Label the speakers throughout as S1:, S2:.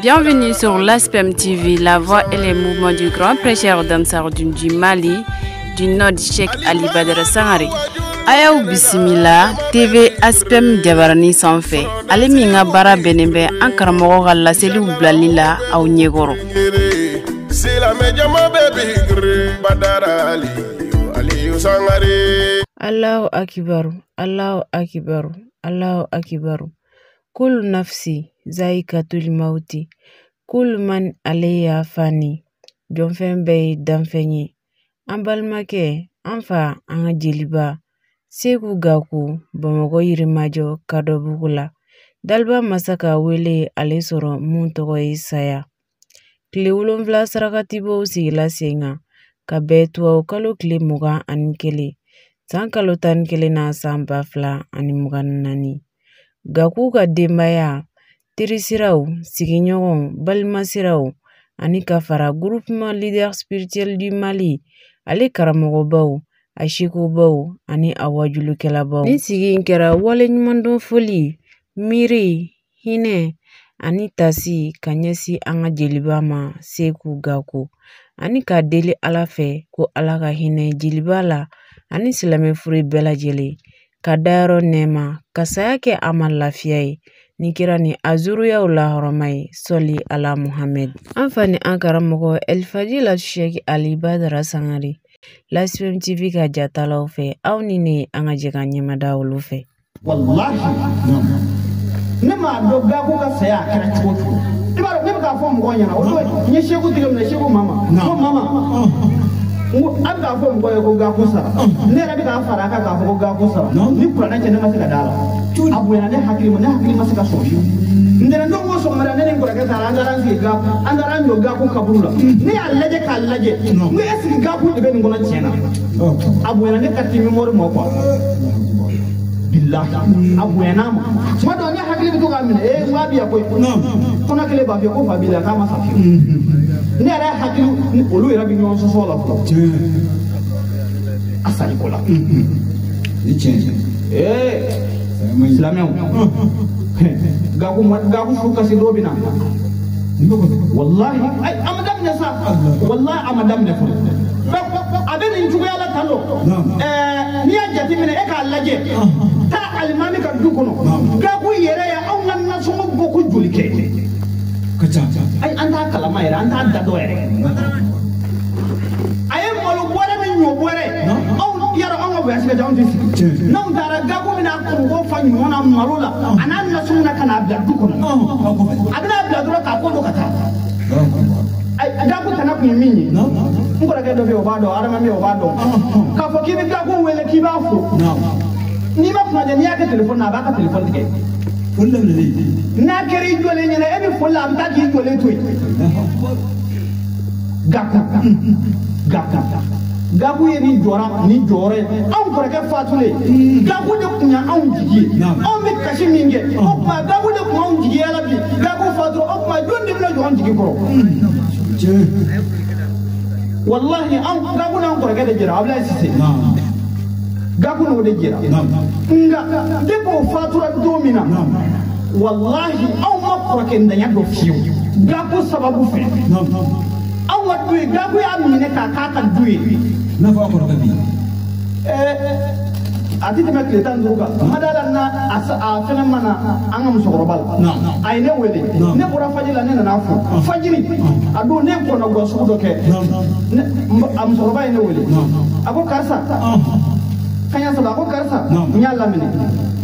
S1: Bienvenue sur l'ASPEM TV, la voix et les mouvements du grand prêcheur d'Ansarudine du Mali, du Nord Cheikh Ali Badara Sangare. A y'aw bisimila TV ASPEM jabarani sanfɛ, ale min ka baara bɛnnen bɛ an karamɔgɔ ka laseliw bilali la aw ɲɛkɔrɔ.
S2: Silamɛ jama bɛɛ bi girin Badara Aliyu Aliyu Sangare.
S1: Allahu akibaru, Allahu akibaru, Allahu akibaru. Kul nafsi zaikatul mauti, kul man alayha fani. Jɔnfɛn bɛɛ ye danfɛn ye. An balimakɛ, an fa, an ka jeliba Seku Gaku, Bamakɔ Yirimajɔ Kadɔbugu la. Daliba masa ka wele ale sɔrɔ mun tɔgɔ ye saya. Tile 7 sarakatibɔw sigila sen kan ka bɛn tubabu kalo tile 21 san kalo 11 na san 2024. Gaku ka denbaya, terisiraw, sigiɲɔgɔnw, balimasiraw ani ka fara Groupement Leader Spirituel du Mali ale karamɔgɔbaw, a sikobaw ani a wajulukɛlabaw. Nin sigi in kɛra waleɲumandɔn foli, miiri, hinɛ ani tasi ka ɲɛsin an ka jeliba ma Seku Gaku ani k'a deli Ala fɛ ko Ala ka hinɛ jeliba la ani silamɛ furu bɛɛ lajɛlen, ka dayɔrɔ nɛɛma, ka saya kɛ a ma lafiya ye ni kira ni azuruyaw lahɔrɔma ye, sɔli ala Muhammed. An fa ni an karamɔgɔ Elfadila Cheikh Ali Badara Sangare, l'ASPEM TV ka jatalaw fɛ, aw ni ne an ka jɛ ka ɲɛmada olu fɛ.
S3: Wallahi ne m'a dɔn Gaku ka saya a kɛra cogo cogo. I b'a dɔn ne bɛ k'a fɔ mɔgɔw ɲɛna, o don n ye Seku tigɛ minɛ, Seku mama, ko mama, n ko a bɛ k'a fɔ mɔgɔw ye ko Gaku sara, ne yɛrɛ bɛ k'a fara a kan k'a fɔ ko Gaku sara, ni kuranɛ cɛ ne ma se ka d'a la. A bonyana ne hakili ma, ne hakili ma se ka sɔrɔ fiyewu. Ntɛnɛn don ko sɔgɔmada ne ni n kɔrɔkɛ taara, an taara an sigi Gaku, an taara an jɔ Gaku kaburu la. Ne y'a lajɛ k'a lajɛ, n ko est ce que Gaku de bɛ nin kɔnɔ tiɲɛ na? A bonyana ne ka mémoire ma quoi. Billahi a bonyana ma. Tuma dɔ ne hakili bɛ to k'a minɛ, ee n k'a bi yan koyi. Kɔnɔ kelen b'a fɔ ko fa b'i la k'a ma sa fiyewu. Ne yɛrɛ hakili ni olu yɛrɛ bɛ ɲɔgɔn sɔsɔ la fɔlɔ. A saliko la.
S4: Ni tiɲɛ.
S3: Ee silamɛw, Gaku Gaku su kasi dɔ bɛ na. Wallahi a ma daminɛ sa. Wallahi a ma daminɛ fɔlɔ. A bɛ nin cogoya la tan dɔ. Ɛɛ n'i y'a jateminɛ e k'a lajɛ. Taa alimami ka du kɔnɔ. Gaku yɛrɛ ye anw ka nasɔngɔ bɔ ko joli kɛ.
S4: Ka ca.
S3: Ayi an t'a kalama yɛrɛ, an t'a da dɔn yɛrɛ. A ye malo bɔrɛ ni ɲɔ bɔrɛ. Anw yarɔ anw ka voyage ka ca, anw tɛ sigi. N'anw taara Gaku bɛna kɔngɔ fa ɲɔ na malo la, a n'a nasɔngɔ na ka n'a bila du kɔnɔ. A bɛna bila dɔrɔn k'a ko don ka taa. Gaku tana kun ye min ye, n kɔrɔkɛ dɔ bɛ yen o b'a dɔn, Adama bɛ yen o b'a dɔn. K'a fɔ k'i bɛ Gaku wele k'i b'a fo. N'i ma kunnaja n'i y'a kɛ telefɔni na, a b'a ka telefɔni tigɛ.
S4: Foli daminɛlen.
S3: N'a kɛra i jɔlen ɲɛna, e bɛ foli la, a bɛ taa k'i jɔlen to yen. Gaku Gaku Gaku ye nin jɔra nin jɔyɔrɔ ye. Anw kɔrɔkɛ fatulen, Gaku de tun ye anw jigi ye. Anw bɛ kasi min kɛ, o tuma Gaku de tun y'anw jigi ye la bi. Gaku fatura, o tuma jɔn de bɛna jɔ anw jigi kɔrɔ? Wallahi anw Gaku n'an kɔrɔkɛ de jɛra, Abulaye Sise. Gaku n'o de jɛra. Nka depuis o fatura don min na, wallahi anw ma kɔrɔkɛ ntanya dɔn fiyewu. Gaku sababu fɛ. Anw ka du ye, Gaku y'a minɛ k'a k'a ka du ye.
S4: N'a fɔ a kɔrɔkɛ bi.
S3: A tɛ tɛmɛ tile 15 kan. Ma da la na a fɛnɛ ma na an ka musokɔrɔba la. A ye ne wele. Ne bɔra fajiri la, ne nana fo. Fajiri a don ne ye kɔnɔguwa sugu dɔ kɛ. A musokɔrɔba ye ne wele. A ko karisa. Kaɲa saba, a ko karisa. N y'a laminɛ.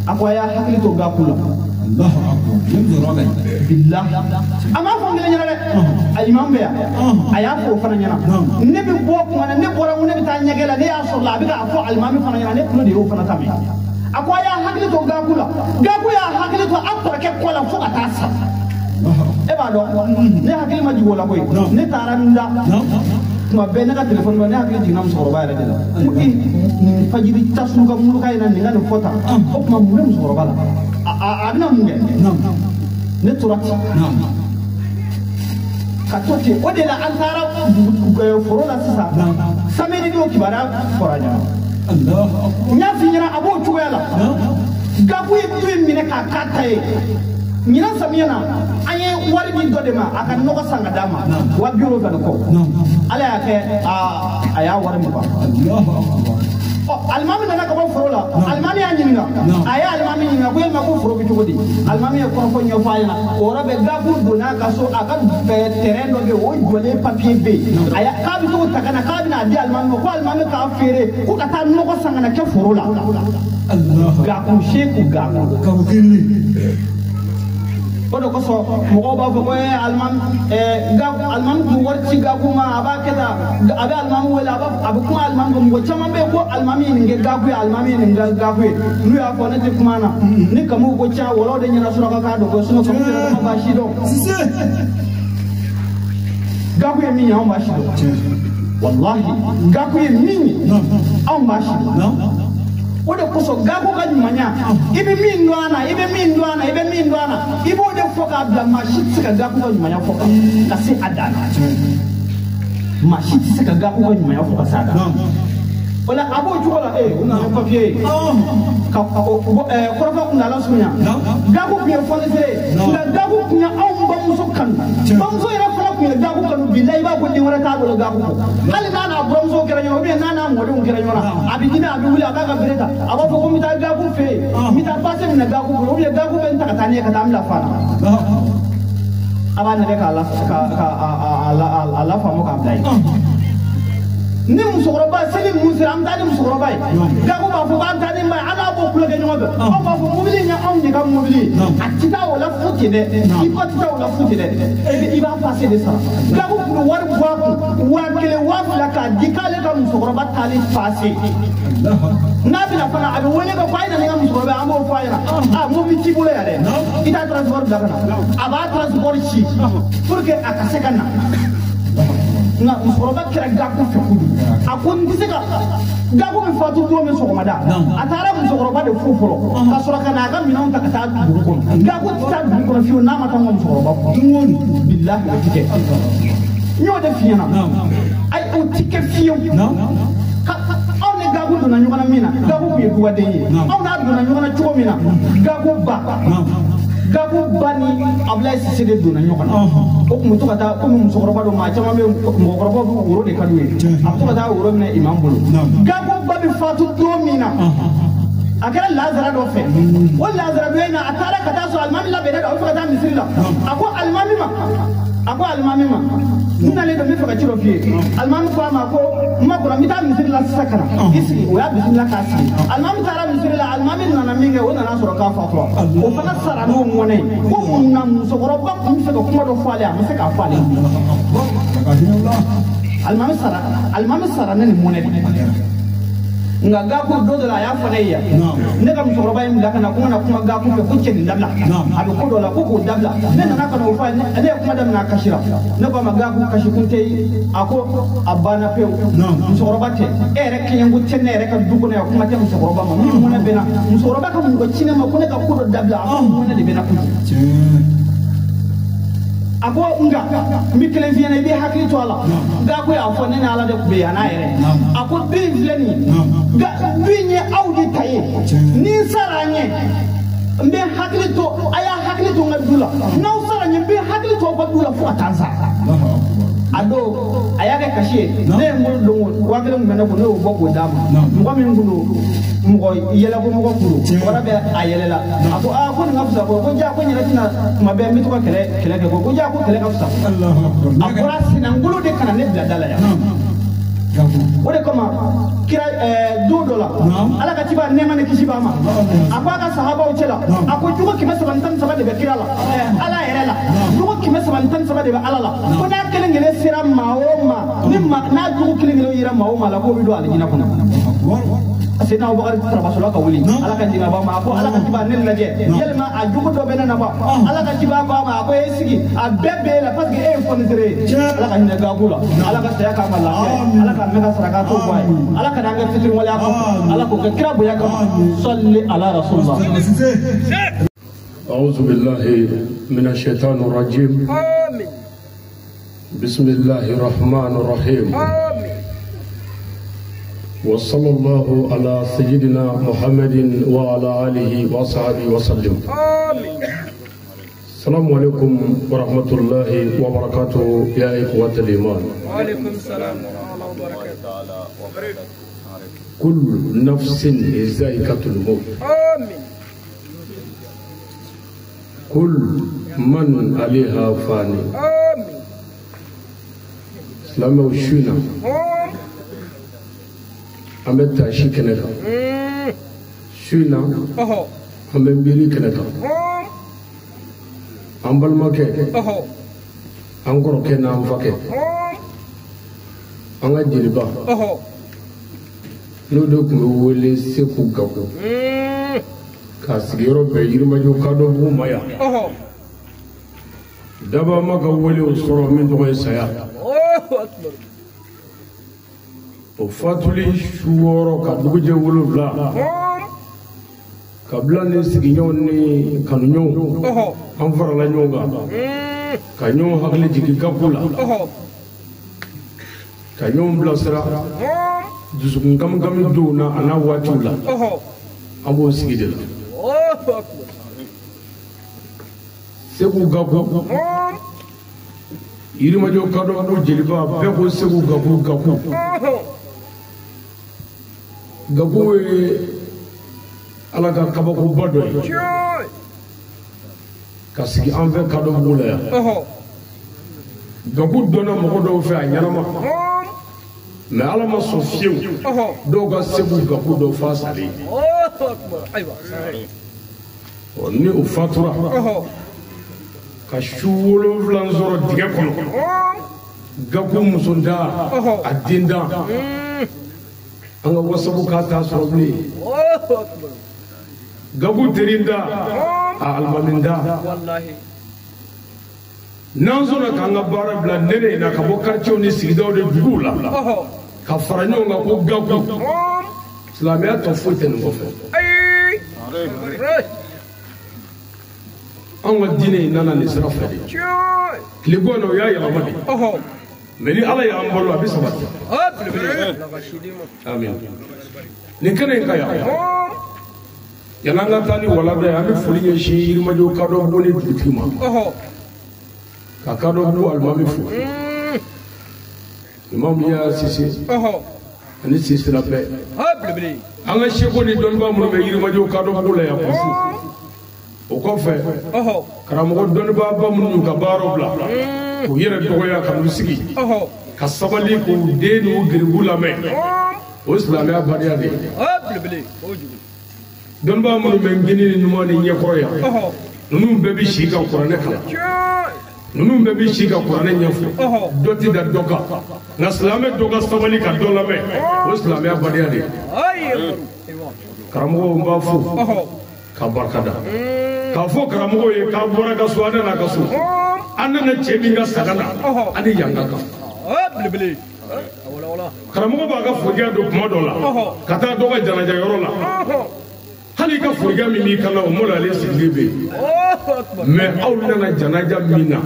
S3: A ko a y'a hakili to Gaku la. Billahi a m'a fɔ n kelen ɲɛna dɛ, a imam bɛ yan, a y'a fɔ o fana ɲɛna. Ne bɛ bɔ kuma na, ne bɔra ko ne bɛ taa ɲɛgɛn la, ne y'a sɔrɔ la a bɛ k'a fɔ alimami fana ɲɛna, ne tulo de y'o fana ta mɛn. A ko a y'a hakili to Gaku la. Gaku y'a hakili to a kɔrɔkɛ kɔ la fo ka taa sa. E b'a dɔn ne hakili ma jigin o la koyi. Ne taara n da tuma bɛɛ ne ka telefɔni kɔnɔ, ne hakili jiginna musokɔrɔba yɛrɛ de la. N ko ee nin fajiri tasuma ka muluka in na nin ka nin fɔ tan, o tuma mun bɛ musokɔrɔba la? A bɛna mun kɛ? Ne tora ten ka to ten. O de la an taara foro la sisan, samedi don kibaruya fɔra ɲɛna. N y'a f'i ɲɛna a b'o cogoya la. Gaku ye du in minɛ k'a k'a ta ye. Ɲinan samiya na an ye wari di dɔ de ma a ka nɔgɔ san ka d'a ma 70,000 ni kɔ. Ala y'a kɛ a y'a wari mugan. Ɔ alimami nana ka bɔ foro la, alimami y'a ɲininka, a ye alimami ɲininka ko yalima ko foro bɛ cogo di? Alimami ye kɔrɔfɔ ɲɛfɔ a ɲɛna. O yɔrɔ bɛɛ Gaku donna a ka so, a ka terrain dɔ bɛ yen o jɔlen papier bɛ yen, a y'a k'a bɛ t'o ta ka na k'a bɛna di alimami ma ko alimami k'a feere ko ka taa nɔgɔ san ka na kɛ foro la. Gaku Seku Gaku. O de kosɔn mɔgɔw b'a fɔ ko alimami alimami tun wari ci Gaku ma, a b'a kɛ tan, a bɛ alimami wele, a bɛ kuma alimami fɛ. Mɔgɔ caman bɛ yen ko alimami ye nin kɛ Gaku ye, alimami ye nin kɛ Gaku ye. N'u y'a fɔ ne tɛ kuma na, ni Kamu ko ca wɔlɔw de ɲɛna suraka k'a dɔn ko sinon Kamu yɛrɛ dama b'a si dɔn. Gaku ye min ye anw b'a si dɔn. Walahi Gaku ye min ye anw b'a si dɔn. O de kosɔn Gaku ka ɲumanya, i bɛ min dɔn a na, i bɛ min dɔn a na, i bɛ min dɔn a na, i b'o de fɔ k'a bila. Maa si tɛ se ka Gaku ka ɲumanya fɔ ka se a dan na. Maa si tɛ se ka Gaku ka ɲumanya fɔ ka se a dan na. O la a b'o cogo la, u nana papiye ye ka kɔrɔfɔ kuntaala surunya. Gaku tun ye fɔnisere ye, nka Gaku tun ye anw bamuso kanu. Bamuso yɛrɛ fana tun ye Gaku kanu. Bilayi i b'a fɔ den wɛrɛ t'a bolo Gaku kɔ. Hali n'a n'a buramuso kɛra ɲɔgɔn na, ou bien n'a n'a mɔdenw kɛra ɲɔgɔn na, a bɛ dimi, a bɛ wuli, a b'a ka bere ta, a b'a fɔ ko n bɛ taa Gaku fɛ yen, n bɛ taa pase minɛ Gaku bolo, ou bien Gaku bɛ n ta ka taa ne ye ka taa n bila fa na. A b'a nɛgɛ k'a la faamu k'a bila yen. Ni musokɔrɔba seli ninnu sera, an bɛ taa ni musokɔrɔba ye. Gaku b'a fɔ k'an taa ni ba ye, an n'a b'o kulonkɛ ɲɔgɔn fɛ. Anw b'a fɔ mobili in ye anw de ka mobili ye, a tɛ taa o la fu ten dɛ, i ba tɛ taa o la fu ten dɛ, i b'a pase de sara. Gaku tun bɛ wari bɔ a kun 1000 2000 k'a di k'ale ka musokɔrɔba taali pase. N'a bɛna fana a bɛ wele kɛ ko a ye na ni ka musokɔrɔba ye, an b'o fɔ a ɲɛna. A mobili t'i bolo yan dɛ, i t'a transport bila ka na. A b'a transport ci pour que a ka se ka na. Nka musokɔrɔba kɛra Gaku fɛ kojugu. A ko n tɛ se ka Gaku bɛ fatu don min sɔgɔmada, a taara musokɔrɔba de fo fɔlɔ ka sɔrɔ ka na a ka minɛnw ta ka taa dugu kɔnɔ. Gaku tɛ taa dugu kɔnɔ fiyewu n'a ma taa n ka musokɔrɔba fo. Bilahi o ti kɛ. N y'o de f'i ɲɛna. Ayi o ti kɛ fiyewu. Aw ni Gaku donna ɲɔgɔn na min na, Gaku tun ye dugaden ye. Aw n'a donna ɲɔgɔn na cogo min na, Gaku ba. Gaku ba ni Abulaye Sise de donna ɲɔgɔn na. O tun bɛ to ka taa komi musokɔrɔba don, maa caman bɛ mɔgɔkɔrɔbaw bɛ woro de ka d'u ye, a bɛ to ka taa woro minɛ imam bolo. Gaku ba bɛ fatu don min na, a kɛra lazara dɔ fɛ. O lazara dɔ in na, a taara ka taa sɔrɔ alimami labɛnnen don, a bɛ fɛ ka taa misiri la. A ko alimami ma, a ko alimami ma, n nalen don, n bɛ fɛ ka ci dɔ f'i ye. Alimami ko a ma ko n ma kɔrɔ, n bɛ taa misiri la sisan ka na i sigi. O y'a bisimila k'a sigi. Alimami taara misiri la, alimami nana min kɛ, o nana sɔrɔ k'a fatura. O fana sara n'o mɔnɛ ye. Ko mun na musokɔrɔba tun bɛ fɛ ka kuma dɔ fɔ ale ye, a ma se k'a fɔ ale ye. Alimami sara, alimami sara ne ni mɔnɛ de. Nka Gaku don dɔ la a y'a fɔ ne ye yan, ne ka musokɔrɔba ye n bila ka na ko n kana kuma Gaku fɛ, ko cɛ nin dabila, a bɛ ko dɔ la ko k'o dabila. Ne nana ka na o fɔ a ye, ne ye kuma daminɛ a kasira. Ne ko a ma Gaku kasi kun tɛ ye, a ko a banna pewu. Musokɔrɔba tɛ e yɛrɛ kɛɲɛko tɛ ne yɛrɛ ka du kɔnɔ yan, kuma tɛ musokɔrɔba ma. Min mɔnɛ bɛ n na, musokɔrɔba ka mɔgɔ ci ne ma ko ne ka ko dɔ dabila, a ko mɔnɛ de bɛ n na kojugu. A ko nka n bɛ kelen f'i ɲɛna, i b'i hakili to a la. Gaku y'a fɔ ne ni Ala de tun bɛ yan n'a yɛrɛ. A ko du in filɛ nin ye, du in ye aw de ta ye. Ni n sara ɲɛ, n bɛ hakili to, a y'a hakili to n ka du la. N'aw sara ɲɛ, n bɛ hakili to aw ka du la fo ka taa n sa. A don a y'a kɛ kasi ye, ne ye n bolo don 1000 tun bɛ ne kun, ne y'o bɔ k'o d'a ma. Mɔgɔ min kun don, mɔgɔ yɛlɛko mɔgɔ kun don, o bɛ a yɛlɛla. A ko aa ko nin ka fisa ko ja ko n yɛrɛ tɛna tuma bɛɛ n bɛ to ka kɛlɛ kɛlɛ kɛ ko ja ko kɛlɛ ka fisa. A bɔra sinangolo de ka na ne bila da la yan. O de kama kira don dɔ la, Ala ka ciba nɛɛma ni kisi b'a ma, a ko a ka sahabaw cɛ la, a ko jogo 313 de bɛ kira la, Ala yɛrɛ la, jogo 313 de bɛ Ala la. Ko n'a kelen kelen sera maa o maa, ni maa n'a jogo kelen kelen yera maa o maa la, k'o bɛ don alijinɛ kɔnɔ. Seydina Abubakar tarabasola ka wuli, Ala ka jigin a ba ma, a ko Ala ka ciba ne lajɛ, yalima a jogo dɔ bɛ ne na ba? Ala ka ciba ko a ma, a ko e sigi, a bɛɛ b'e la parce que e ye fɔnisere ye. Ala ka hinɛ Gaku la, Ala ka saya k'a ma lafiya ye, Ala ka mɛn ka saraka t'o bɔ a ye, Ala ka n'an kɛ fitiriwaleya kɔfɛ, Ala k'o kɛ kira bonya kama. Sɔli ala rasulillah.
S5: أعوذ بالله من الشيطان الرجيم. آمين. بسم الله الرحمن الرحيم. آمين. وصلى الله على سيدنا محمد وعلى آله وصحبه وسلم. آمين. السلام عليكم ورحمة الله وبركاته يا إخوة الإيمان.
S6: وعليكم السلام ورحمة الله وبركاته.
S5: كل نفس ذائقة الموت.
S6: آمين.
S5: كل من عليها فاني.
S6: آمين.
S5: سلام وشينا. أمن تاشي كندا. شينا. أمن بيري كندا. An balimakɛ an kɔrɔkɛ n'an fakɛ an ka jeliba n'o de tun bɛ wele Seku Gaku k'a sigiyɔrɔ bɛn Yirimajɔ Kadɔbugu ma yan daba ma ka wele o sɔrɔ min tɔgɔ ye saya o fatuli su 6 ka dugujɛ 7 kabila ni sigiɲɔgɔnw ni kanuɲɔgɔnw an farala ɲɔgɔn kan ka ɲɔgɔn hakili jigin Gaku la ka ɲɔgɔn bilasira dusukun kamikami donw na a n'a waatiw la an b'o sigi de la. Seku Gaku Yirimajɔ Kadɔbugu jeliba bɛɛ ko Seku Gaku Gaku Gaku ye ala ka kabakoba dɔ ye ka sigi an fɛ Kadɔbugu la yan. Gaku dɔnna mɔgɔ dɔw fɛ a ɲɛnama mɛ ala ma sɔn fiyewu dɔw ka Seku Gaku dɔ fa salen. Ni o fatura ka su 7 sɔrɔ dingɛ kɔnɔ Gaku musonda a denda an ka wasabu k'a t'a sɔrɔ bilen. Gaku terinda a alimaminda n'an sɔnna k'an ka baara bila nɛnɛ in na ka bɔ quartier ni sigidaw ni duguw la ka fara ɲɔgɔn kan ko Gaku silamɛya tɔ foyi tɛ nin kɔfɛ. Anw ka diinɛ in nana nin sira fɛ de tilebɔ na o y'a yɛlɛma de mɛ ni ala y'an balo a bɛ sabati. Amin. Nin kɛnɛ in ka yan yan'an ka taa ni walanda ye an bɛ foli ɲɛsin Yirimajɔ Kadɔbugu ni dugutigi ma ka Kadɔbugu alimami fo Imamu Yaya Sise ani Sise la bɛɛ an ka seko ni dɔnnibaa minnu bɛ Yirimajɔ Kadɔbugu la yan k'u fo. O kɔfɛ karamɔgɔ dɔnnibaaba minnu y'u ka baaraw bila k'u yɛrɛ dɔgɔya ka n'u sigi ka sabali k'u den n'u geribu lamɛn o ye silamɛya badenya de ye. Dɔnnibaa minnu bɛ ngini ni ɲuman ni ɲɛkɔrɔ yan ninnu bɛɛ bɛ si ka kuranɛ kalan ninnu bɛɛ bɛ si ka kuranɛ ɲɛfɔ dɔ tɛ da dɔ kan nka silamɛ dɔ ka sabali ka dɔ lamɛn o ye silamɛya badenya de ye. Karamɔgɔw n b'a fo ka barika da k'a fɔ karamɔgɔw ye k'a bɔra ka so an nana ka so an nana cɛ min ka saga na an ni yan ka kan. Karamɔgɔ b'a ka forokɛ don kuma dɔ la ka taa dɔ ka janaja yɔrɔ la hali i ka forokɛ min b'i kan na o maloyalen sigilen bɛ yen mɛ aw nana janaja min na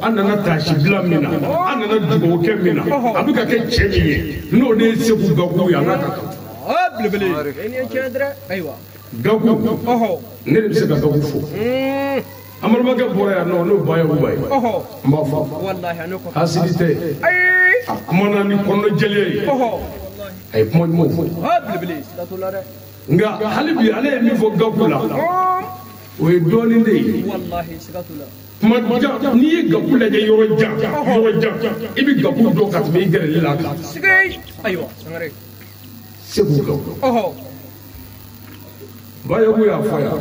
S5: an nana taasibila min na an nana dugawukɛ min na a bɛ ka kɛ cɛ min ye n'o de ye Seku Gaku ye a n'a ka kan. Gaku ne de bɛ se ka Gaku fo an balimakɛ bɔra yan nɔ n'o ba ye Uba ye n b'a fɔ hasidi tɛ a kumana ni kɔnɔjɛlenya ye a ye kuma ɲumanw fɔ nka hali bi ale ye min fɔ Gaku la o ye dɔɔnin de ye. Kuma jan n'i ye Gaku lajɛ yɔrɔ jan yɔrɔ jan i bɛ Gaku dɔn ka tɛmɛ i gɛrɛli la kan. Seku Gaku. Bayaku y'a fɔ yan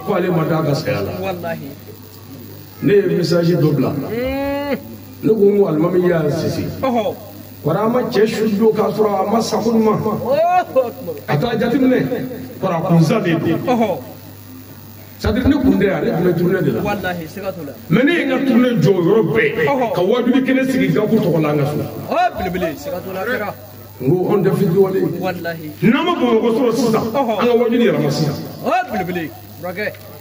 S5: ko ale ma d'a ka saya la. Ne ye message dɔ bila ne ko n ko alimami Yaya Sise kɔrɔ an ma cɛ su don k'a sɔrɔ a ma sa ko ɲuman a t'a jateminɛ kɔrɔ a kun sa de don c'est-à-dire ne kun tɛ yan ne tun bɛ tournée de la mɛ ne ye n ka tournée jɔ o yɔrɔ bɛɛ ka wajibi kelen sigi Gaku tɔgɔ la an ka so. N ko anw tɛ fitiriwale ye n'an ma Bamakɔ sɔrɔ sisan an ka wajibi yɛlɛma sisan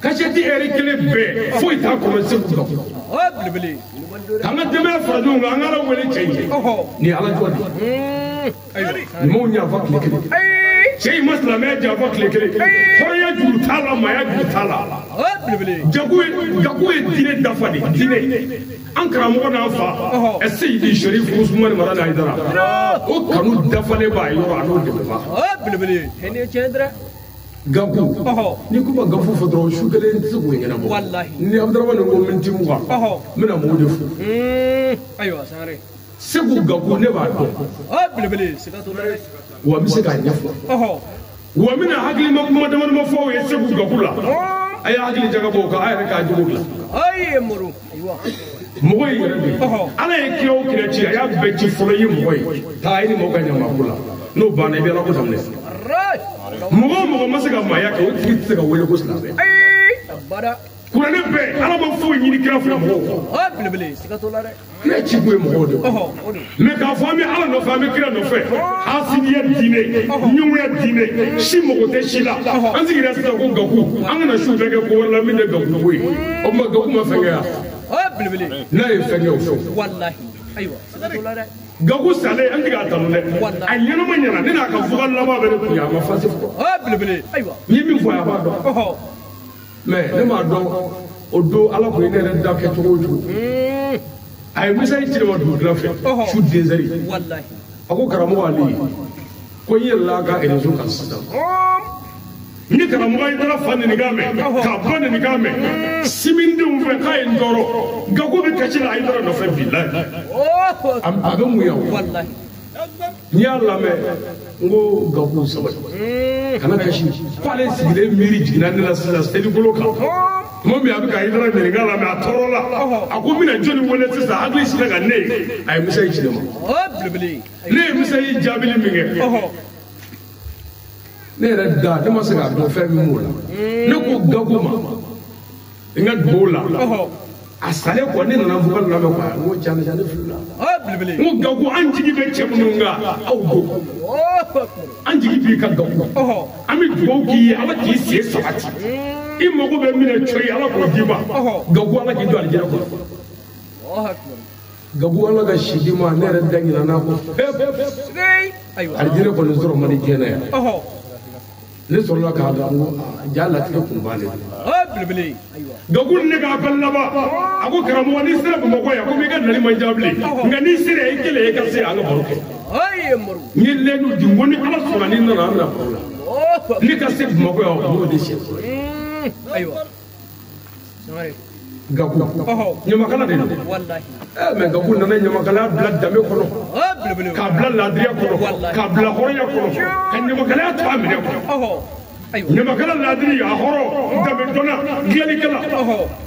S5: kasɛti ɛri kelen bɛɛ foyi t'a kɔnɔ Seku Gaku k'an ka denbaya fara ɲɔgɔn kan an ka Ala wele cɛ in ye nin ye Ala jɔ de ye nin m'o ɲɛfɔ tile kelen. Cɛ in ma silamɛya janfa tile kelen. Hɔrɔnya juru t'a la, maaya juru t'a la. Gaku ye diinɛ dafa de, diinɛ. An karamɔgɔ n'an fa, Seyidi Sherif Usumani Madani Hayidara, o kanu dafalen b'a yɔrɔ a n'o dɛmɛba. Gaku, n'i ko ma Gafu fɔ dɔrɔn su kelen tɛ se k'o ɲɛnabɔ. Ni Abudaramani ko miniti 20, n bɛna mɔgɔw de fo. Segu Gaku ne b'a dɔn. Wa n bɛ se k'a ɲɛfɔ. Wa n bɛna hakilima kuma damadama fɔ aw ye Segu Gaku la. A y'a hakili jagabɔ o kan, a yɛrɛ k'a jogo dilan. Mɔgɔ ye yɛrɛ de ye. Ala ye kira o kira ci, a y'a bɛɛ ci fɔlɔ i ye mɔgɔ ye. Taa i ni mɔgɔ ka ɲamako la. N'o banna i bɛ Ala ko daminɛ. Mɔgɔ o mɔgɔ ma se ka maaya kɛ, o tigi tɛ se ka wele ko silamɛ. Kuranɛ bɛɛ, Ala ma foyi ɲini kira fɛ mɔgɔw kɔ. Kira ci kun ye mɔgɔw de ye. Mɛ k'a fɔ an bɛ Ala nɔfɛ, an bɛ kira nɔfɛ, hasidiya diinɛ, ɲɔgɔnya diinɛ, si mago tɛ si la. An sigira sisan ko Gaku, an kana su bɛɛ kɛ ko wɛrɛ la min tɛ Gaku ko ye. O tuma Gaku ma fɛn kɛ yan. N'a ye fɛn kɛ o fɛ. Gaku salen an tɛ k'a tanu dɛ. A ɲɛnama ɲɛna, ne n'a ka vocal laban bɛ ne kun yan, a ma fasi fɔ. N ye min fɔ a ye, a b'a dɔn. Mɛ ne m'a dɔn o don Ala ko ye ne yɛrɛ da kɛ cogo o cogo. A ye message ci ne ma dugutila fɛ su 2h. A ko karamɔgɔ Ali, ko n yɛlɛla a ka réseau kan sisan. Ni karamɔgɔ ye taara fa ɲininka mɛn, k'a ba ɲininka mɛn, simidenw fɛ k'a ye n tɔɔrɔ. Gaku bɛ kasi la Hayidara nɔfɛ bilahi. A bɛ mun yan o? N y'a lamɛn, n ko Gaku sabali, kana kasi. K'ale sigilen miiri jiginna ne la sisan selikolo kan. Tuma min a bɛ ka Hayidara ɲininka la mɛ a tɔɔrɔ la. A ko n bɛna jɔnni wele sisan, hakili sera ka ne ye. A ye message ci ne ma. Ne ye message jaabili min kɛ, ne yɛrɛ da, ne ma se k'a dɔn fɛn min b'o la. Ne ko Gaku ma, n ka dugawu la, a salen kɔ ne nana vocal lamɛn quoi, n ko tiɲɛ na ne filila. N ko Gaku, an jigi bɛ cɛ minnu kan, aw don. An jigi b'i kan Gaku. An bɛ dugawu k'i ye, Ala k'i sen sabati. I mago bɛ min na cɔyi, Ala k'o d'i ma. Gaku, Ala k'i don alijinɛ kɔnɔ. Gaku, Ala ka si d'i ma, ne yɛrɛ da ɲinɛ n'a kɔ pewu. Alijinɛ kɔni sɔrɔ man di diɲɛ na yan. Ne sɔrɔla k'a dɔn ko ja latigɛ kun b'ale la. Gaku ni ne k'a appel laban, a ko karamɔgɔ n'i sera Bamakɔ yan, komi i ka nali man diya bilen, nka n'i sera i kelen i ka se an ka baro kɛ. N ye layidu di, n ko ni Ala sɔnna ni n nana an bɛna baro la. Ne ka se Bamakɔ yan, o y'o de siɲɛ fɔlɔ ye. Gaku ɲamakala de don. Mɛ Gaku nana ɲamakalaya bila danbe kɔnɔ, k'a bila laadiriya kɔnɔ, k'a bila hɔrɔnya kɔnɔ, ka ɲamakalaya to a minɛ kɔnɔ. Ɲamakala laadiri, a hɔrɔn, danbe dɔnna, dilanlikɛla.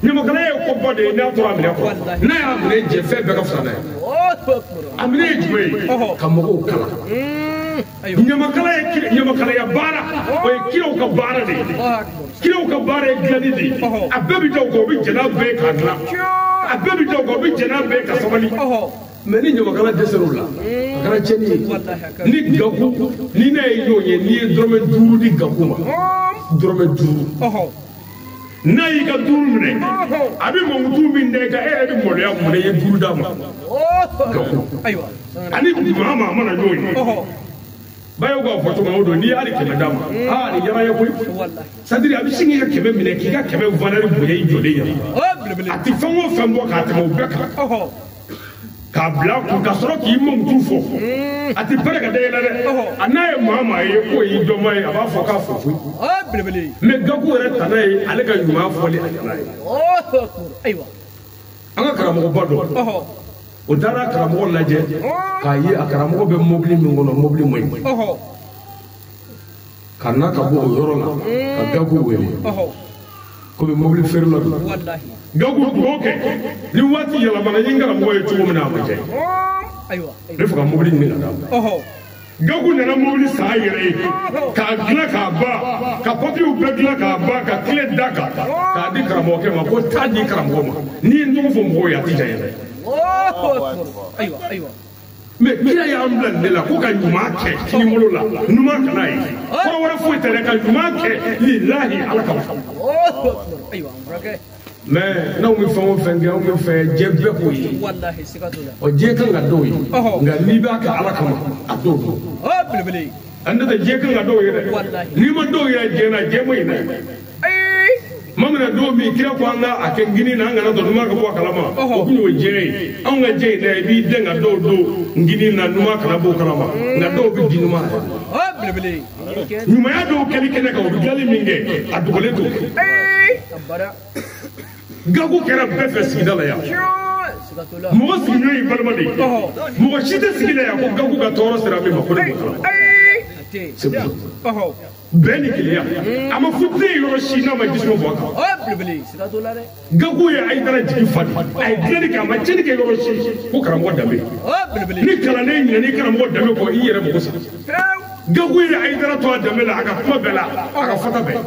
S5: Ɲamakalaya ye koba de ye n'a tora a minɛ kɔnɔ. N'a y'a minɛ jɛ, fɛn bɛɛ ka fisa n'a ye. A minɛ ye jumɛn ye? Ka mɔgɔw kalan. Ɲamakala ye ɲamakalaya baara, o ye kiraw ka baara de ye. Kiraw ka baara ye dilanni de ye. A bɛɛ bɛ da o kan, o bɛ jɛn n'a bɛɛ ye k'a dilan. A bɛɛ bɛ da o kan, o bɛ jɛn n'a bɛɛ ye ka sabali. Mɛ ni ɲamakala dɛsɛr'o la, a kɛra tiɲɛni ye. Ni Gaku, ni ne ye ɲɔgɔn ye, n'i ye dɔrɔmɛ 5 di Gaku ma, dɔrɔmɛ 5, n'a y'i ka 5 minɛ, a bɛ mankutu min da i kan, e yɛrɛ bɛ maloya mun na i ye 5 d'a ma. Gaku ani maa maa mana ɲɔgɔn ye, bayo k'a fɔ cogo min o don, n'i y'ale 100 d'a ma, aa nin diyara n ye koyi. C'est-à-dire a bɛ sin k'i ka 100 minɛ, k'i ka 100 valeur bonya i jɔlen ɲɛna. A tɛ fɛn o fɛn bɔ k'a tɛmɛ o bɛɛ kan, k'a bila kun ka sɔrɔ k'i mankutu fɔ. A tɛ pɛrɛ ka da i la dɛ. A n'a ye maa maa ye k'o y'i dɔnma ye, a b'a fɔ k'a fɔ koyi. Mɛ Gaku yɛrɛ tana ye ale ka ɲuman fɔli a ɲɛna ye. An ka karamɔgɔba dɔ, o taara karamɔgɔ lajɛ k'a ye a karamɔgɔ bɛ mobili min kɔnɔ, mobili man ɲi. Ka na ka bɔ o yɔrɔ la ka Gaku wele komi mobili feerela don. Gaku dugawu kɛ ni waati yɛlɛmana, n ye n karamɔgɔ ye cogo min na a ma diya n bɛ fɛ ka mobili ɲini ka d'a ma. Gaku nana mobili san a yɛrɛ ye k'a dilan k'a ban, ka papiyew bɛɛ dilan k'a ban, ka tile da kan k'a di karamɔgɔkɛ ma ko taa di karamɔgɔ ma, n'i ye n tɔgɔ fɔ mɔgɔw ye a ti diya n ye dɛ. Mɛ kira y'an bila nin de la ko ka ɲuman kɛ kinibolo la, ɲuman kana ye kɔrɔ wɛrɛ foyi tɛ dɛ, ka ɲuman kɛ lilahi Ala kama. Mɛ n'anw bɛ fɛn o fɛn kɛ, anw bɛ fɛ diɲɛ bɛɛ k'o ye. Ɔ diɲɛ kan ka dɔw ye, nka n'i b'a kɛ Ala kama, a dɔw don. An tɛ diɲɛ kan ka dɔw ye dɛ. N'i ma dɔw ye diɲɛ na diɲɛ ma ɲi dɛ. Ma mina don min kira ko an ka a kɛ gini na an kana dɔn numan ka bɔ a kalama o kun y'o diɲɛ ye. Anw ka diɲɛ in dɛ i b'i den ka dɔw don gini na numan kana bɔ o kalama nka dɔw bɛ di numan yɛrɛ. Ɲumanya dɔw kɛli kɛnɛ kan o bɛ dilanli min kɛ a dogolen t'o kɛ. Gaku kɛra bɛɛ fɛ sigida la yan. Mɔgɔ sigiɲɔgɔn y'i balima de ye. Mɔgɔ si tɛ sigi la yan ko Gaku ka tɔɔrɔ sera min ma ko ne b'o kalama. C'est bon. Bɛn ni kelenya a ma fɔ den yɔrɔ si n'a ma jisuma bɔ a kan. Gaku ye Ayidara jigi fa de a ye dilanni kɛ a ma tiɲɛni kɛ yɔrɔ si ko karamɔgɔ danbe. Ni kalanden ɲinɛn'i karamɔgɔ danbe kɔ i yɛrɛ mago sa. Gaku ye Ayidara to a danbe la a ka kuma bɛɛ la a ka fɔta bɛɛ.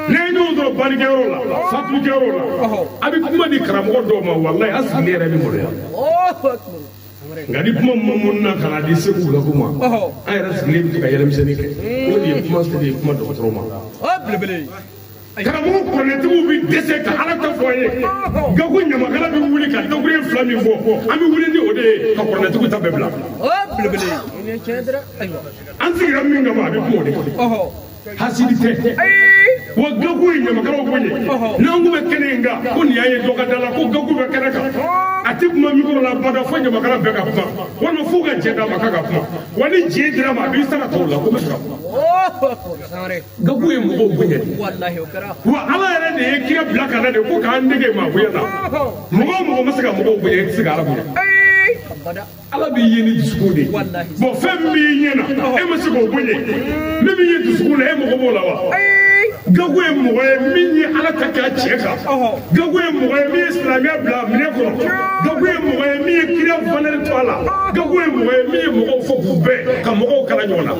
S5: N'a ye ɲɔgɔn sɔrɔ bannikɛyɔrɔ la fatulikɛyɔrɔ la a bɛ kuma di karamɔgɔ dɔw ma walayi a sigilen yɛrɛ bɛ maloya. Nka ni kuma mɔmɔni na ka na di Segu Gaku ma an yɛrɛ sigilen bɛ to ka yɛlɛmisɛnnin kɛ o de ye kuma seli ye kuma dɔgɔtɔrɔ ma. Karamɔgɔ kuranɛtigiw bɛ dɛsɛ ka Ala ta fɔ an ye. Gaku ɲamakala bɛ wuli ka dakuruɲɛ fila min fɔ an bɛ wuli ni o de ye ka kuranɛtigiw ta bɛɛ bila. An sigira min kama a bɛ kuma o de kan. Hasidi tɛ. Wa Gaku ye ɲamakalaw bonya. N'an kun bɛ kɛnɛ in kan ko nin y'a ye dɔ ka da la ko Gaku bɛ kɛnɛ kan. A tɛ kuma mikoro la bada fo ɲamakala bɛɛ ka kuma walima f'u ka jɛ d'a ma k'a ka kuma wa ni jɛ dira ma a b'i sara tɔw la ko bɛ ka kuma. Gaku ye mɔgɔw bonya de. Wa Ala yɛrɛ de ye kira bila ka na de ko k'an nege maa bonya na. Mɔgɔ o mɔgɔ ma se ka mɔgɔw bonya i tɛ se ka Ala bonya. Ala b'i ye ni dusukun de ye. Bon fɛn min b'i ɲɛ na e ma se k'o bonya min b'i ye dusukun na e mago b'o la wa. Gaku ye mɔgɔ ye min ye Ala ta k'a cɛ kan. Gaku ye mɔgɔ ye min ye silamɛya bila minɛ kɔnɔ. Gaku ye mɔgɔ ye min ye kira valeur to a la. Gaku ye mɔgɔ ye min ye mɔgɔw fɔ k'u bɛn ka mɔgɔw kala ɲɔgɔn na.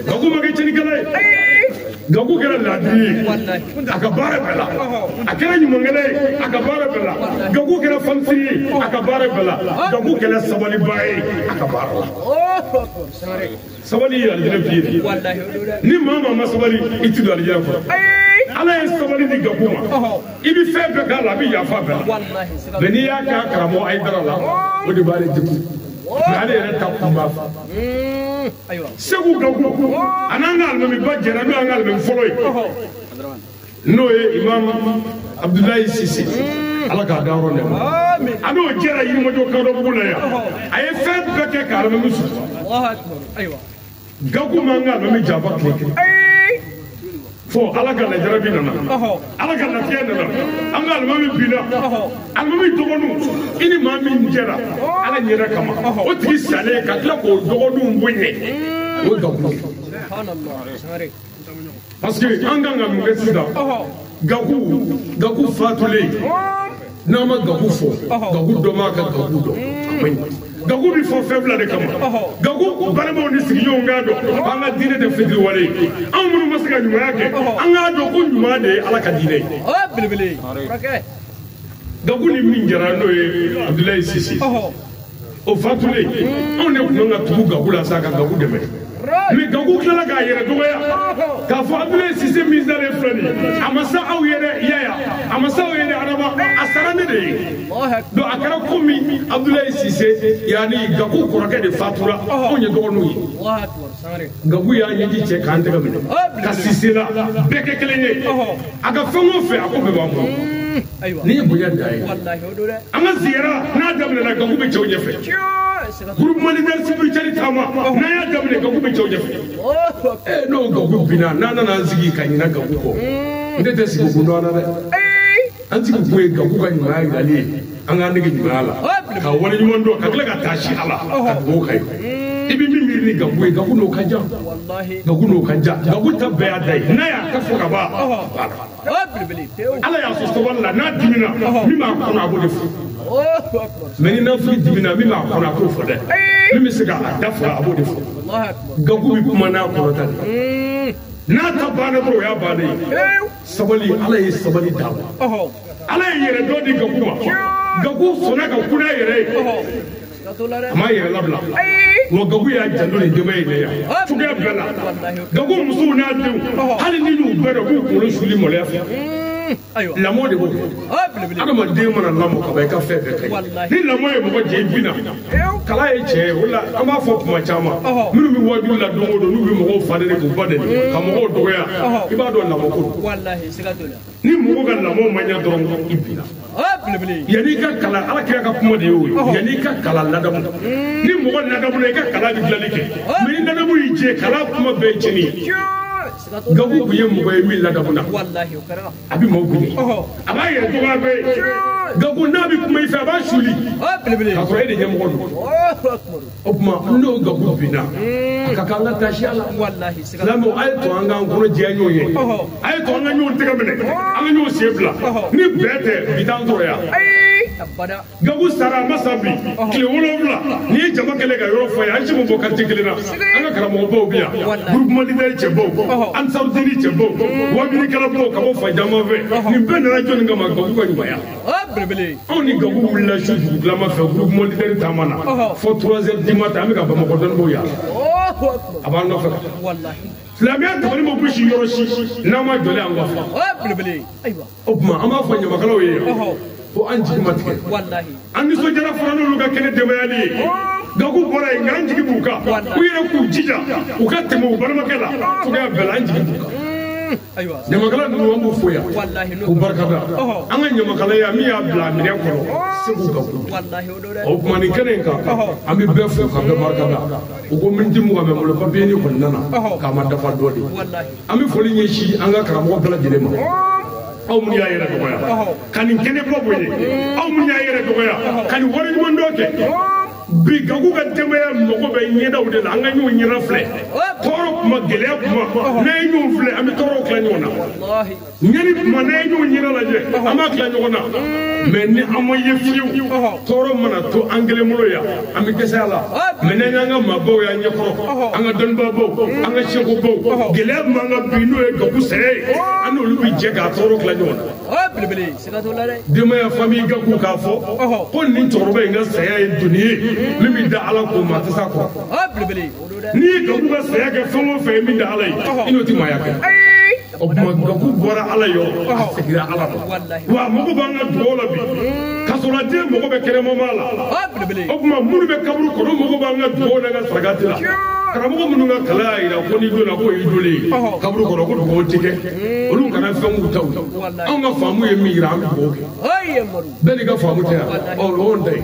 S5: Gaku ma kɛ tiɲɛnikɛla ye. Gaku kɛra laadiri ye a ka baara bɛɛ la. A kɛra ɲumankɛla ye a ka baara bɛɛ la. Gaku kɛra fanisiri ye a ka baara bɛɛ la. Gaku kɛra sabalibaa ye a ka baara la. Sabali ye alijinɛ f'i ye. Ni maa maa ma sabali i ti don alijinɛ kɔnɔ. Ala ye sabali di Gaku ma. I bɛ fɛn bɛɛ k'a la a bɛ yafa bɛɛ la. Mɛ n'i y'a kɛ a karamɔgɔ Ayidara la o de b'ale degun. Mɛ ale yɛrɛ ta kun b'a fɔ. Segu Gaku a n'an ka alimamiba jɛra n'o y'an ka alimami fɔlɔ ye. N'o ye Imam Abudulayi Sise. Ala k'a da yɔrɔ nɛma. A n'o jɛra Yirimajɔ Kadɔbugu la yan. A ye fɛn bɛɛ kɛ ka alimami sutura. Gaku m'an ka alimami janfa tile kelen. Fo Ala ka lajarabi nana. Ala ka lafiya nana. An ka alimami binna. Alimami dɔgɔninw i ni maa min jɛra Ala ɲɛda kama. O tigi salen ka tila k'o dɔgɔninw bonya. O ye Gaku ye. Parce que an kan ka mun kɛ sisan. Gaku fatulen. N'an ma Gaku fɔ Gaku dɔ m'a ka Gaku dɔn. A man ɲi. Gaku bɛ fɔ fɛn fila de kama. Gaku balimaw ni sigiɲɔgɔnw k'a dɔn k'an ka diinɛ tɛ fitiriwale ye. Anw minnu ma se ka ɲumanya kɛ an k'a dɔn ko ɲuman de ye Ala ka diinɛ ye. Gaku ni min jɛra n'o ye Abudulayi Sise o fatulen anw de tun kan ka tugu Gaku la sa ka Gaku dɛmɛ. Mais Gaku tilala k'a yɛrɛ dɔgɔya k'a fɔ Abudulayi Sise min salen filɛ nin ye a ma se aw ye dɛ Yaya a ma se aw ye dɛ Adama a sara ne de ye. Donc a kɛra komi Abudulayi Sise yanni Gaku kɔrɔkɛ de fatura anw ye dɔgɔninw ye. Gaku y'a ɲɛji cɛ k'an tɛgɛ minɛ ka Sise la bɛɛ kɛ kelen ye a ka fɛn o fɛn a ko bɛɛ b'an bolo. N'i ye bonya dan ye an ka ziyara n'a daminɛna Gaku bɛ cɛw ɲɛfɛ. Groupement leader spirituel taama n'an y'a daminɛ Gaku bɛ cɛw ɲɛfɛ. N'o Gaku binna n'an nana an sigi ka ɲinɛ Gaku kɔ ne tɛ sigi kun dɔn na dɛ. An sigi kun ye Gaku ka ɲumanya yirali ye an k'an nege ɲumanya la ka waleɲuman dɔn ka tila ka taa si a la ka dugawu k'a ye. I bɛ min miiri ni Gaku ye Gaku n'o ka jan. Gaku n'o ka jan. Gaku ta bɛɛ y'a da ye n'a y'a ta fɔ ka ban. Ala y'a sɔn sabali la n'a dimina min b'a kɔnɔ a b'o de fɔ. Mɛ ni nafolo dimina min b'a kɔnɔ a t'o fɔ dɛ. Min bɛ se k'a da fɔ a b'o de fɔ. Gaku bɛ kuma n'a kɔnɔ ta de. N'a ta banna dɔrɔn o y'a bannen ye. Sabali Ala ye sabali d'a ma. Ala ye yɛrɛ dɔ di Gaku ma. Gaku sɔnna ka kun n'a yɛrɛ ye. A m'a yɛrɛ labila. Wa Gaku y'a janto nin denbaya in na yan. Cogoya bɛɛ la. Gaku musow n'a denw hali ni y'u bɛɛ dɔn k'u kunkolo suli maloya fɛ. Lamɔ de b'o kɛ. Adamaden mana lamɔ ka ban i ka fɛn bɛɛ ka ɲi. Ni lamɔ ye mɔgɔ jɛ i bin na. Kalan ye tiɲɛ ye o la an b'a fɔ kuma caman. Minnu bɛ wajibi la don o don n'u bɛ mɔgɔw fa nɛni k'u ba nɛni ka mɔgɔw dɔgɔya i b'a dɔn lamɔ ko don. Ni mɔgɔ ka lamɔ ma ɲɛ dɔrɔn i binna. Yanni i ka kalan Ala kira ka kuma de y'o ye. Yanni i ka kalan ladamu. Ni mɔgɔ ladamu na i ka kalan bɛ dilanni kɛ. Mais ni ladamu y'i jɛ kalan kuma bɛɛ ye tiɲɛni ye. Gaku kun ye mɔgɔ ye min ladamu na. A bɛ maaw bonya. A b'a yɛrɛ dɔgɔya bɛɛ ye. Gaku n'a bɛ kuma i fɛ a b'a suli. K'a sɔrɔ e de ɲɛmɔgɔ don. O tuma n'o Gaku binna a ka kan an ka taasi a la. Silamɛw a ye to an k'an kɔnɔ jɛya ɲɔgɔn ye. A ye to an ka ɲɔgɔn tɛgɛ minɛ. An ka ɲɔgɔn sen fila. Ni bɛn tɛ bi t'an sɔrɔ yan. Gaku sara a ma sa bi tile 7 n'i ye jama kɛlen ka yɔrɔ fɔ ye an si ma bɔ quartier kelen na. An ka karamɔgɔbaw bɛ yan. Groupement leader cɛbaw. Ansarudini cɛbaw. Wajulikɛlabaw ka bɔ Fajama fɛ. Nin bɛɛ nana jɔnni kama Gaku ka ɲumanya. Anw ni Gaku wulila su dugudilama fɛ groupement leader taama na fo 3 heures du matin an bɛ ka Bamakɔ dɔnnibaw yaala. A b'an nɔfɛ ka taa. Silamɛya tabali ma gosi yɔrɔ si n'an ma jɔlen an kɔfɛ. O tuma an b'a fɔ ɲamakalaw ye yan. Ko an jigi ma tigɛ. An nisɔndiyara fana n'olu ka kɛnɛ denbayali ye. Gaku bɔra yen nka an jigi b'u kan. U yɛrɛ k'u jija u ka tɛmɛ u balimakɛ la cogoya bɛɛ la an jigi b'u kan. Ɲamakala ninnu an b'u fo yan k'u barikada. An ka ɲamakalaya min y'a bila minɛn kɔnɔ Segu Gaku. O tuma nin kɛnɛ in kan an bɛ bɛɛ fo ka bɛɛ barikada. U ko miniti 20 bɛ n bolo papiye ni kɔni nana k'a ma dafa dɔ de. An bɛ foli ɲɛsin an ka karamɔgɔ bɛɛ lajɛlen ma. Aw minnu y'a yɛrɛ dɔgɔya ka nin kɛnɛba bonya aw minnu y'a yɛrɛ dɔgɔya ka nin waleɲuman dɔ kɛ bi Gaku ka denbaya mago bɛ ɲɛdaw de la an ka ɲɔgɔn ɲɛda filɛ tɔɔrɔ kuma gɛlɛya kuma n'an ye ɲɔgɔn filɛ an bɛ tɔɔrɔw tila ɲɔgɔn na ɲɛni kuma n'an ye ɲɔgɔn ɲɛda lajɛ an b'a tila ɲɔgɔn na mais ni an ma ye fiyewu tɔɔrɔ mana to an kelen bolo yan an bɛ dɛsɛ a la mais n'an y'an ka maabaw y'an ɲɛkɔrɔ an ka dɔnnibaabaw an ka sekubaw gɛlɛya min b'an ka bi n'o ye Gaku saya ye an n'olu bɛ jɛ k'a tɔɔrɔ tila ɲɔgɔn na. Denbaya famille Gaku k'a fɔ ko nin cɛkɔrɔba in ka saya ye doni ye min bɛ da Ala ko maa tɛ s'a kɔrɔ. N'i ye Gaku ka saya kɛ fɛn o fɛn ye min da Ala ye i n'o tɛ maaya kɛ. O tuma Gaku bɔra Ala yɔrɔ a seginna Ala ma. Wa a mago b'an ka dugawu la bi. Kasoladen mago bɛ kɛnɛmama la. O tuma minnu bɛ kaburu kɔnɔ mago b'an ka dugawu n'an ka sarakati la. Karamɔgɔ minnu ka kalan y'a jira ko n'i donna k'o y'i joli ye kaburu kɔnɔ ko dugawu tɛ kɛ olu kana fɛn k'u taw ye. Anw ka faamu ye min jira an bɛ dugawu kɛ. Bɛɛ n'i ka faamu tɛ yan ɔ o y'an ta ye.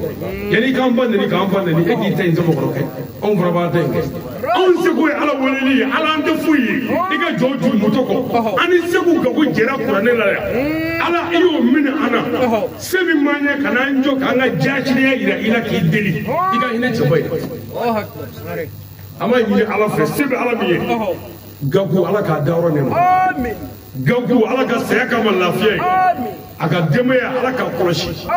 S5: Yanni k'an ba nɛni k'an fa nɛni e k'i ta in sɛbɛkɔrɔ kɛ anw fana b'an ta in kɛ. Anw seko ye Ala weleli ye Ala an tɛ foyi ye i ka jɔw jurumutɔ kɔ. An ni Segu Gaku jɛra kuranɛ la yan. Ala i y'o minɛ an na. Se min b'an ye ka n'an jɔ k'an ka jaasiriya jira i la k'i deli i ka hinɛ cɛba ye. An b'a ɲini Ala fɛ se bɛ Ala min ye. Gaku Ala k'a dayɔrɔ nɛɛma. Gaku Ala ka saya kama lafiya ye. A ka denbaya Ala k'a kɔlɔsi.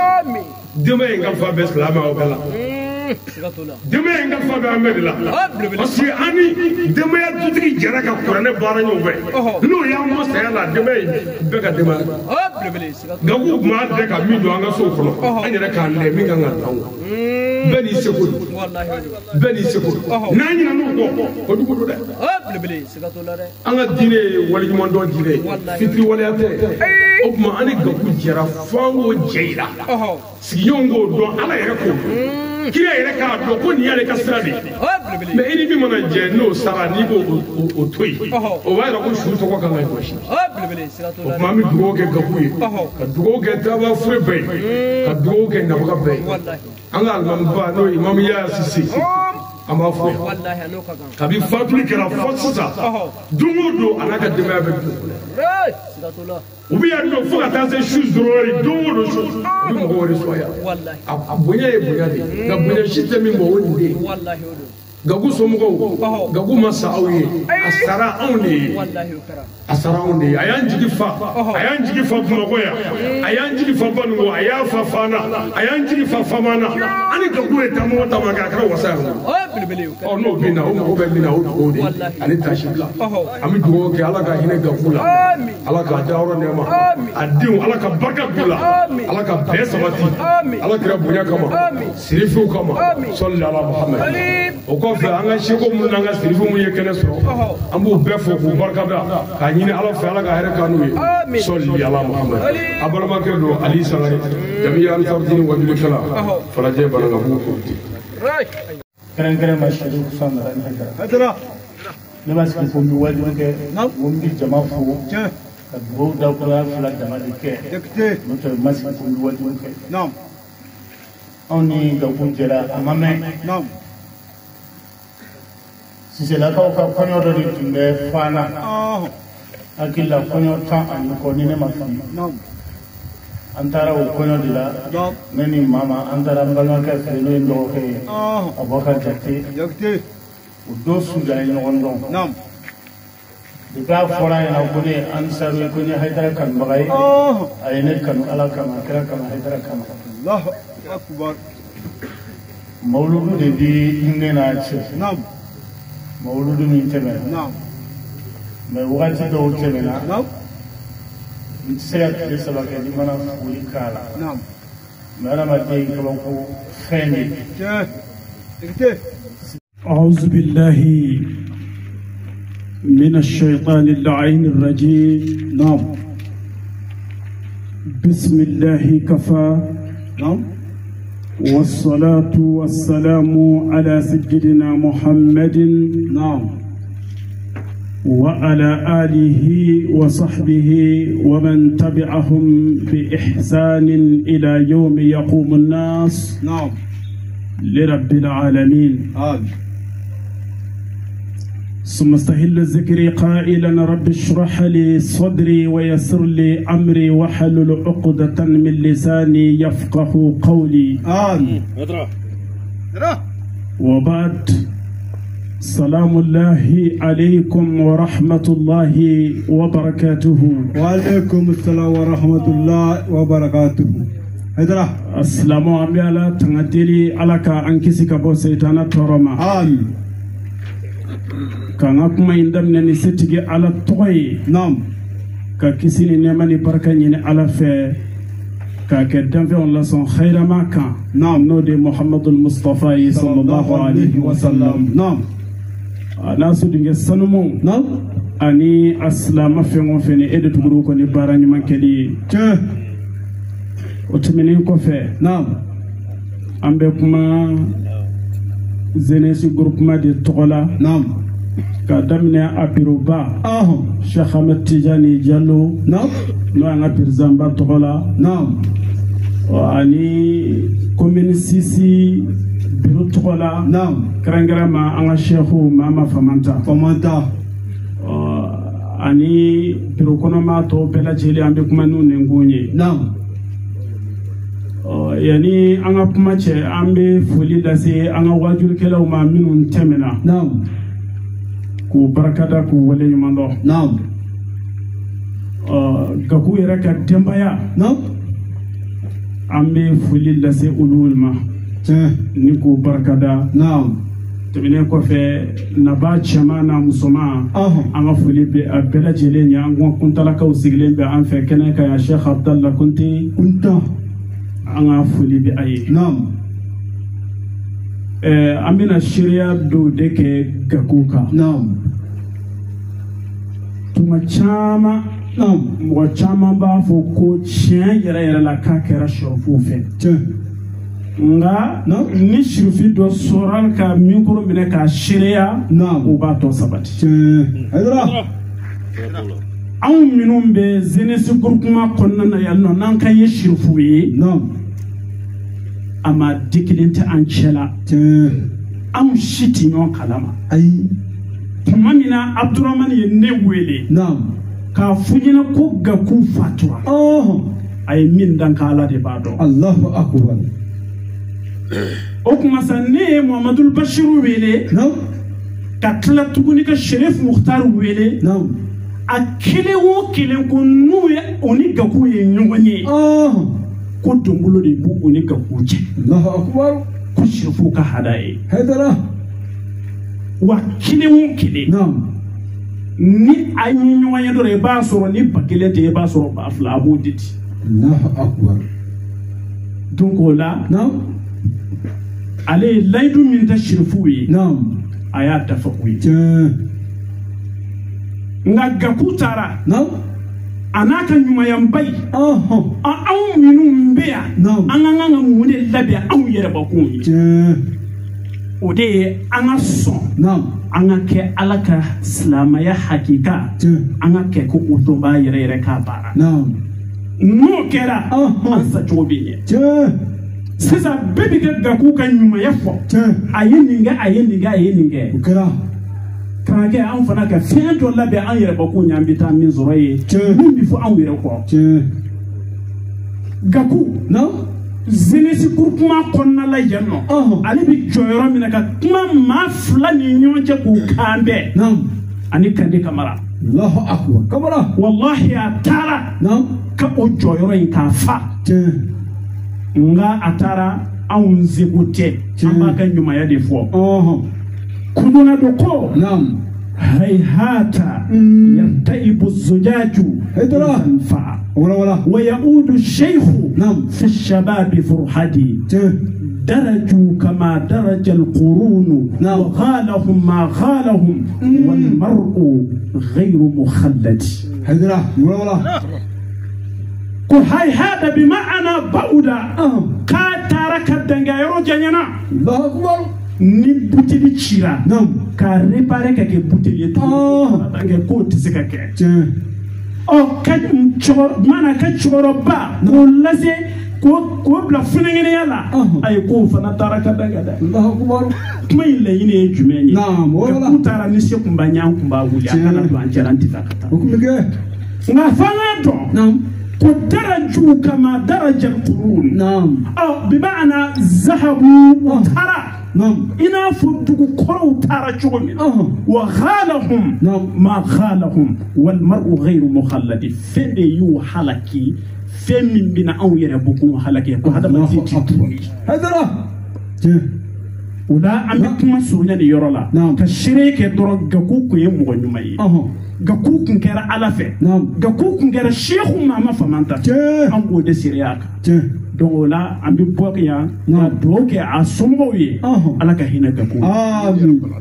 S5: Denbaya in ka fa bɛɛ silamɛ aw bɛɛ la. Denbaya in ka fa bɛ an bɛɛ de la. Parce que an ni denbaya dutigi jɛra ka kuranɛ baara ɲɔgɔn fɛ. N'o y'an bɔ saya la denbaya in bɛɛ ka denbaya. Gaku tun b'a dɛ ka min don an ka sow kɔnɔ an yɛrɛ k'an lɛ min kan ka don an kan. Bɛɛ n'i seko don. Bɛɛ n'i seko don. N'an ɲinɛn'u kɔ kojugu don dɛ. An ka diinɛ ye waleɲumandɔn diinɛ ye. Fitiriwaleya tɛ. O tuma an ni Gaku jɛra fo an k'o jɛ yira. Sigiɲɔgɔnw k'o dɔn Ala yɛrɛ k'o dɔn. Kira yɛrɛ k'a dɔn ko nin y'ale ka sira de ye. Mais i ni min mana jɛ n'o sara n'i b'o o to yen o b'a yira ko su tɔgɔ kan ka jɔsi. O tuma an bɛ dugawu kɛ Gaku ye ka dugawu kɛ Daba Fure bɛɛ ye ka dugawu kɛ Nabaga bɛɛ ye. An ka alimamiba n'o ye Imamu Yaya Sise an b'a fo yan. Kabi fatuli kɛra fo sisan don o don a n'a ka denbaya bɛ du kɔnɔ. U bɛ yan nɔ fo ka taa se su 0 don o don su u bɛ mɔgɔw reçoit yan. A bonya ye bonya de ye nka bonya si tɛ min bɔ o nin de ye. Gaku somɔgɔw Gaku ma sa aw ye a sara anw de ye. A sara anw de ye. A y'an jigi fa a y'an jigi fa Bamakɔ yan a y'an jigi fa Banugu a y'a fa Fana a y'an jigi fa Famana. An ni Gaku ye taama o taama kɛ a kɛra wasa ye. Ɔ n'o bɛ na o mago bɛ min na o dugawu de ani tasibila. An bɛ dugawu kɛ Ala ka hinɛ Gaku la, Ala k'a dayɔrɔ nɛɛma, a denw Ala ka barika b'u la, Ala ka bɛn sabati, Ala kira bonya kama, sirifiw kama, sɔli ala Muhammed. O kɔfɛ an ka seko minnu n'an ka sirifu minnu ye kɛnɛ sɔrɔ, an b'u bɛɛ fo k'u barikada k'a ɲini Ala fɛ Ala ka hɛrɛ k'an n'u ye, sɔli ala Muhammed. A balimakɛ don Ali Sangare, Jamiya Ansarudini wajulikɛla, Falajɛ Banankabugu Kurudi.
S7: Kɛrɛnkɛrɛn ma Sɛrifu Sangare Hayidara. Ne b'a sigi ko n bɛ wajibi kɛ, ko n bɛ jama fo ka dugawu dakuruya fila dama de kɛ, n'o tɛ n ma sigi ko n bɛ wajibi kɛ. Anw ni Gaku jɛra a ma mɛn. Siselakaw ka kɔɲɔ dɔ de tun bɛ Fana, hakili la kɔɲɔ 10 ni kɔ ni ne ma fili. An taara o kɔɲɔ de la, ne ni mama an taara n balimakɛ fɛ yen, n'o ye n dɔgɔkɛ ye, Abubakar Jakite. O don su de an ye ɲɔgɔn dɔn. Depuis a fɔra a ɲɛna ko ne ye Ansaru ye, ko n ye Hayidara kanubaga ye, a ye ne kanu Ala kama, kira kama, Hayidara kama. Mawuludu de bi ne n'a cɛ, mawuludu min tɛmɛna, mɛ wagati dɔw tɛmɛna n tɛ se ka tile 3 kɛ ni mana foli k'a la, mɛ adamaden kabako fɛn de.
S8: أعوذ بالله من الشيطان اللعين الرجيم. نعم. بسم الله كفى. نعم. والصلاة والسلام على سيدنا محمد. نعم. وعلى آله وصحبه ومن تبعهم بإحسان إلى يوم يقوم الناس. نعم. لرب العالمين. آمين. ثم استهل الذكر قائلا رب اشرح لي صدري ويسر لي أمري واحلل عقدة من لساني يفقه قولي. آمين. وبعد، سلام الله عليكم ورحمة الله وبركاته.
S4: وعليكم السلام ورحمة الله وبركاته.
S8: السلام عليكم تنgadili ala ka an kisi ka bɔ seytana tɔɔrɔ ma. Amin. Ka n ka kuma in daminɛ ni setigi Ala tɔgɔ ye. Naam. Ka kisi ni nɛɛma ni barika ɲini Ala fɛ k'a kɛ danfɛnw lasɔn hayirama kan. Naam. N'o de ye Muhamadul Mustafa ye sallallahu alayhi wa sallam. Naam. A n'a sodenkɛ sanumanw. Naam. Ani a silamɛ fɛn o fɛn ni e de tugur'u kɔ ni baara ɲuman kɛli ye. Tiɲɛ. O tɛmɛnen kɔfɛ, naam, an bɛ kuma jeunesse groupement de tɔgɔ la, naam, ka daminɛ a bureau-ba, Cheikh Ahmed Tidiane Diallo, naam, n'o y'an ka président ba tɔgɔ la, naam, ani commune 6 bureau tɔgɔ la, naam, kɛrɛnkɛrɛn ma an ka cheikhu Mama Famanta, Famanta, ani bureau kɔnɔma tɔw bɛɛ lajɛlen, an bɛ kuma n'u nɛnkun ye, naam. Yanni an ka kuma cɛ, an bɛ foli lase an ka wajulikɛlaw ma minnu tɛmɛna, naam, k'u barikada k'u waleɲuman dɔn, naam. Gaku yɛrɛ ka denbaya, naam, an bɛ foli lase olu ma, ni k'u barikada, naam. Tɛmɛnen kɔfɛ, naba cɛman n'a musoman, an ka foli bɛ a bɛɛ lajɛlen ye. An ka kuntalakaw sigilen bɛ an fɛ kɛnɛ kan yan, Cheikh Abdallah Kunte, Kunta, an ka foli bɛ a ye. Naam. An bɛna seereya dɔw de kɛ Gaku kan. Naam. Tuma caman, naam, mɔgɔ caman b'a fɔ ko tiɲɛ yɛrɛ yɛrɛ la k'a kɛra sɔrɔfuw fɛ. Tiɲɛ. Nka ni sirifi dɔ sɔrɔ ka mikoro minɛ k'a seereya, naam, o b'a tɔ sabati. Tiɲɛ. Anw minnu bɛ jeunesse groupement kɔnɔna na yan nɔ, n'an ka ye sirifu ye, naam, a ma di kelen tɛ an cɛ la. Anw si tɛ ɲɔgɔn kalama. Ayi. Tuma min na Abdurahmani ye ne wele, naam, k'a fɔ ɲɛna ko Gaku fatura, a ye min dan k'Ala de b'a dɔn. Allahu akbar. O tuma sa, ne ye Muhamadul Bashiru wele, naam, ka tila tuguni ka Sherif Mukhtar wele, naam, a kelen o kelen ko n'u ye o ni Gaku ye ɲɔgɔn ye, ko donbolo de b'u o ni Gaku cɛ. Allahu akbar. Ko sirifuw ka hada ye. Hayidara. Wa kelen o kelen ni a ye ɲɔgɔn ye dɔrɔn i b'a sɔrɔ ni 1000 tɛ i b'a sɔrɔ 2000 a b'o de di.
S4: Allahu akbar.
S8: Donc o la ale ye layidu min ta sirifuw ye a y'a dafa u ye. Nka Gaku taara a n'a ka ɲumanyanba ye anw minnu bɛ yan an ka kan ka mun de labɛn anw yɛrɛbakun ye o de ye an ka sɔn an ka kɛ Ala ka silamɛya hakika an ka kɛ ko o dɔnbaa yɛrɛ yɛrɛ k'a baara n'o kɛra an sacogo bɛ ɲɛ. Sisan bɛɛ bɛ kɛ Gaku ka ɲumanya fɔ a ye nin kɛ a ye nin kɛ a ye nin kɛ. Karakɛ anw fana ka fɛn dɔ labɛn an yɛrɛbakun ɲɛ an bɛ taa min sɔrɔ yen min bɛ fɔ anw yɛrɛ kɔ. Gaku jeunesse groupement kɔnɔna la yen nɔ ale bɛ jɔyɔrɔ min na ka kuma maa fila ni ɲɔgɔn cɛ k'u kan bɛn ani Kande Kamara.
S4: Allahu akbar. Kamara.
S8: Walahi a taara ka o jɔyɔrɔ in k'a fa. Nka a taara anw seko tɛ an b'a ka ɲumanya de fɔ. Kuduna dɔ ko hayhata yartaibu zujaju fa wa yaudu sheikhu fi shababi furhadi daraju kama daraja alqurunu wa ghalahum ma ghalahum wal mar'u ghayru mukhalladi. Ko hayhata bi ma'ana ba'uda ka taara ka danga yɔrɔ janyana.
S4: Allahu akbar.
S8: Ni buteli cira k'a réparé ka kɛ buteli ye tuguni k'o tɛ se ka kɛ. Ɔ ka mana ka cɛkɔrɔba k'o lase k'o bila funɛngɛnɛya la ayi k'o fana taara ka da ka dɛ. Kuma in laɲini ye jumɛn ye? K'u taara ni se kun b'a ɲɛ an kun b'a wuli a kana don an cɛla an tɛ taa ka taa. Nka f'an k'a dɔn ko daraju kama daraja al-qurun. Ɔ bi ma'ana zahabu u taara. I n'a fɔ dugu kɔrɔw taara cogo min na wa ghalahum ma ghalahum wal mar'u ghayru mukhalladi fɛn de y'u halaki fɛn min bɛna anw yɛrɛ bɔkun halaki ko hadamaden ti tuguni. O la an bɛ kuma surunya nin yɔrɔ la ka seere kɛ dɔrɔn Gaku kun ye mɔgɔ ɲuman ye. Gaku kun kɛra Ala fɛ. Gaku kun kɛra Seku Mama Famanta fɛ. An b'o de seereya kan. Donc o la an bɛ bɔ yan ka dugawu kɛ a somɔgɔw ye Ala ka hinɛ Gaku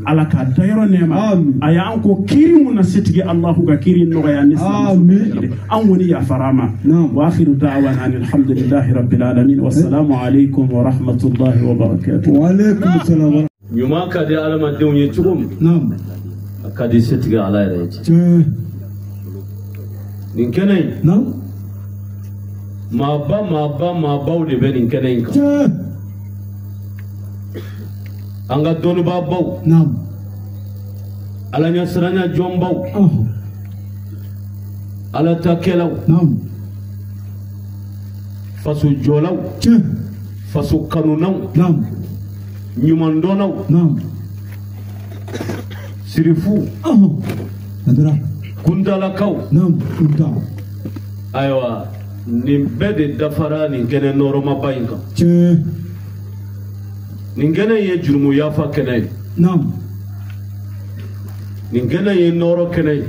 S8: Ala k'a dayɔrɔ nɛɛma a y'an ko kiiri mun na setigi Alahu ka kiiri nɔgɔya ni silamɛw an kɔni yafara a ma. Wa akhiru da'wana alhamdulillahi rabbil alamin wassalamu alaikum wa rahmatullahi wa barakatuh.
S4: Wa alaikum salam.
S9: Ɲuman ka di adamadenw ye cogo min a ka di setigi Ala yɛrɛ ye ten. Nin kɛnɛ in maaba maaba maabaw de bɛ nin kɛnɛ in kan. An ka dɔnnibaabaw Ala ɲɛsiranya jɔnbaw Ala takɛlaw faso jɔlaw faso kanunaw ɲumandɔnnaw sirifu kundalakaw ayiwa nin bɛɛ de dafara nin kɛnɛ nɔrɔmaba in kan. Nin kɛnɛ in ye jurumu yafa kɛnɛ ye. Nin kɛnɛ in ye nɔrɔ kɛnɛ ye.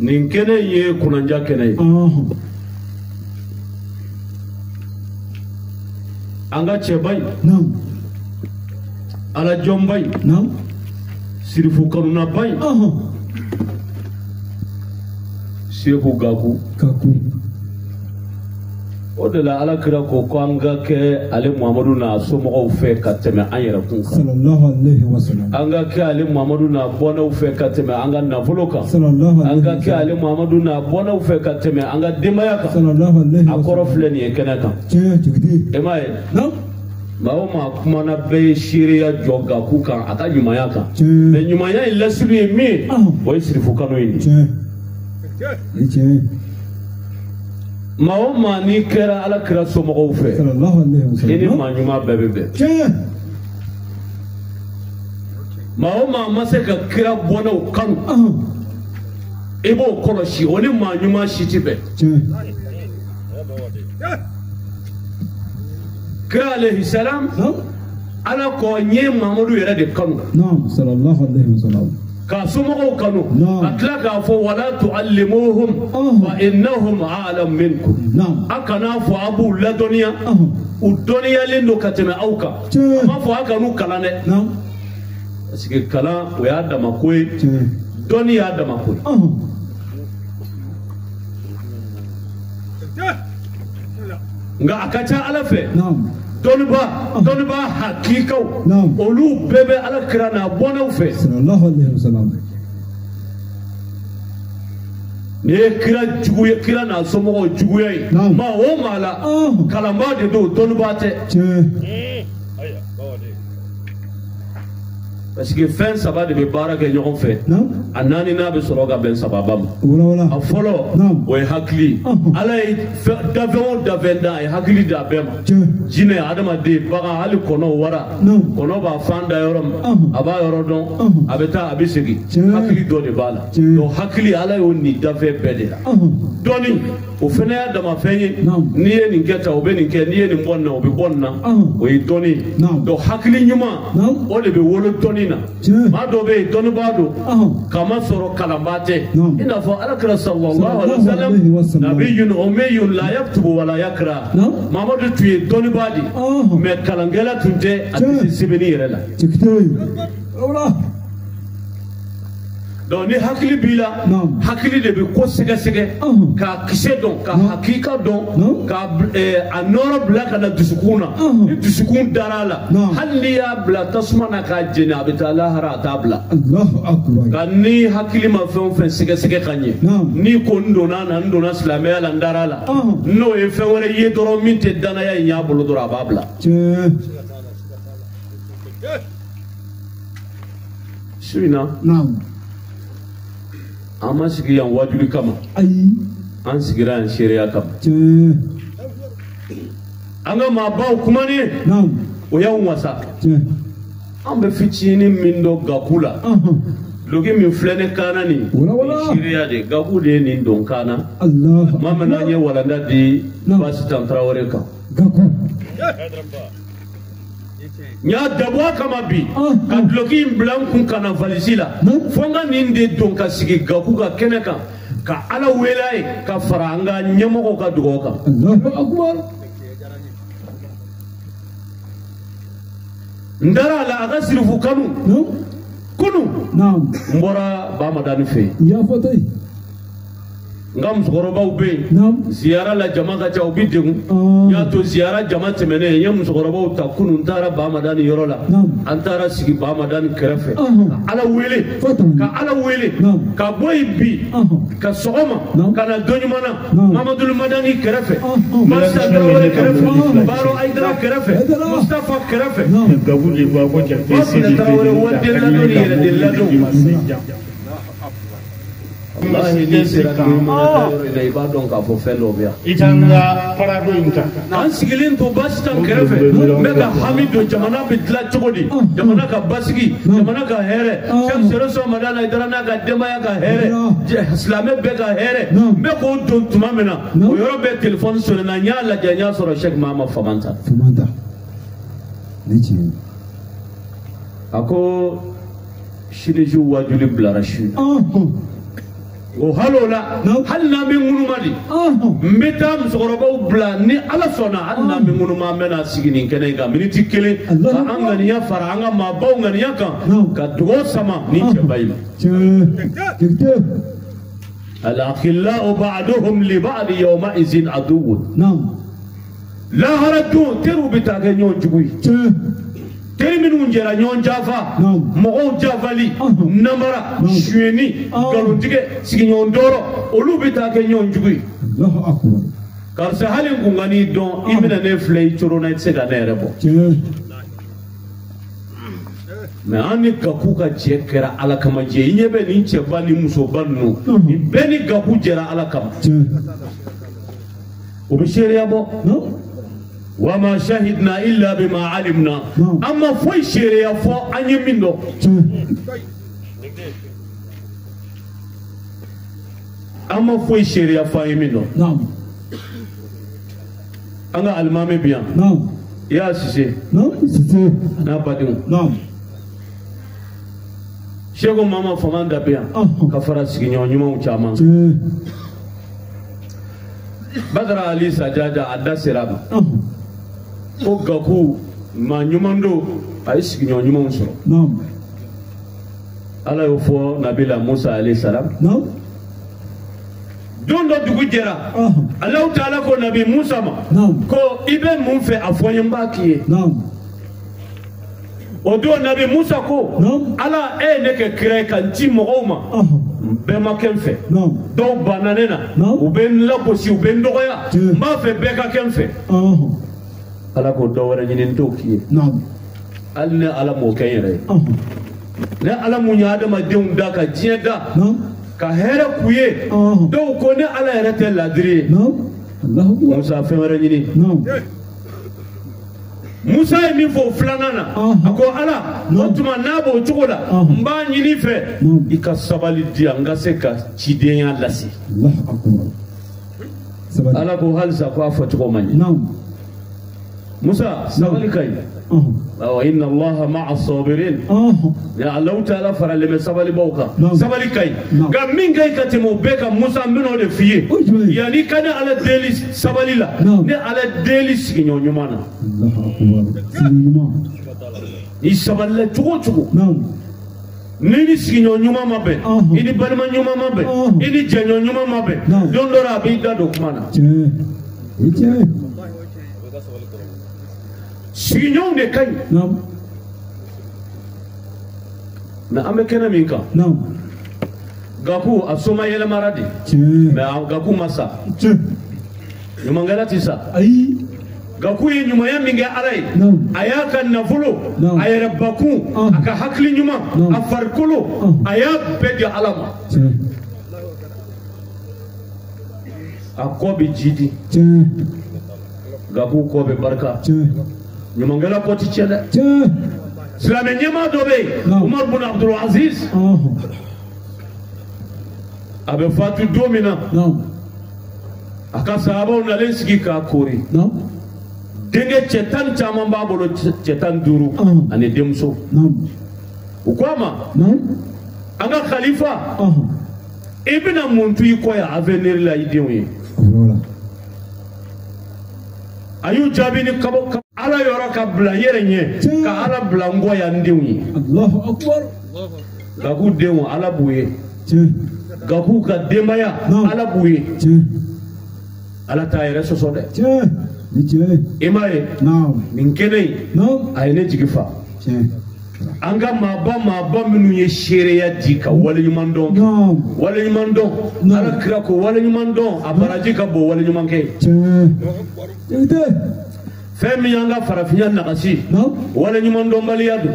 S9: Nin kɛnɛ in ye kunnanja kɛnɛ ye. An ka cɛba in Ala jɔnba in sirifu kanunaba in Seku Gaku. O de la Ala kira ko ko an ka kɛ ale Muhamadu n'a somɔgɔw fɛ ka tɛmɛ an yɛrɛ kun kan. An ka kɛ ale Muhamadu n'a bɔnɛw fɛ ka tɛmɛ an ka nafolo kan. An ka kɛ ale Muhamadu n'a bɔnɛw fɛ ka tɛmɛ an ka denbaya kan. A kɔrɔ filɛ nin ye kɛnɛ kan. E m'a ye? Maa o maa kumana bɛɛ ye seereya jɔ Gaku kan a ka ɲumanya kan. Mɛ ɲumanya in lasili ye min ye o ye sirifu kanu in de ye. Maa o maa n'i kɛra Ala kira somɔgɔw fɛ i ni maa ɲuman bɛɛ bɛ bɛn. Maa o maa ma se ka kira bɔnɛw kanu i b'o kɔlɔsi o ni maa ɲuman si ti bɛn. Kira alayhi salam Ala ko n ye Mamadu yɛrɛ de kanu.
S4: Naam sallallahu alayhi wa sallam.
S9: K'a somɔgɔw kanu. Ka tila k'a fɔ wala tuallimuhum fa innahum a'lam minkum. A kana fɔ a b'u ladɔnniya. U dɔnniyalen don ka tɛmɛ aw kan. A m'a fɔ a kan'u kalan dɛ. Parce que kalan o y'a dama ko ye. Dɔnni y'a dama ko ye. Nka a ka ca Ala fɛ. Dɔnniba hakikaw olu bɛɛ bɛ Ala kira n'a bɔnnaw fɛ.
S4: Sallallahu alayhi wa sallam.
S9: N'i ye kira juguya kira n'a somɔgɔw juguya ye maa o maa la kalanbaa de don dɔnnibaa tɛ. Parce que fɛn saba de bɛ baara kɛ ɲɔgɔn fɛ a naani n'a bɛ sɔrɔ ka bɛn sababa ma. A fɔlɔ o ye hakili ye. Ala ye dafɛn o dafɛn da a ye hakili d'a bɛɛ ma. Jinɛ adamaden bagan hali kɔnɔ wara kɔnɔ b'a fan da yɔrɔ min a b'a yɔrɔ dɔn a bɛ taa a bɛ segin hakili dɔ de b'a la. Donc hakili Ala y'o nin dafɛn bɛɛ de la. Dɔnni o fana y'a dama fɛn ye n'i ye nin kɛ tan o bɛ nin kɛ n'i ye nin bɔ nin na o bɛ bɔ nin na o ye dɔnni ye. Donc hakili ɲuman o de bɛ wolo dɔnni na. Maa dɔ bɛ yen dɔnnibaa don k'a sɔrɔ kalanbaa tɛ i n'a fɔ Ala kira sallallahu alayhi wa sallam nabiyyun ummiyun la yaktubu wa la yakra. Mamadu tun ye dɔnnibaa de ye mais kalankɛla tun tɛ a tɛ se sɛbɛnni yɛrɛ la. Donc ni hakili b'i la hakili de bɛ ko sɛgɛsɛgɛ k'a kisɛ dɔn ka hakika dɔn ka a nɔrɔ bila ka na dusukun na ni dusukun dara a la hali n'i y'a bila tasuma na k'a jeni a bɛ taa lahara a t'a bila. Nka ni hakili ma fɛn o fɛn sɛgɛsɛgɛ ka ɲɛ n'i ko n donna na n donna silamɛya la n dara a la n'o ye fɛn wɛrɛ ye dɔrɔn min tɛ danaya in y'a bolo dɔrɔn a b'a bila. Su in na. An ma sigi yan wajuli kama. An sigira yan seereya kama. An ka maabaw kumanen o y'anw wasa. An bɛ fitinin min dɔn Gaku la. Duloki min filɛ ne kan na nin seereya de Gaku de ye nin don kan na. Maa min n'an ye walanda di Basitan Tarawele kan. N y'a dabɔ a kama bi ka duloki in bila n kun ka na valisi la fo n ka nin de don ka sigi Gaku ka kɛnɛ kan ka Ala wele a ye ka fara an ka ɲɛmɔgɔw ka dugawu kan. N dara a la a ka sirifu kanu kunun n bɔra Bamadani fɛ yen. N ka musokɔrɔbaw bɛ yen ziyara la jama ka ca u bɛ degun n y'a to ziyara jama tɛmɛnen n ye musokɔrɔbaw ta kunun n taara Bamadani yɔrɔ la an taara sigi Bamadani kɛrɛfɛ ka Ala wele ka Ala wele ka bɔ yen bi ka sɔgɔma ka na don ɲuman na Mamadou Madani kɛrɛfɛ Masa Tarawele kɛrɛfɛ Baro Ayidara kɛrɛfɛ Mustafa kɛrɛfɛ Masa Tarawele waliden ladon ni yɛrɛden ladon. Wallahi n'i sera i b'a dɔn k'a fɔ fɛn dɔ bɛ yan.
S7: I t'an ka parado in ta.
S9: An sigilen to Basitan kɛrɛfɛ n bɛ ka hami don jamana bɛ dilan cogo di jamana ka basigi jamana ka hɛrɛ Cheikh Sereso Madani Ayidara n'a ka denbaya ka hɛrɛ silamɛ bɛɛ ka hɛrɛ n bɛ k'o don tuma min na o yɔrɔ bɛɛ telefɔni sonné na n y'a lajɛ n y'a sɔrɔ Cheikh Mahama Famanta.
S4: Famanta. Ni tiɲɛ.
S9: A ko sini su wajuli bilara su in na. O hali o la hali n'an bɛ ŋunuma de n bɛ taa musokɔrɔbaw bila ni Ala sɔnna hali n'an bɛ ŋunuma an bɛna sigi nin kɛnɛ in kan miniti kelen ka an ŋaniya fara an ka maabaw ŋaniya kan ka dugawu sama ni cɛba in ma. Al-akhillau ba'duhum li ba'di yawma izin aduwwun. Lahara don teriw bɛ taa kɛ ɲɔgɔn jugu ye. Teri minnu jɛra ɲɔgɔn janfa mɔgɔw janfali namara suyɛnni nkalontigɛ sigiɲɔgɔn tɔɔrɔ olu bɛ taa kɛ ɲɔgɔn jugu ye. Karisa hali n kun ka n'i dɔn i bɛna ne filɛ i coron na i tɛ se ka ne yɛrɛ bɔ. Mais an ni Gaku ka jɛ kɛra Ala kama jɛ i ɲɛ bɛ nin cɛba ni musoba ninnu nin bɛɛ ni Gaku jɛra Ala kama. O bɛ seereya bɔ. Wama shahidna illa bima alimna. Amma foyi seereya fɔ an ye min dɔn. An ma foyi seereya fɔ an ye min dɔn. An ka alimami bi yan. Ya Sise.
S4: Sise.
S9: N'a badenw. Seko Mama Famanta bɛ yan ka fara sigiɲɔgɔn ɲumanw caman. Badara Ali Sajaja a da sera a ma. Ko Gaku maa ɲuman don, a ye sigiɲɔgɔn ɲumanw sɔrɔ. Ala y'o fɔ Nabila Musa alayhi salam. Don dɔ dugu jɛra, Alahu taala ko Nabi Musa ma ko i bɛ mun fɛ a fɔ n ye, n b'a k'i ye. O don Nabi Musa ko Ala, e ye ne kɛ kira ye ka n ci mɔgɔw ma, bɛɛ ma kɛ n fɛ, dɔw banna ne na, u bɛ n lagosi, u bɛ n dɔgɔya, n b'a fɛ bɛɛ ka kɛ n fɛ. Ala ko dɔ wɛrɛ ɲini n t'o k'i ye. Hali ne Ala m'o kɛ n yɛrɛ ye. Ne Ala mun ye adamadenw da ka diɲɛ da ka hɛrɛ k'u ye, dɔw ko ne Ala yɛrɛ tɛ ladiri ye. Musa fɛn wɛrɛ ɲini. Musa ye min fɔ o filanan na, a ko Ala, o tuma n'a b'o cogo la, n b'a ɲini fɛ i ka sabali di yan, n ka se ka cidenya lase. Ala ko halisa ko a fɔcogo man ɲi. Musa sabali ka ɲi. Awɔ, inna Allaha ma'a sabirin. Alahu taala faralen bɛ sabalibaw kan. Sabali ka ɲi. Nka min ka ɲi ka tɛmɛ o bɛɛ kan, Musa, n bɛn'o de f'i ye. Yanni ka ne Ala deli sabali la, ne Ala deli sigiɲɔgɔn ɲuman na. N'i sabalila cogo o cogo, n'i ni sigiɲɔgɔn ɲuman ma bɛn, i ni balima ɲuman ma bɛn, i ni jɛɲɔgɔn ɲuman ma bɛn, don dɔ la a b'i da don kuma na. Sigiɲɔgɔnw de ka ɲi. Mɛ an bɛ kɛnɛ min kan, Gaku a soma yɛlɛmara de, mɛ Gaku ma sa. Ɲumankɛla ti sa. Gaku ye ɲumanya min kɛ Ala ye, a y'a ka nafolo, a yɛrɛ bakun, a ka hakili ɲuman, a farikolo, a y'a bɛɛ di Ala ma. A kɔ bɛ ji di. Gaku kɔ bɛ barika. Ɲumankɛla kɔ ti tiɲɛ dɛ. Silamɛ ɲɛmaa dɔ bɛ yen, Umar bun Abdul Aziz, a bɛ fatu don min na, a ka sahabaw nalen sigi k'a koori. Denkɛ cɛ 10 caman b'a bolo, cɛ 15 ani denmuso. U ko a ma, an ka khalifa, i bɛna mun to i kɔ yan avenir la i denw ye? A y'u jaabi ni kaba Ala yɔrɔ ka bila n yɛrɛ ɲɛ, ka Ala bila n kɔ yan n denw ye. Gaku denw Ala b'u ye. Gaku ka denbaya Ala b'u ye. Ala t'a yɛrɛ sɔsɔ dɛ. I m'a ye nin kɛnɛ in, a ye ne jigi fa. An ka maaba minnu ye seereya di ka waleɲuman dɔn, waleɲuman dɔn, Ala kira ko waleɲuman dɔn, a baraji ka bon waleɲuman kɛ ye. Fɛn min y'an ka farafinya nagasi, waleɲuman dɔnbaliya don.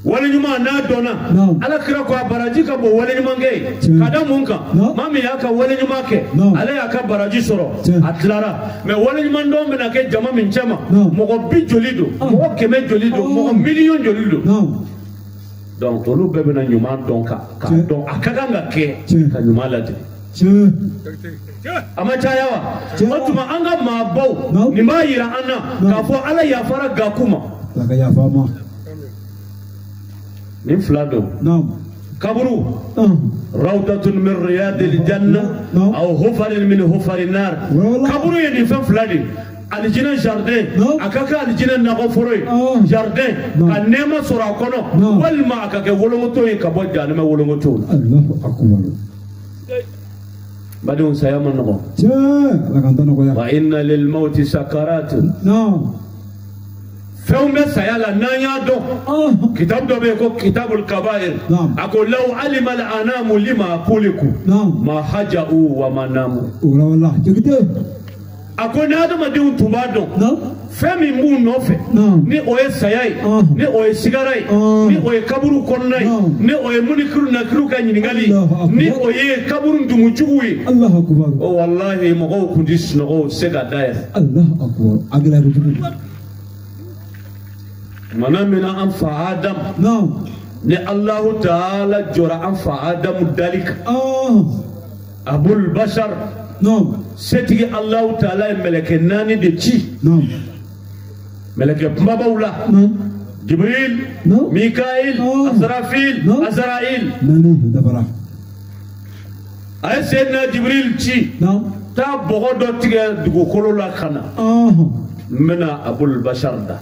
S9: Waleɲuman n'a dɔnna, Ala kira ko a baraji ka bon waleɲumankɛ ye. Ka da mun kan, maa min y'a ka waleɲuman kɛ, ale y'a ka baraji sɔrɔ, a tilara. Mɛ waleɲuman dɔn bɛna kɛ jama min cɛma, mɔgɔ 50 joli don, mɔgɔ 100 joli don, mɔgɔ miliyɔn joli don. Donc olu bɛɛ bɛna ɲuman dɔn k'a dɔn a ka kan ka kɛ ka ɲuman lajɛ. A ma caya wa? O tuma an ka maabaw nin b'a yira an na k'a fɔ Ala yafara Gaku ma. Nin fila don. Kaburu rawdatun min riyadil janna aw hufarin min hufarin nar. Kaburu ye nin fɛn fila de ye. Alijinɛ jardin, a ka kɛ alijinɛ nakɔforo ye, jardin ka nɛɛma sɔrɔ a kɔnɔ, walima a ka kɛ wolonkoto ye ka bɔ jahanama wolonkotow la. Badenw, saya ma nɔgɔn. Wa inna lil mawti sakarat. Fɛnw bɛ saya la n'an y'a dɔn. Kitabu dɔ bɛ yen ko kitabul kabair. A ko law alima al anamu lima kuliku ma haja'u wa ma namu. A ko ni adamadenw tun b'a dɔn fɛn min b'u nɔfɛ, ni o ye saya ye, ni o ye sigara ye, ni o ye kaburu kɔnɔna ye, ni o ye munikiru nakiru ka ɲininkali ye, ni o ye kaburu dumujugu ye, o walahi mɔgɔw kun ti sunɔgɔ, u tɛ se ka da yɛlɛ. Mana min na an fa Adamu, ni Alahu taala jɔra an fa Adamu dali kan, Abul Bashar, Setigi Alahu Taala ye mɛlɛkɛ 4 de ci. Mɛlɛkɛ kumabaw la. Jibril, Mikail, Asrafil, Azraïl. A ye Seydina Jibril ci. Taa bɔgɔ dɔ tigɛ dugukolo la ka na. N bɛna Abul Bashar da.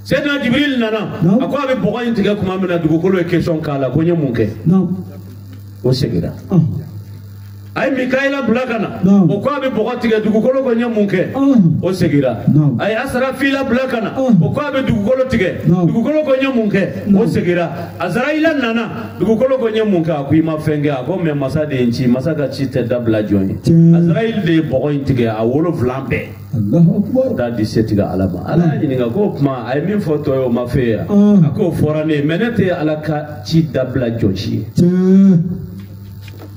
S9: Seydina Jibril nana. A ko a bɛ bɔgɔ in tigɛ tuma min na dugukolo ye question k'a la ko n ye mun kɛ. O seginna. A ye Mikaila bila ka na. O ko a bɛ bɔgɔ tigɛ dugukolo ko n ye mun kɛ. O seginna. A ye Asrafila bila ka na. O ko a bɛ dugukolo tigɛ dugukolo ko n ye mun kɛ. O seginna. Azraïla nana dugukolo ko n ye mun kɛ. A ko i ma fɛn kɛ. A ko mɛ masa de ye n ci, masa ka ci tɛ dabila jɔn ye. Azraïl de ye bɔgɔ in tigɛ a 7 bɛɛ. Taa di setigi Ala ma. Ala y'a ɲininka k'o tuma a ye min fɔ tɔ ye o ma f'e ye wa? A k'o fɔra ne ye mɛ ne tɛ Ala ka ci dabila jɔn si ye.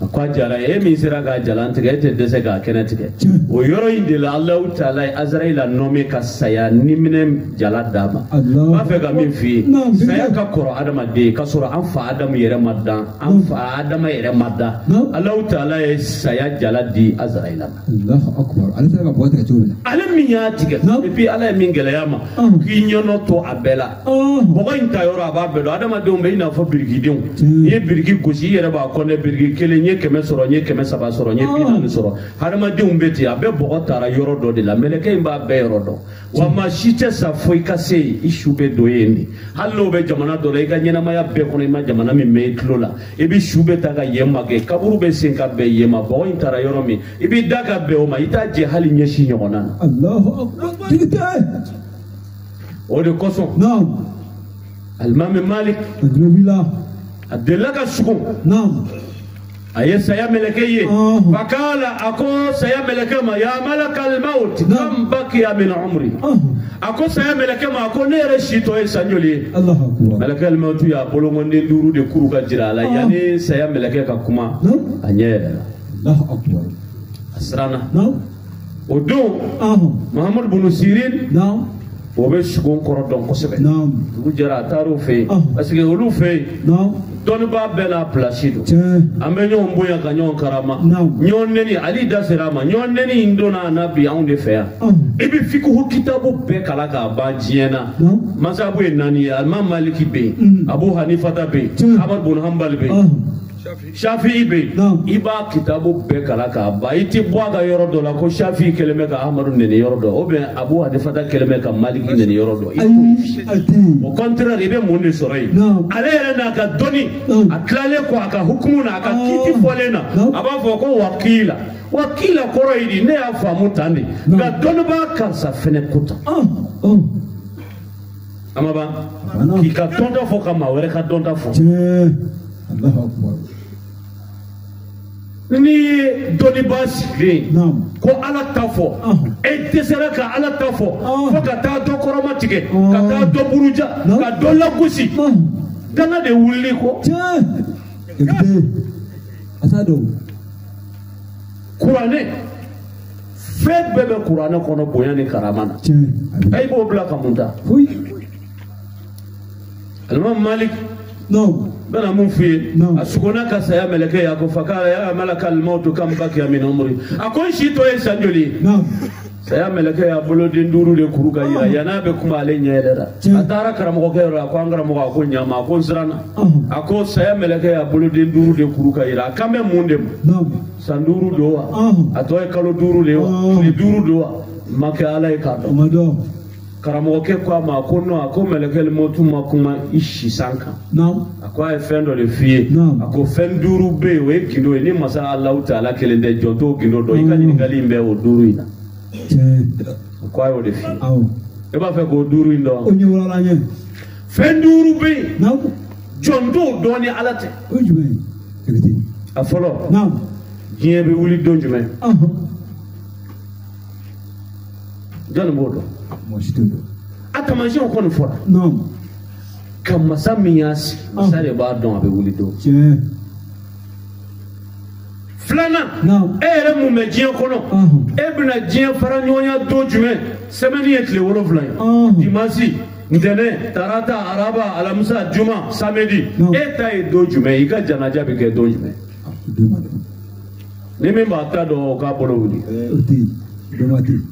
S9: A ko a diyara ye, e min sera k'a jalan tigɛ e tɛ dɛsɛ k'a kɛnɛ tigɛ. O yɔrɔ in de la Alahu Taala ye Azraïla nommé ka saya niminɛ jala d'a ma. N b'a fɛ ka min f'i ye, saya ka kɔrɔ adamaden k'a sɔrɔ an fa Adamu yɛrɛ ma dan, an fa Adama yɛrɛ ma dan. Alahu Taala ye saya jala di Azraïla ma.
S4: Ale sera ka bɔgɔ tigɛ cogo min na.
S9: Ale min y'a tigɛ, et puis Ala ye min gɛlɛya ma, k'i ɲɛnɔ to a bɛɛ la. Bɔgɔ in ta yɔrɔ a b'a bɛɛ dɔn. Adamadenw bɛ i n'a fɔ birikidenw. N'i ye biriki gosi i yɛrɛ b'a kɔnɛ biriki kelen. N ye 100 sɔrɔ, n ye 300 sɔrɔ, n ye 40 sɔrɔ. Hadamadenw bɛ ten, a bɛ bɔgɔ taara yɔrɔ dɔ de la, mɛlɛkɛ in b'a bɛɛ yɔrɔ dɔn. Wa maa si tɛ sa fo i ka se yen, i su bɛ don yen de. Hali n'o bɛ jamana dɔ la, i ka ɲɛnamaya bɛɛ kɔnɔ, i ma jamana min mɛn i tulo la, i bɛ su bɛ ta ka yen ma kɛ, kaburu bɛ sen ka bɛn yen ma, bɔgɔ in taara yɔrɔ min, i b'i da ka bɛn o ma, i t'a jɛ hali ɲɛsin ɲɔgɔnna na. O de kosɔn, Alimami Malik a delila ka sugo. A ye saya mɛlɛkɛ ye. Fakala a ko saya mɛlɛkɛ ma, ya malakal maut kam bakiya min umri. A ko saya mɛlɛkɛ ma, a ko ne yɛrɛ si tɔ ye san joli ye? Mɛlɛkɛ mawutu y'a bolokɔnden 5 de kuru ka jira a la. Yanni saya mɛlɛkɛ ka kuma, a ɲɛ yɛlɛla. A siranna. O don, Muhamadu bunu Sirin, o bɛ sugo kɔrɔ dɔn kosɛbɛ. Dugu jɛra a taar'o fɛ yen. Parce que olu fɛ yen, dɔnnibaa bɛɛ n'a pilasi don. An bɛ ɲɔgɔn bonya ka ɲɔgɔn karama. Ɲɔgɔn nɛni, Ali da sera a ma. Ɲɔgɔn nɛni in donna a na bi anw de fɛ yan. I bɛ fikihu kitabu bɛɛ kalan k'a ban diɲɛ na. Masabu ye 4 ye. Alimami Maliki bɛ yen, Abu Hanifata bɛ yen, Ahmad bun Hanbali bɛ yen, Shafi'i bɛ yen. I b'a kitabu bɛɛ kalan k'a ban, i tɛ bɔ a ka yɔrɔ dɔ la ko Shafi'i kɛlen bɛ ka Ahmadu nɛni yɔrɔ dɔ, ou bien Abu Hanifata kɛlen bɛ ka Maliki nɛni yɔrɔ dɔ. Au contraire, i bɛ mun de sɔrɔ yen? Ale yɛrɛ n'a ka dɔnni, a tilalen kɔ a ka hukumu na, a ka kiiti fɔlen na, a b'a fɔ ko wakila. Wakila kɔrɔ ye di? Ne y'a faamu tan de, nka dɔnnibaa karisa fɛnɛ ko tan. A ma ban? K'i ka dɔnta fɔ ka maa wɛrɛ ka dɔnta fɔ. N'i ye dɔnnibaa sigilen ko Ala ta fɔ, e dɛsɛra ka Ala ta fɔ fo ka taa dɔ kɔrɔma tigɛ, ka taa dɔ buruja, ka dɔ lagosi, danga de wulili kɔ. Kuranɛ, fɛn bɛɛ bɛ kuranɛ kɔnɔ bonya ni karama na. E b'o bila ka mun ta? Alimami Malik bɛna mun f'i ye? A sugonna ka saya mɛlɛkɛ ye, a ko fakala ya malakal mawtu kam bakiya min umri. A ko n si tɔ ye san joli ye? Saya mɛlɛkɛ y'a boloden 5 de kuru ka yira. Yan'a bɛ kuma ale ɲɛ yɛlɛra. A taara karamɔgɔkɛ yɔrɔ la, a ko an karamɔgɔ, a ko ɲama, a ko n siranna. A ko saya mɛlɛkɛ y'a boloden 5 de kuru ka yira. A kan bɛ mun de ma? San 5 don wa? A tɔ ye kalo 5 de ye wa? Tile 5 don wa? Ma kɛ Ala ye k'a dɔn. Karamɔgɔkɛ ko a ma, a ko non, a ko mɛlɛkɛ mɔtu ma kuma i sisan kan. A ko a ye fɛn dɔ de f'i ye. A ko fɛn 5 bɛ yen, o ye gindo ye. Ni masa Alahu Taala kelen tɛ, jɔn t'o gindo dɔn. I ka ɲininkali in bɛ o 5 in na. A ko a y'o de f'i ye. E b'a fɛ k'o 5 in dɔn? Fɛn 5 bɛ yen, jɔn t'o dɔn ni Ala tɛ. A fɔlɔ, diɲɛ bɛ wuli don jumɛn? Jɔnni b'o dɔn? A taamasiyɛnw kɔni fɔra. Ka masa min y'a sigi, masa de b'a dɔn a bɛ wuli don. Filanan, e yɛrɛ mun bɛ diɲɛ kɔnɔ, e bɛna diɲɛ fara ɲɔgɔnya don jumɛn? Semaine ye tile 7 ye. Dimanche, ntɛnɛn, tarata, araba, alamisa, juma, samedi. E ta ye don jumɛn? I ka janaja bɛ kɛ don jumɛn? Ni min b'a ta dɔn o k'a bolo wuli.
S4: O tɛ yen, dɔnba tɛ yen.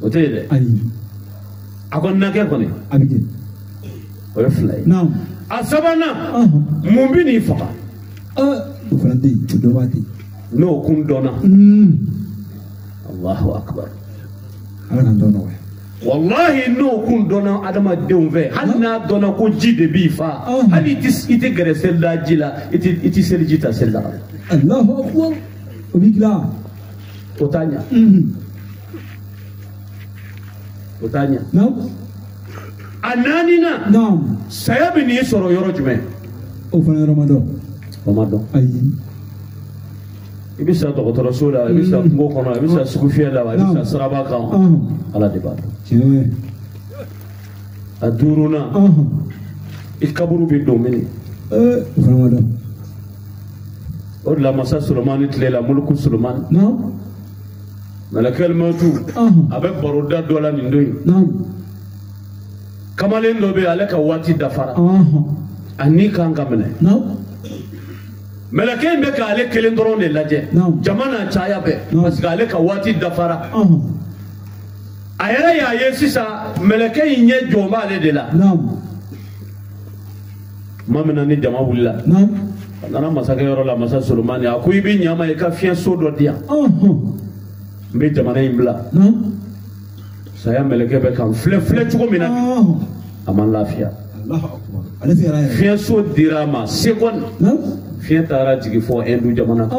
S9: O tɛ yen dɛ.
S4: Ayi.
S9: A kɔni na kɛ kɔni.
S4: A bɛ kɛ.
S9: O ye fila ye.
S4: Naamu.
S9: A sabanan. Mun bɛ n'i faga?
S4: O fana tɛ yen, o dɔnba tɛ yen.
S9: N'o kun dɔnna. Allahu akbar.
S4: Ala k'an tɔ nɔgɔya.
S9: Wallahi n'o kun dɔnna adamadenw fɛ, hali n'a dɔnna ko ji de b'i fa, hali i tɛ gɛrɛ selida ji la, i tɛ seliji ta selida la.
S4: Allahu akbar. O b'i dilan.
S9: O t'a ɲa. O t'a ɲa. A naaninan. Saya bɛ n'i sɔrɔ yɔrɔ jumɛn?
S4: O fana yɔrɔ ma dɔn.
S9: O ma dɔn.
S4: Ayi.
S9: I bɛ sa dɔgɔtɔrɔso la, i bɛ sa kungo kɔnɔ, i bɛ sa sugufiyɛ la, i bɛ sa siraba kan. Ala de b'a dɔn. A duurunan, i kaburu bɛ don min.
S4: O fana ma dɔn.
S9: O de la masa Solomani tile la, Muluku Solomani. Malakɛli mawutu, a bɛ baroda dɔ la nin don in. Kamalen dɔ bɛ yen, ale ka waati dafara. A ni kan ka minɛ. Mɛlɛkɛ in bɛ k'ale kelen dɔrɔn de lajɛ. Jama n'a caya bɛɛ. Parce que ale ka waati dafara. A yɛrɛ y'a ye sisan mɛlɛkɛ in ɲɛ jɔn b'ale de la. Tuma min na ni jama wulila. A nana masakɛ yɔrɔ la, masa Solomani, a ko i bɛ ɲa ma i ka fiɲɛso dɔ di yan. N bɛ jamana in bila. Saya mɛlɛkɛ bɛ ka n filɛ filɛ cogo min na. A ma lafiya. Fiɲɛso dira a ma seconde. Fiɲɛ taara jigin fɔ Hindu jamana kan.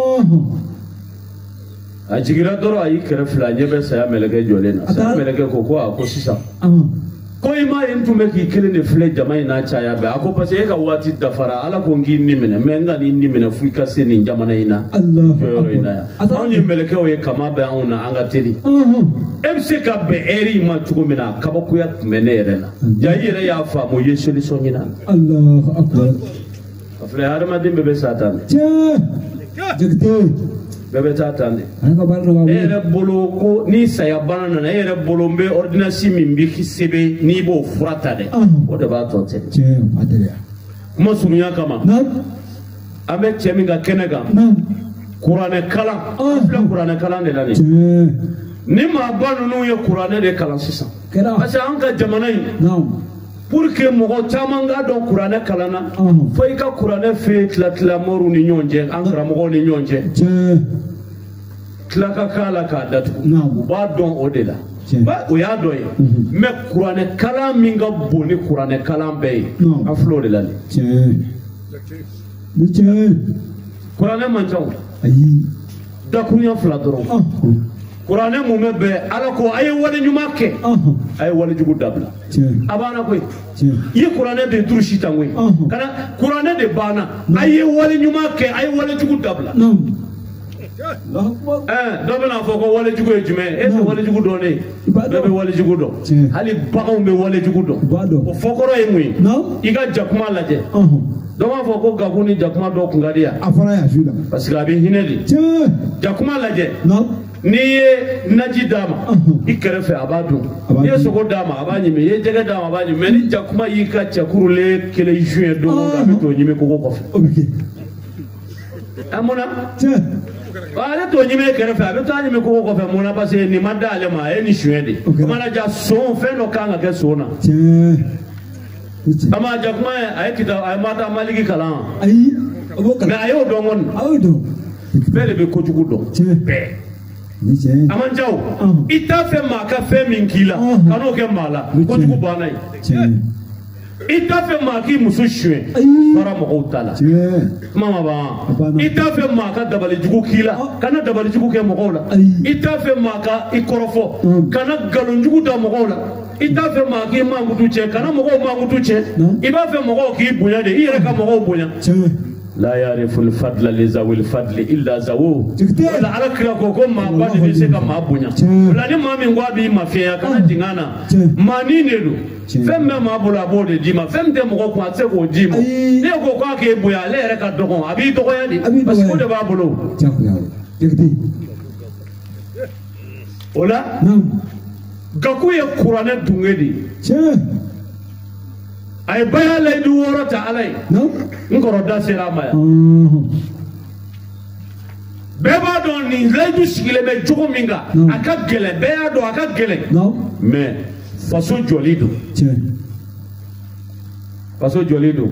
S9: A jiginra dɔrɔn a y'i kɛrɛ fila, a ɲɛ bɛ saya mɛlɛkɛ jɔlen na. Saya mɛlɛkɛ ko ko a ko sisan. Ko i m'a ye n tun bɛ k'i kelen de filɛ jama in n'a caya bɛɛ. A ko parce que e ka waati dafara, Ala ko n k'i ni minɛ, mais n ka n'i ni minɛ fo i ka se nin jamana in na. Jɔyɔrɔ in na yan. Anw ye mɛlɛkɛw ye, kama bɛ anw na, an ka teli. E bɛ se ka bɛn ɛri in ma cogo min na, kabakoya tun bɛ ne yɛrɛ la. Ja i yɛrɛ y'a faamu, i ye solution ɲini a la.
S4: Allahu akbar.
S9: A filɛ, hadamaden bɛɛ bɛ sa tan de.
S4: Tiɲɛ.
S9: Bɛɛ bɛ taa tan de. E yɛrɛ bolo ko ni saya bana nana, e yɛrɛ bolo n bɛ ordonnance min bɛ sɛbɛn n'i b'o fura ta dɛ. O de b'a tɔ teliya. Kuma surunya kama. An bɛ cɛ min ka kɛnɛ kan. Kuranɛ kalan. An filɛ kuranɛ kalan de la nin. Ni maaba ninnu ye kuranɛ de kalan sisan. Parce que an ka jamana in. Pour que mɔgɔ caman k'a dɔn kuranɛ kalan na, fo i ka kuranɛ fɛ tila tila moriw ni ɲɔgɔn cɛ, an karamɔgɔw ni ɲɔgɔn cɛ. Tila ka k'a la k'a datugu. U b'a dɔn o de la. O y'a dɔ ye. Mais kuranɛ kalan min ka bon ni kuranɛ kalan bɛɛ ye, an filɛ o de la nin. Kuranɛ man ca o. Dakuruɲɛ fila dɔrɔn. Kuranɛ mun bɛ bɛn, Ala ko a ye wale ɲuman kɛ, a ye wale jugu dabila. A banna koyi. I ye kuranɛ de durusi tan koyi. Kana kuranɛ de banna. A ye wale ɲuman kɛ, a ye wale jugu dabila. Dɔ bɛna fɔ ko wale jugu ye jumɛn ye? E tɛ wale jugu dɔn ne ye. Bɛɛ bɛ wale jugu dɔn. Hali baganw bɛ wale jugu dɔn. O fɔkɔrɔ ye mun ye? I ka jakuma lajɛ. Dɔ b'a fɔ ko Gaku ni jakuma dɔ kun ka di yan.
S4: A fɔra yan su la.
S9: Parce que a bɛ hinɛ de. Jakuma lajɛ. N'i ye naji d'a ma, i kɛrɛfɛ a b'a dun. N'i ye sogo d'a ma, a b'a ɲimi. I ye jɛgɛ d'a ma, a b'a ɲimi. Mais ni jakuma y'i ka cɛkurulen kelen suɲɛ don o don, a bɛ t'o ɲimi kogo kɔfɛ. A mun na? Ale t'o ɲimi e kɛrɛfɛ, a bɛ taa ɲimi kogo kɔfɛ. Mun na? Parce que nin ma d'ale ma, a ye nin suɲɛ de. O mana ja son, fɛn dɔ kan ka kɛ son na. A ma jakuma ye, a ye kita, a ye Mata Maliki kalan. Mais a y'o dɔn kɔni. Bɛɛ de bɛ kojugu dɔn. Bɛɛ. A man ca o. I t'a fɛ maa ka fɛn min k'i la, kan'o kɛ maa la. Kojugu banna yen. I t'a fɛ maa k'i muso suɲɛ, fara mɔgɔw ta la. Kuma ma ban. I t'a fɛ maa ka dabalijugu k'i la, kana dabalijugu kɛ mɔgɔw la. I t'a fɛ maa ka i kɔrɔfɔ, kana nkalonjugu da mɔgɔw la. I t'a fɛ maa k'i mankutu tiɲɛ, kana mɔgɔw mankutu tiɲɛ. I b'a fɛ mɔgɔw k'i bonya de, i yɛrɛ ka mɔgɔw bonya. La yariful fadla li zawil fadli illa zawu. Wala Ala kira ko ko maa ba de bɛ se ka maa bonya. Wala ni maa min ko a b'i mafiɲɛya, kana jigin a na. Maa ni de don. Fɛn bɛ maa bolo a b'o de d'i ma. Fɛn min tɛ mɔgɔ kun a tɛ se k'o d'i ma. N'e ko k'a k'e bonya, ale yɛrɛ ka dɔgɔn, a b'i dɔgɔya de. Parce que o de b'a bolo. O la, Gaku ye kuranɛ dunge de ye. A ye baya layidu wɔɔrɔ ta Ala ye. N kɔrɔ da sera a ma yan. Bɛɛ b'a dɔn nin layidu sigilen bɛ cogo min kan a ka gɛlɛn bɛɛ y'a dɔn a ka gɛlɛn mais faso jɔli don faso jɔli don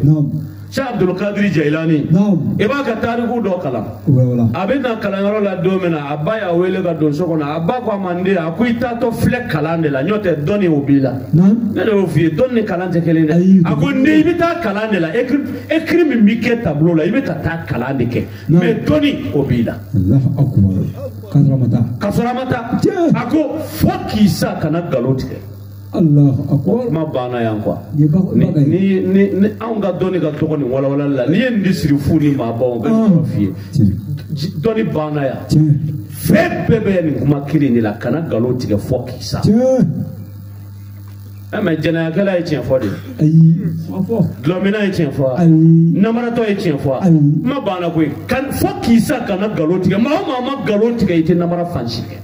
S9: Cheikh Abdul Qadir Jailani i b'a ka tariku dɔ kalan a bɛ na kalanyɔrɔ la don min na a ba y'a wele ka don so kɔnɔ a ba ko a ma n den a ko i taatɔ filɛ kalan de la n'o tɛ dɔnni o b'i la ne de y'o f'i ye dɔnni ni kalan tɛ kelen dɛ a ko n den i bɛ taa kalan de la écrit min bɛ kɛ tableau la i bɛ ka taa kalan de kɛ mais dɔnni o b'i la. Ka sɔrɔ a ma taa a ko fo k'i sa kana nkalon tigɛ. Kuma banna yan quoi ni anw ka dɔnni ka dɔgɔ nin walawalali la n'i ye nin di siri fu ni maabaw bɛ sɔrɔ f'i ye dɔnni banna yan fɛn bɛɛ bɛ nin kuma kelen de la kana nkalon tigɛ fɔ k'i sa mais jɛnɛyakɛla ye tiɲɛ fɔ de dulɔminna ye tiɲɛ fɔ namaratɔ ye tiɲɛ fɔ kuma banna koyi fo k'i sa kana nkalon tigɛ maa o maa ma nkalon tigɛ i tɛ namara fan si kɛ.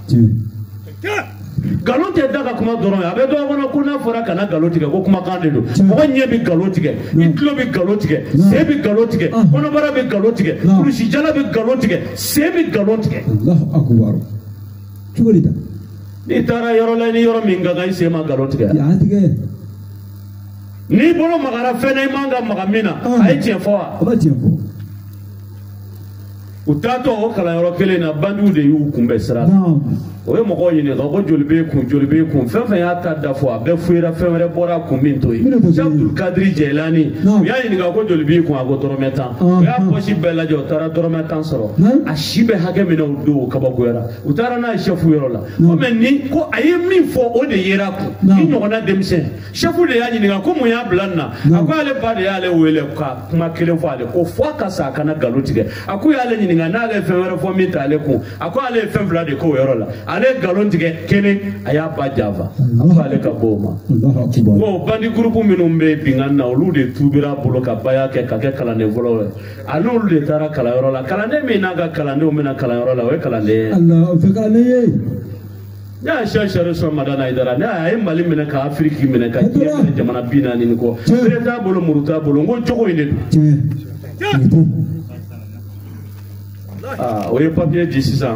S9: Nkalon tɛ da ka kuma dɔrɔn ye a bɛ dɔw kɔnɔ ko n'a fɔra kana nkalon tigɛ ko kumakan de don mɔgɔ ɲɛ bɛ nkalon tigɛ i tulo bɛ nkalon tigɛ sen bɛ nkalon tigɛ kɔnɔbara bɛ nkalon tigɛ kurusijala bɛ nkalon tigɛ sen bɛ nkalon tigɛ. N'i taara yɔrɔ la ni yɔrɔ min ka kan i sen ma nkalon tigɛ. N'i bolo magara fɛn na i man ka maga min na a ye tiɲɛ fɔ wa. U taatɔ o kalanyɔrɔ kelen na bandiw de y'u kunbɛn sira la o ye mɔgɔw ɲininka ko joli b'e kun joli b'e kun fɛn fɛn y'a ta da fɔ a bɛɛ fuyera fɛn wɛrɛ bɔra a kun min t'o ye Cheikh Abdul Qadir Jailani u y'a ɲininka ko joli b'i kun a ko dɔrɔmɛ 10 u y'a pɔsi bɛɛ lajɛ u taara dɔrɔmɛ 10 sɔrɔ a si bɛ hakɛ min na o don o kabakoyara u taara n'a ye chef yɔrɔ la ko mais ni ko a ye min fɔ o de yera a kun ni ɲɔgɔnna denmisɛn chef de y'a ɲininka ko mun y'a bila nin na a ko ale ba de y'ale wele ka kuma kelen fɔ ale ko fo a ka sa a kana nkalon tigɛ a ko y'ale ɲininka n'ale ye fɛn wɛrɛ fɔ min t'ale kun a ko ale ye fɛn fila de k'o yɔrɔ la ale ye nkalon tigɛ kelen a y'a ba janfa a ko ale ka bɔ o ma ko bandi gurupu minnu bɛ binkanni na olu de tubira bolo ka baya kɛ ka kɛ kalanden fɔlɔ ye a n'olu de taara kalanyɔrɔ la kalanden min n'a ka kalandenw bɛna kalanyɔrɔ la o ye kalanden ye. Ne y'a Cheikh Sharif Madani Haidara ne y'a ye Mali minɛ ka Afiriki minɛ ka diɲɛ minɛ jamana 40 ni kɔ bere t'a bolo muru t'a bolo n ko jogo in de don. Ah, o ye papier di sisan.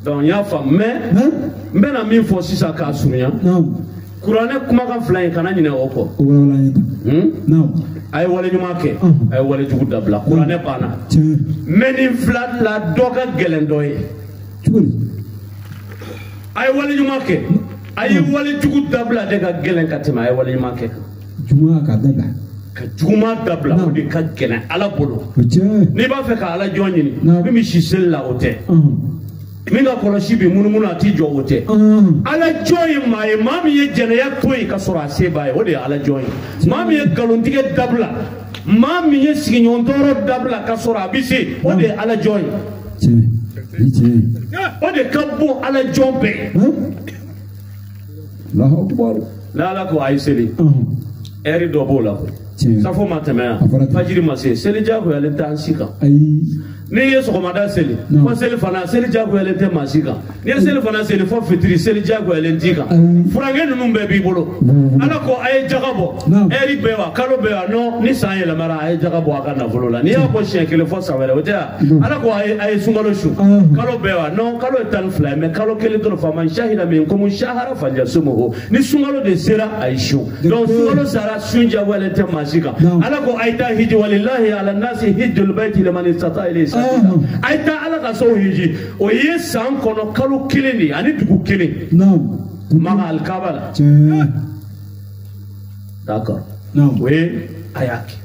S9: Donc n y'a faamu mais n bɛna min fɔ sisan k'a surunya. Kuranɛ kumakan fila in kana ɲinɛ o kɔ. A ye wale ɲuman kɛ a ye wale jugu dabila kuranɛ banna. Mais nin fila la dɔ ka gɛlɛn dɔ ye. A ye wale ɲuman kɛ a ye wale jugu dabila de ka gɛlɛn ka tɛmɛ a ye wale ɲuman kɛ kan. Ka juguman dabila o de ka gɛlɛn Ala bolo. N'i b'a fɛ ka Ala jɔn ɲini min bɛ si seli la o tɛ min ka kɔlɔsi bi munumunu a t'i jɔ o tɛ Ala jɔn ye maa ye maa min ye jɛnɛya to yen ka sɔrɔ a se b'a ye o de ye Ala jɔn ye maa min ye nkalontigɛ dabila maa min ye sigiɲɔgɔn tɔɔrɔ dabila ka sɔrɔ a bɛ se o de ye Ala jɔn ye o de ka bon Ala jɔn bɛɛ. N'Ala ko a ye seli ɛri dɔ b'o la koyi. Safo ma tɛmɛ yan fajiri ma se seli diyagoyalen tɛ an si kan n'i ye sɔgɔmada seli fo seli fana seli diyagoyalen tɛ maa si kan n'i ye seli fana seli fo fitiri seli diyagoyalen t'i kan furakɛ ninnu bɛɛ b'i bolo Ala ko a ye jaga bɔ ɛri bɛɛ wa kalo bɛɛ wa non ni san yɛlɛmara a ye jaga bɔ a ka nafolo la n'i y'a bɔ siɲɛ kelen fo san wɛrɛ o tɛ wa Ala ko a ye sunkalo su kalo bɛɛ wa non kalo ye 12 ye mais kalo kelen dɔrɔn faman sahida minkum shahara falyasumhu ni sunkalo de sera a ye sun donc sunkalo sara sun diyagoyalen tɛ maa si kan Ala ko a ye taa hiji walilahi ala nasi hijjul bayti liman istata ilayhi sabila a ye taa Ala ka so hiji o ye san kɔnɔ kalo kelen de ye ani dugu kelen Maka alikaba la d'accord o ye a y'a kɛ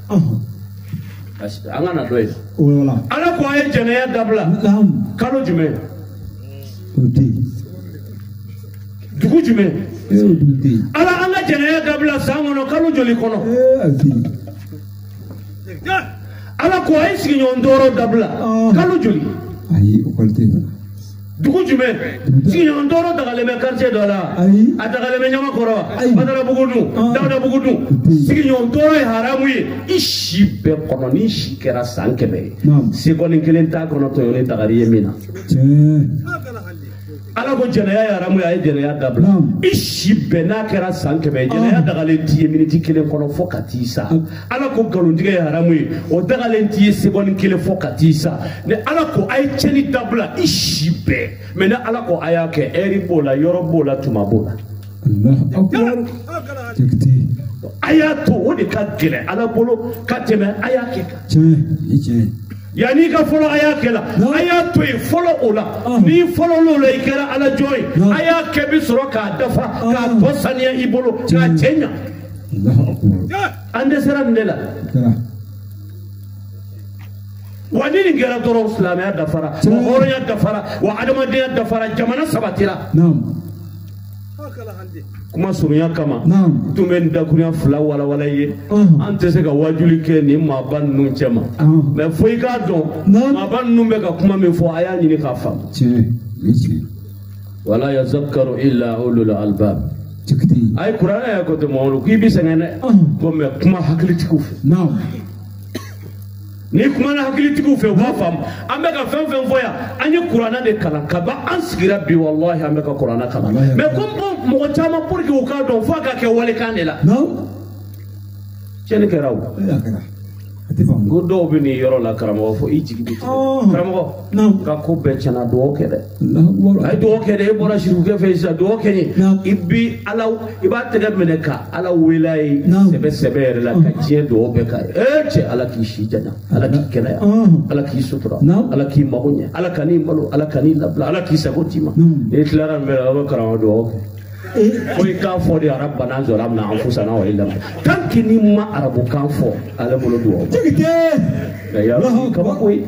S9: an ka na dɔ ye Ala ko a ye jɛnɛya dabila kalo jumɛn dugu jumɛn Ala an ka jɛnɛya dabila san kɔnɔ kalo joli kɔnɔ Ala ko a ye sigiɲɔgɔn tɔɔrɔ dabila kalo joli dugu jumɛn sigiɲɔgɔn tɔɔrɔ dagalen bɛ quartier dɔ la a dagalen bɛ Ɲamakɔrɔ Badarabugu dun Dawudabugu dun sigiɲɔgɔn tɔɔrɔ ye haramu ye i si bɛɛ kɔnɔ n'i si kɛra san 100 ye sekɔni kelen t'a kɔnɔ tɔɲɔni dagari ye min na. Ala ko jɛnɛya ye haramu ye, a ye jɛnɛya dabila. I si bɛɛ n'a kɛra san 100 ye, jɛnɛya dagalen t'i ye miniti 1 kɔnɔ fo ka t'i sa. Ala ko nkalontigɛ ye haramu ye, o dagalen t'i ye seconde 1 fo ka t'i sa. Ni Ala ko a ye tiɲɛni dabila, i si bɛɛ. Mais ni Ala ko a y'a kɛ, ɛri b'o la, yɔrɔ b'o la, tuma b'o la. A y'a to o de ka gɛlɛn Ala bolo ka tɛmɛ a y'a kɛ kan. Yanni i ka fɔlɔ a y'a kɛ la, a y'a to yen fɔlɔ o la. N'i fɔlɔ l'o la, i kɛra Ala jɔn ye. A y'a kɛ bi sɔrɔ k'a dafa, k'a tɔ saniya i bolo, k'a cɛ ɲa. An dɛsɛra nin de la. Wa ni nin kɛra dɔrɔn, silamɛya dafara, wa hɔrɔnya dafara, wa adamadenya dafara, jamana sabatira. Kuma surunya kama, tun bɛ nin dakurunya 2 walawala i ye. An tɛ se ka wajuli kɛ nin maaba ninnu cɛ ma, mais fo i k'a dɔn maaba ninnu bɛ ka kuma min fɔ, a y'a ɲini k'a faamu. Wala yazakkaru illa ulul albab. A ye kuranɛ yɛrɛ ko tɛ Mamadu k'i bi sɛgɛn dɛ, ko mais kuma hakilitigiw fɛ. Ni kumana hakilitigiw fɛ, u b'a faamu. An bɛ ka fɛn fɛn fɔ yan, an ye kuranɛ de kalan kaban, an sigira bi, walahi an bɛ ka kuranɛ kalan. Mais comme mɔgɔ caman pour que u k'a dɔn, f'a ka kɛ walekan de la. Tiɲɛni kɛra o. Ko dɔw bɛ nin yɔrɔ la karamɔgɔ, fo i jigi bɛ tigɛ. Karamɔgɔ ka ko bɛɛ tiɲɛna, dugawu kɛ dɛ. A ye dugawu kɛ dɛ, e bɔra sirikukɛ fɛ sisan, dugawu kɛ n ye. I bi Ala, i b'a tɛgɛ minɛ ka Ala wele a ye sɛbɛ sɛbɛ yɛrɛ la, ka diɲɛ dugawu bɛɛ k'a ye. Ee cɛ, Ala k'i si janya, Ala k'i kɛnɛya, Ala k'i sutura, Ala k'i mago ɲɛ, Ala kan'i malo, Ala kan'i labila, Ala k'i sago t'i ma. N'i tilara nin bɛɛ la, aw bɛ karamɔgɔ dugawu kɛ. Fo i k'a fɔ de arabana zalamna anfusana wa illam. Tant que n'i ma arabukan fɔ, ale bolo dugawu. Mais yɔrɔ kabako ye,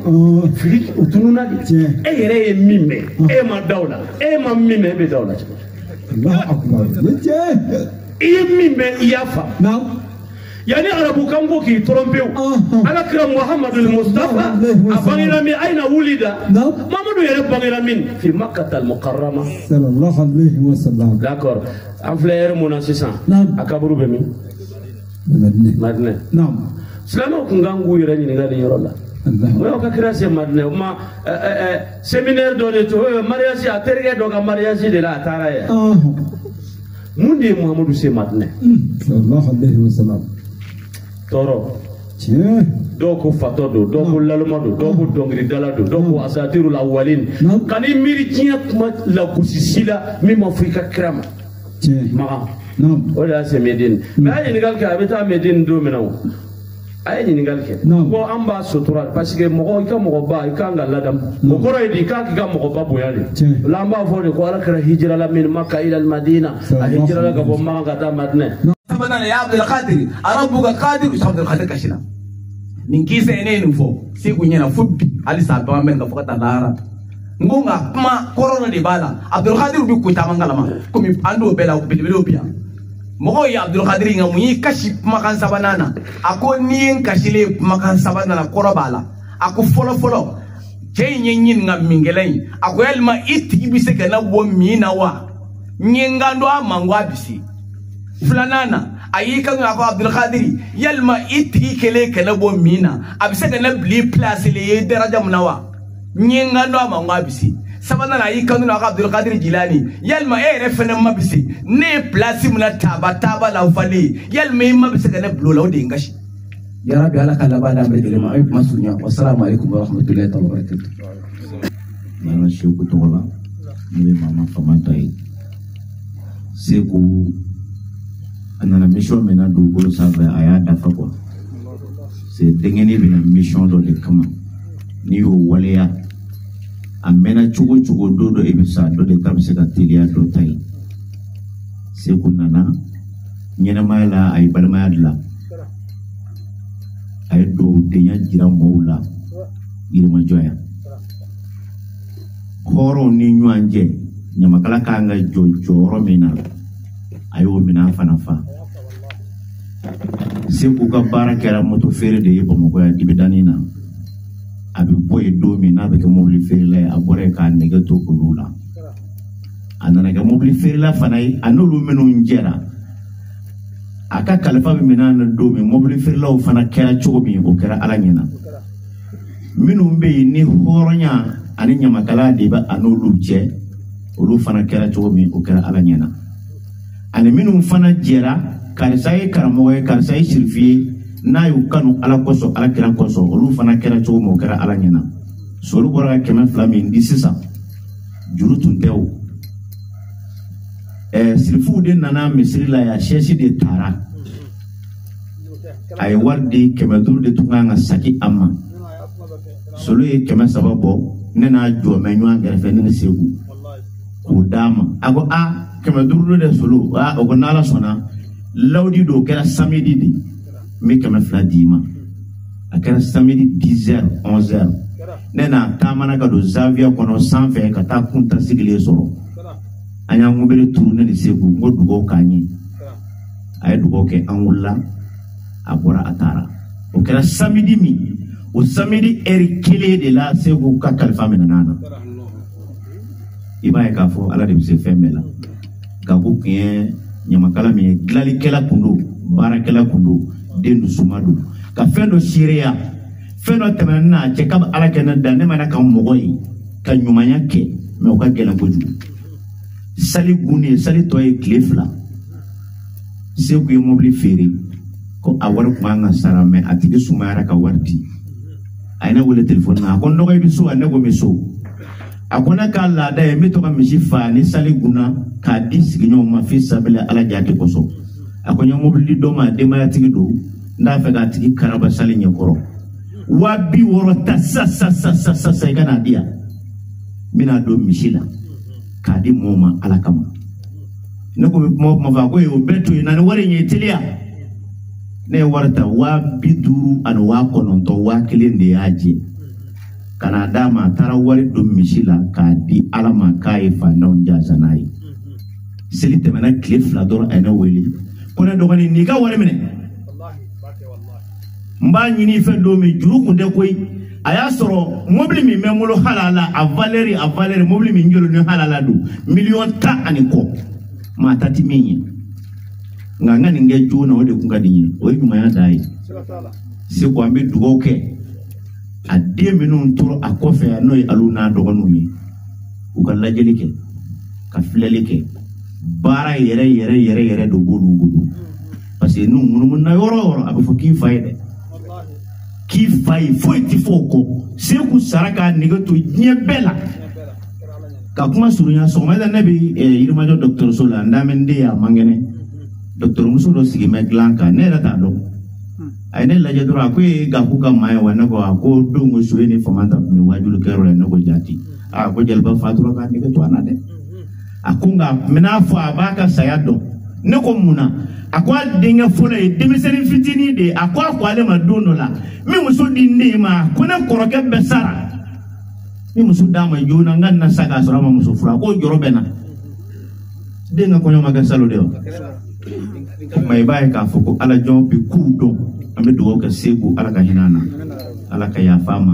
S9: fili o tununna de. E yɛrɛ ye min mɛn, e ma da o la, e ma min mɛn, e bɛ da o la cogo di? I ye min mɛn, i y'a faamu. Yani arabukan ko k'i trompe o. Ala kira Muhammadu Mustafa a bangera min, ayna wulida. Muhammadu yɛrɛ bangera min fi Makkah al-Mukarrama.
S4: Sallallahu alayhi wa sallam.
S9: D'accord. An filɛ yɛrɛ mun na sisan? A kaburu bɛ min? Madinɛ. Silamɛw kun kan k'u yɛrɛ ɲininka nin yɔrɔ la. O y'aw ka kira se Madinɛ, o ma séminaire dɔ de to, mariage, a terikɛ dɔ ka mariage de la, a taara yen. Mun de ye Muhammadu se Madinɛ?
S4: Sallallahu alayhi wa sallam.
S9: Tɔɔrɔ. Dɔw ko fatɔ don, dɔw ko laloma don, dɔw ko dɔnkilidala don, dɔw ko asatirul awwalin. Kan'i miiri diɲɛ kuma lagosi si la min ma fɔ i ka kira ma. Makan. O de y'a se Medine. Mais a ye ɲininkali kɛ, a bɛ taa Medine don min na o. A ye ɲininkali kɛ. Ko an b'a sutura parce que mɔgɔ, i ka mɔgɔba, i kan ka ladamu. O kɔrɔ ye di, i k'a k'i ka mɔgɔba bonya de. O la an b'a fɔ de ko Ala kɛra hijira la min Makka ila al-Madina. A hijira la ka bɔ Makan ka taa Madinɛ.
S10: Sabanan ya Abdul Qadir, arabuka qadir, Abdul Qadir kasina. Nin kisa ne nin fɔ Segu ɲɛna fo bi, halisa a bagan bɛ nka fo ka taa lahara. N ko nka kuma kɔrɔ dɔ de b'a la. Abdul Qadir bɛ ko caman kalama, komi an t'o bɛɛ la, belebelew bɛ yan. Mɔgɔw ye Abdul Qadir nka mun y'i kasi kumakan sabanan na? A ko n'i ye n kasilen ye kumakan sabanan na, kɔrɔ b'a la. A ko fɔlɔ fɔlɔ, cɛ in ye n ɲininka minkɛla in. A ko yalima i tigi bɛ se ka na bɔ min na wa? N ye n kan don a ma, n ko a bɛ se. Filanan na, a y'i kan a ko Abdul Qadir, yalima i tigi kelen kɛlɛ bɔ min na, a bɛ se ka ne bila i place la i ye daraja mun na wa? N ye n kan don a ma, n ko a bɛ se. Sabanan na, a y'i kan don a ko Abdul Qadir Jilani, yalima e yɛrɛ fɛnɛ ma bɛ se, ne ye place mun na taaba taaba la falen, yalima i ma bɛ se ka ne bila o la, o de ye n kasi. Yarabi Ala ka laban d'an bɛɛ lajɛlen ma, an ye kuma surunya. Wasalamu aleykum wa rahmatulahi wa barakatuh.
S11: N'an ka Seku tɔgɔ la, n'o ye Mama Famanta ye. Seku a nana mission min na dugukolo sanfɛ, a y'a dafa quoi. C'est denkɛnin bɛna mission dɔ de kama, n'i y'o waleya, a mɛnna cogo cogo, don dɔ i bɛ sa, dɔ de ta bɛ se ka teliya dɔ ta ye. Seku nana ɲɛnɛmaya la, a ye balimaya dilan, a ye dugawudenya jira mɔgɔw la Yirimajɔ yan. Hɔrɔnw ni ɲɔgɔn cɛ, ɲamakala kan ka jɔ jɔyɔrɔ min na, a y'o minɛn fana fa. Seku ka baara kɛra moto feere de ye Bamakɔ yan dibidani na. A bɛ bɔ yen don min n'a bɛ kɛ mobili feerela ye, a bɔra yen k'a nɛgɛ to olu la. A nana kɛ mobili feerela fana ye, a n'olu minnu jɛra, a ka kalifa bɛ minɛn na don min, mobili feerelaw fana kɛra cogo min, o kɛra Ala ɲɛna. Minnu bɛ yen ni hɔrɔnya ani ɲamakalaya de bɛ a n'olu cɛ, Olu fana kɛra cogo min o kɛra Ala ɲɛna. Ani minnu fana jɛra karisa ye karamɔgɔ ye karisa ye sirifi ye n'a y'u kanu Ala kosɔn Ala kira kosɔn olu fana kɛra cogo min o kɛra Ala ɲɛna. Solu bɔra ka 200 min di sisan juru tun tɛ o. Sirifuw de nana misiri la yan sɛsi de taara. A ye wari di 500 de tun kan ka saki a ma. Solu ye 300 bɔ ne n'a jɔ mɛ ɲɔgɔn kɛrɛfɛ ne ni Segu k'o d'a ma. A ko a 500 de Solu a o ko n'Ala sɔnna lawudi don o kɛra samedi de n bɛ 200 d'i ma. A kɛra samedi 10h 11h ne n'a taamana ka don Zawiya kɔnɔ sanfɛ ka taa kunta sigilen sɔrɔ. An y'an kunbere turu ne ni Segu n ko dugawu k'an ye. A ye dugawu kɛ an wulila a bɔra a taara. O kɛra samedi min o samedi heure kelen de la Segu ka kalifa minɛ n'a na. I b'a ye k'a fɔ Ala de bɛ se fɛn bɛɛ la. Gaku tun ye ɲamakala min ye dilanlikɛla tun don baarakɛla tun don den dusuma don ka fɛn dɔ seereya fɛn dɔ tɛmɛna ne n'a cɛ k'a bɛ Ala kɛ ne da ne mana ka mɔgɔ ye ka ɲumanya kɛ mɛ o ka gɛlɛn kojugu. Sali gunnen sali tɔ ye tile 2 Segu ye mobili feere ko a wari tun kan ka sara mɛ a tigi sumayara ka wari di. A ye ne wele telefɔni na a ko n dɔgɔ i bɛ so wa ne ko n bɛ so. A ko ne ka laada ye n bɛ to ka misi fa ni sali gunna k'a di sigiɲɔgɔnw ma fi sabila Ala jate kosɔn. A ko n ye mobili di dɔ ma denbayatigi don n t'a fɛ k'a tigi karaba sali ɲɛkɔrɔ. 60,000 ta sa sa sa sa sa sa i ka n'a di yan n bɛna don misi la k'a di mɔgɔw ma Ala kama. Ne ko n bɛ kuma o kuma fɔ a ko o bɛɛ to yen na ni wari in ye teliya. Ne ye wari ta 50,000 ani 9,000 1,000 de y'a jɛ ka n'a d'a ma. A taara wari don misi la k'a di Ala ma k'a ye fantanw jasa n'a ye. Seli tɛmɛna tile 2 dɔrɔn a ye ne wele ko ne dɔgɔnin n'i ka wari minɛ n b'a ɲini i fɛ don min juru kun tɛ koyi. A y'a sɔrɔ mobili min bɛ n bolo halala a valeur mobili min jolo ni halala don 10 miliyɔn ani kɔ maa ta ti min ye. Nka n ka nin kɛ joona o de kun ka di n ye o ye ɲumanya dan ye. Segu an bɛ dugawu kɛ a den minnu tora a kɔfɛ yan n'o ye Alu n'a dɔgɔninw ye u ka lajɛli kɛ ka filɛli kɛ baara yɛrɛ yɛrɛ yɛrɛ yɛrɛ de b'olu bolo parce que n'u munumunu yɔrɔ o yɔrɔ a bɛ fɔ k'i fa ye dɛ k'i fa ye foyi ti fɔ o kɔ. Segu sara k'a nege to diɲɛ bɛɛ la. Ka kuma surunya sɔgɔmada ne bɛ Yirimajɔ dɔgɔtɔrɔso la n damɛ den a man kɛnɛ dɔgɔtɔrɔmuso dɔ sigi bɛ dilan kan ne yɛrɛ t'a dɔn. A ye ne lajɛ dɔrɔn a ko e ye Gaku ka maa ye wa ne ko a ko don ko su e ni Famanta tun bɛ wajulu kɛyɔrɔ la ne ko jaati a ko jeliba fatura k'a nege to an na dɛ. A ko nka n bɛn'a fɔ a b'a ka saya dɔn. Ne ko mun na? A ko a denkɛ fɔlɔ ye denmisɛnnin fitinin de ye. A ko a ko ale ma don dɔ la n bɛ muso di n den ma ko ne kɔrɔkɛ bɛɛ sara n bɛ muso d'a ma joona n ka na sa k'a sɔrɔ a ma muso furu a k'o jɔrɔ bɛ na. Den ka kɔɲɔ ma kɛ salon de wa? O tuma i b'a ye k'a fɔ ko Ala jɔn bɛ kow dɔn. An bɛ dugawu kɛ Segu Ala ka hinɛ an na Ala ka yafa a ma.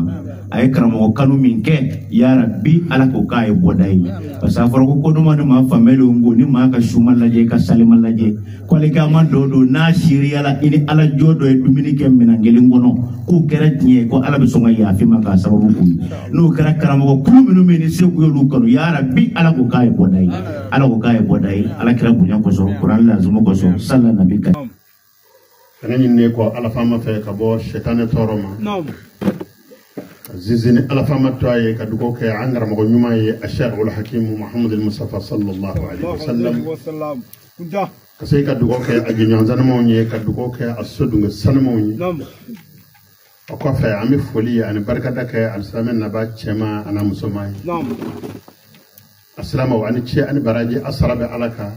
S11: A ye karamɔgɔ kanu min kɛ yarabi Ala k'o k'a ye bɔda ye. Parce que a fɔra ko kodɔn ni maa faamuyalen ko ni maa ka su ma lajɛ i ka sali ma lajɛ k'ale dɔ don n'a seereyala i ni Ala jɔ dɔ ye dumuni kɛ minɛn kelen kɔnɔ k'o kɛra tiɲɛ ye ko Ala bɛ sɔn ka yafa i ma k'a sababu k'o ye. N'o kɛra karamɔgɔ kulu minnu bɛ yen ni Segu y'olu kanu yarabi Ala k'o k'a ye bɔda ye. Ala k'o k'a ye bɔda ye Ala kira bonya kosɔn kuranɛ lazumu kosɔn sala nabi ka.
S7: Kana ɲininen kɔ Ala faama fɛ ka bɔ sɛtanɛ tɔɔrɔ ma. Zizini Ala faama to a ye ka dugawu kɛ an karamɔgɔ ɲuman ye a Sheikh Hakimu Muhammad Mustafa sallallahu alaihi wasallam. Ka se ka dugawu kɛ a jɛɲɔgɔn sanumaw ye ka dugawu kɛ a sodunkɛ sanumaw ye. O kɔfɛ an bɛ foli ani barikada kɛ alisilamɛ naba cɛman ani musoman ye. Asilamɛw ani cɛ ani baraji a sara bɛ Ala kan.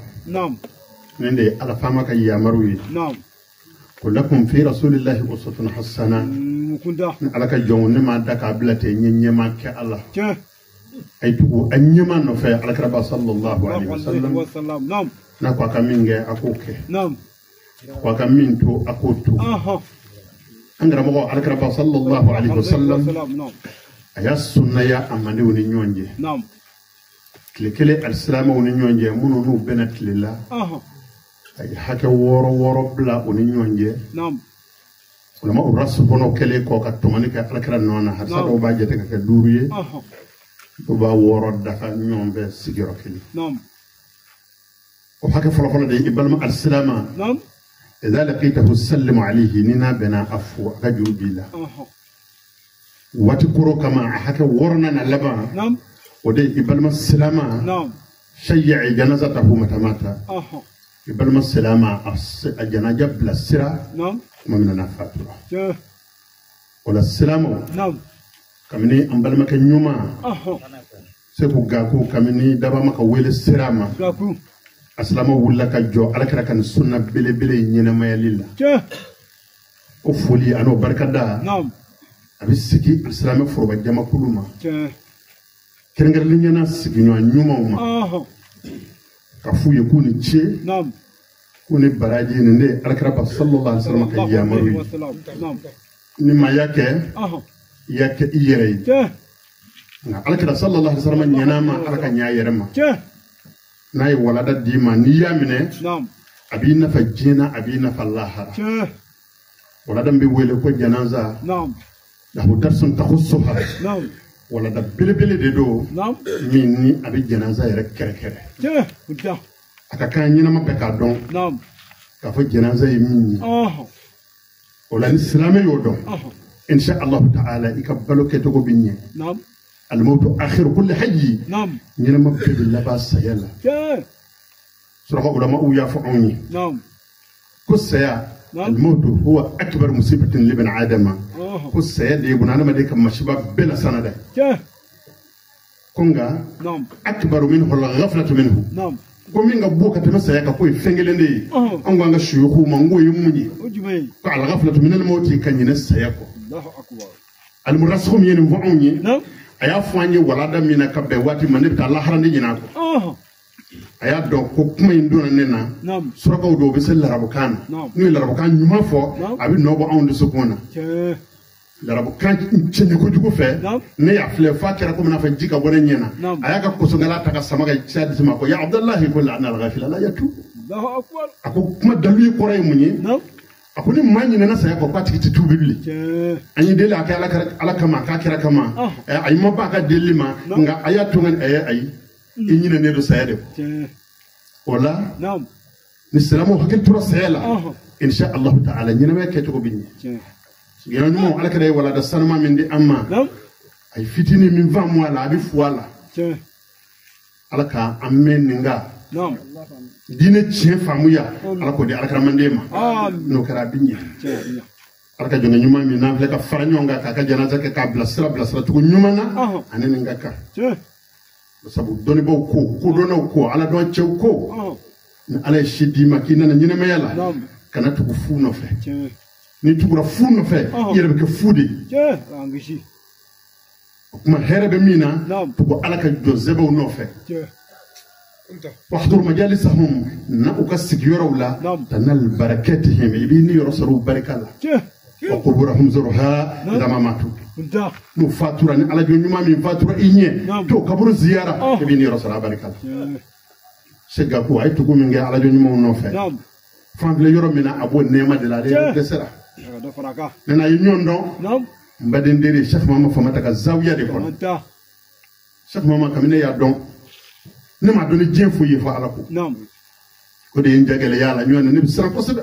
S7: Nin de ye Ala faama ka yamaru ye. Ko lakum fi rasulillahi uswatun hasana. Ala ka jɔnw ne m'a da k'a bila ten n ye ɲɛma kɛ Ala. A ye tugu a ɲɛma nɔfɛ Ala kiraba sallallahu alaihi wasallam. N'a ko a ka min kɛ a k'o kɛ. Ko a ka min to a k'o to. An karamɔgɔ Ala kiraba sallallahu alaihi wasallam a y'a sunnaya a mandenw ni ɲɔgɔn cɛ. Tile kelen alisilamɛw ni ɲɔgɔn cɛ minnu n'u bɛnna tile la. A ye hakɛ 6 bila u ni ɲɔgɔn cɛ. Ulama u rasu kɔnɔ kɛlen kɔ ka tɔmɔni kɛ Ala kira nɔ na hadisa dɔw b'a jate ka kɛ 5 ye.
S12: O b'a wɔɔrɔ dafa ɲɔgɔn fɛ sigiyɔrɔ kelen. O hakɛ fɔlɔfɔlɔ de ye i balima alisilama. Idha laqitahu sallimu alayhi ni n'a bɛnna a fo a ka juru b'i la. Waati koro kama a hakɛ wɔɔrɔnan na laban. O de ye i balima silama. Shayyi janazatahu matamata. I balima silama a janaja bilasira. Tuma min na n'a fatura. O la silamaw. Kabini an balimakɛ ɲuman. Segu Gaku kabini dabama ka wele sira ma. A silamaw wulila ka jɔ Ala kɛra ka nin sunna belebele in ɲɛnamayali la. O foli a n'o barikada. A bɛ sigi silamɛ foroba jamakulu ma. Kɛrɛnkɛrɛnnenya la sigiɲɔgɔn ɲumanw ma. Ka f'u ye k'u ni ce. K'u ni baraji nin de ye Alakira sallallahu alaihi wasallam ka yamaru ye. Ni maa y'a kɛ. I y'a kɛ i yɛrɛ ye. Nka Alakira sallallahu alaihi wasallam ɲɛna ma Ala ka ɲɛ a yɛrɛ ma. N'a ye walada d'i ma n'i y'a minɛ. A b'i nafa diɲɛ na a b'i nafa lahara. Walada min bɛ wele ko janaza. Lahu darsun takhussuha. Walada belebele de don. Min ni a bɛ janaza yɛrɛ kɛrɛkɛrɛ. A ka kan ɲɛnama bɛɛ k'a dɔn. K'a fɔ janaza ye min ye. O la ni silamɛ y'o dɔn. Insha Allah ta'ala i ka balo kɛcogo bɛ ɲɛ. Al-mawtu akhiru kulli hayy. Ɲɛnama bɛɛ bɛ laban saya la. Suraka ulama'u y'a fɔ anw ye. Ko saya. Al-mawtu huwa akbar musibatin li bani adama. Ko saya de ye buna adamaden ka masiba bɛɛ la sanada ye. Ko nka akbaru minhu al-ghaflatu minhu. Ko min ka bon ka tɛmɛ saya kan k'o ye fɛn kelen de ye. An ko an ka suyukuw ma n k'o ye mun ye. Ko al-ghaflatu min al-mawti ka ɲinɛ saya kɔ. Al-murasiku min ye nin fɔ anw ye. A y'a fɔ an ye walada min na ka bɛn waati ma ne bɛ taa lahara ne ɲinɛ a kɔ. A y'a dɔn ko kuma in donna ne na. Surakaw dɔw bɛ se larabukan na. N'u ye larabukan ɲuman fɔ a bɛ nɔ bɔ anw dusukun na. Larabukan cɛɲɛ kojugu fɛ. Ne y'a filɛ f'a kɛra komi n'a fɔ ji ka bɔ ne ɲɛ na. A y'a ka kosongala ta ka sama ka caya disi ma ko ya Abudalahi ko la anal ghafila la yatu. A ko kuma dalu ye kɔrɔ ye mun ye. A ko ni maa ɲinɛna saya kɔ k'a tigi tɛ tuubi bilen. An ye deli a kɛ Ala kama a k'a kɛra kama. A ma ban a ka delili ma nka a y'a to n ka ayi. I ɲinɛnen don saya de kɔ. O la ni silamɛw hakili tora saya la. Insha Allahu ta'ala ɲɛnamaya kɛcogo bɛ ɲɛ. Sigiɲɔgɔn ɲumanw Ala kɛra ye walada sanuma min di an ma. A ye fitinin min faamu a la a bɛ fo a la. Ala ka an mɛn nin kan. Diinɛ tiɲɛ faamuya Ala k'o di Ala karamanden ma. N'o kɛra a bɛ ɲɛ. Ala ka jɔnkɛ ɲuman min n'an filɛ ka fara ɲɔgɔn kan k'a ka janaja kɛ k'a bilasira bilasira cogo ɲuman na ani nin ka kan. Sabu dɔnnibaw ko kodɔnnaw ko Ala dɔn cɛw ko ni Ala ye si d'i ma k'i nana ɲɛnamaya la kana tugu fu nɔfɛ. N'i tugura fu nɔfɛ i yɛrɛ bɛ kɛ fu de ye. O kuma hɛrɛ bɛ min na tugu Ala ka jɔn sɛbɛw nɔfɛ. Wahdur majalisahum na u ka sigiyɔrɔw la tanal barakatihim i b'i niyɔrɔ sɔrɔ u barika la. Wa quburahum zurha idha ma matu. N'u fatura ni Ala jɔn ɲuman min fatura i ɲɛ t'o kaburu ziyara i b'i niyɔrɔ sɔrɔ a barika la. Segu Gaku a ye tugu min kɛ Ala jɔn ɲumanw nɔfɛ. Fan filɛ yɔrɔ min na a b'o nɛɛma de la ale yɛrɛ dɛsɛra. Ne n'a ye ɲɔgɔn dɔn n baden dere Cheikh Mama Famata ka zawiya de kɔnɔ. Cheikh Mama kabini ne y'a dɔn ne m'a dɔn ni diɲɛ foyi ye fɔ Ala ko. O de ye n jagɛlɛya la ɲɔgɔn na ne bɛ siran kosɛbɛ.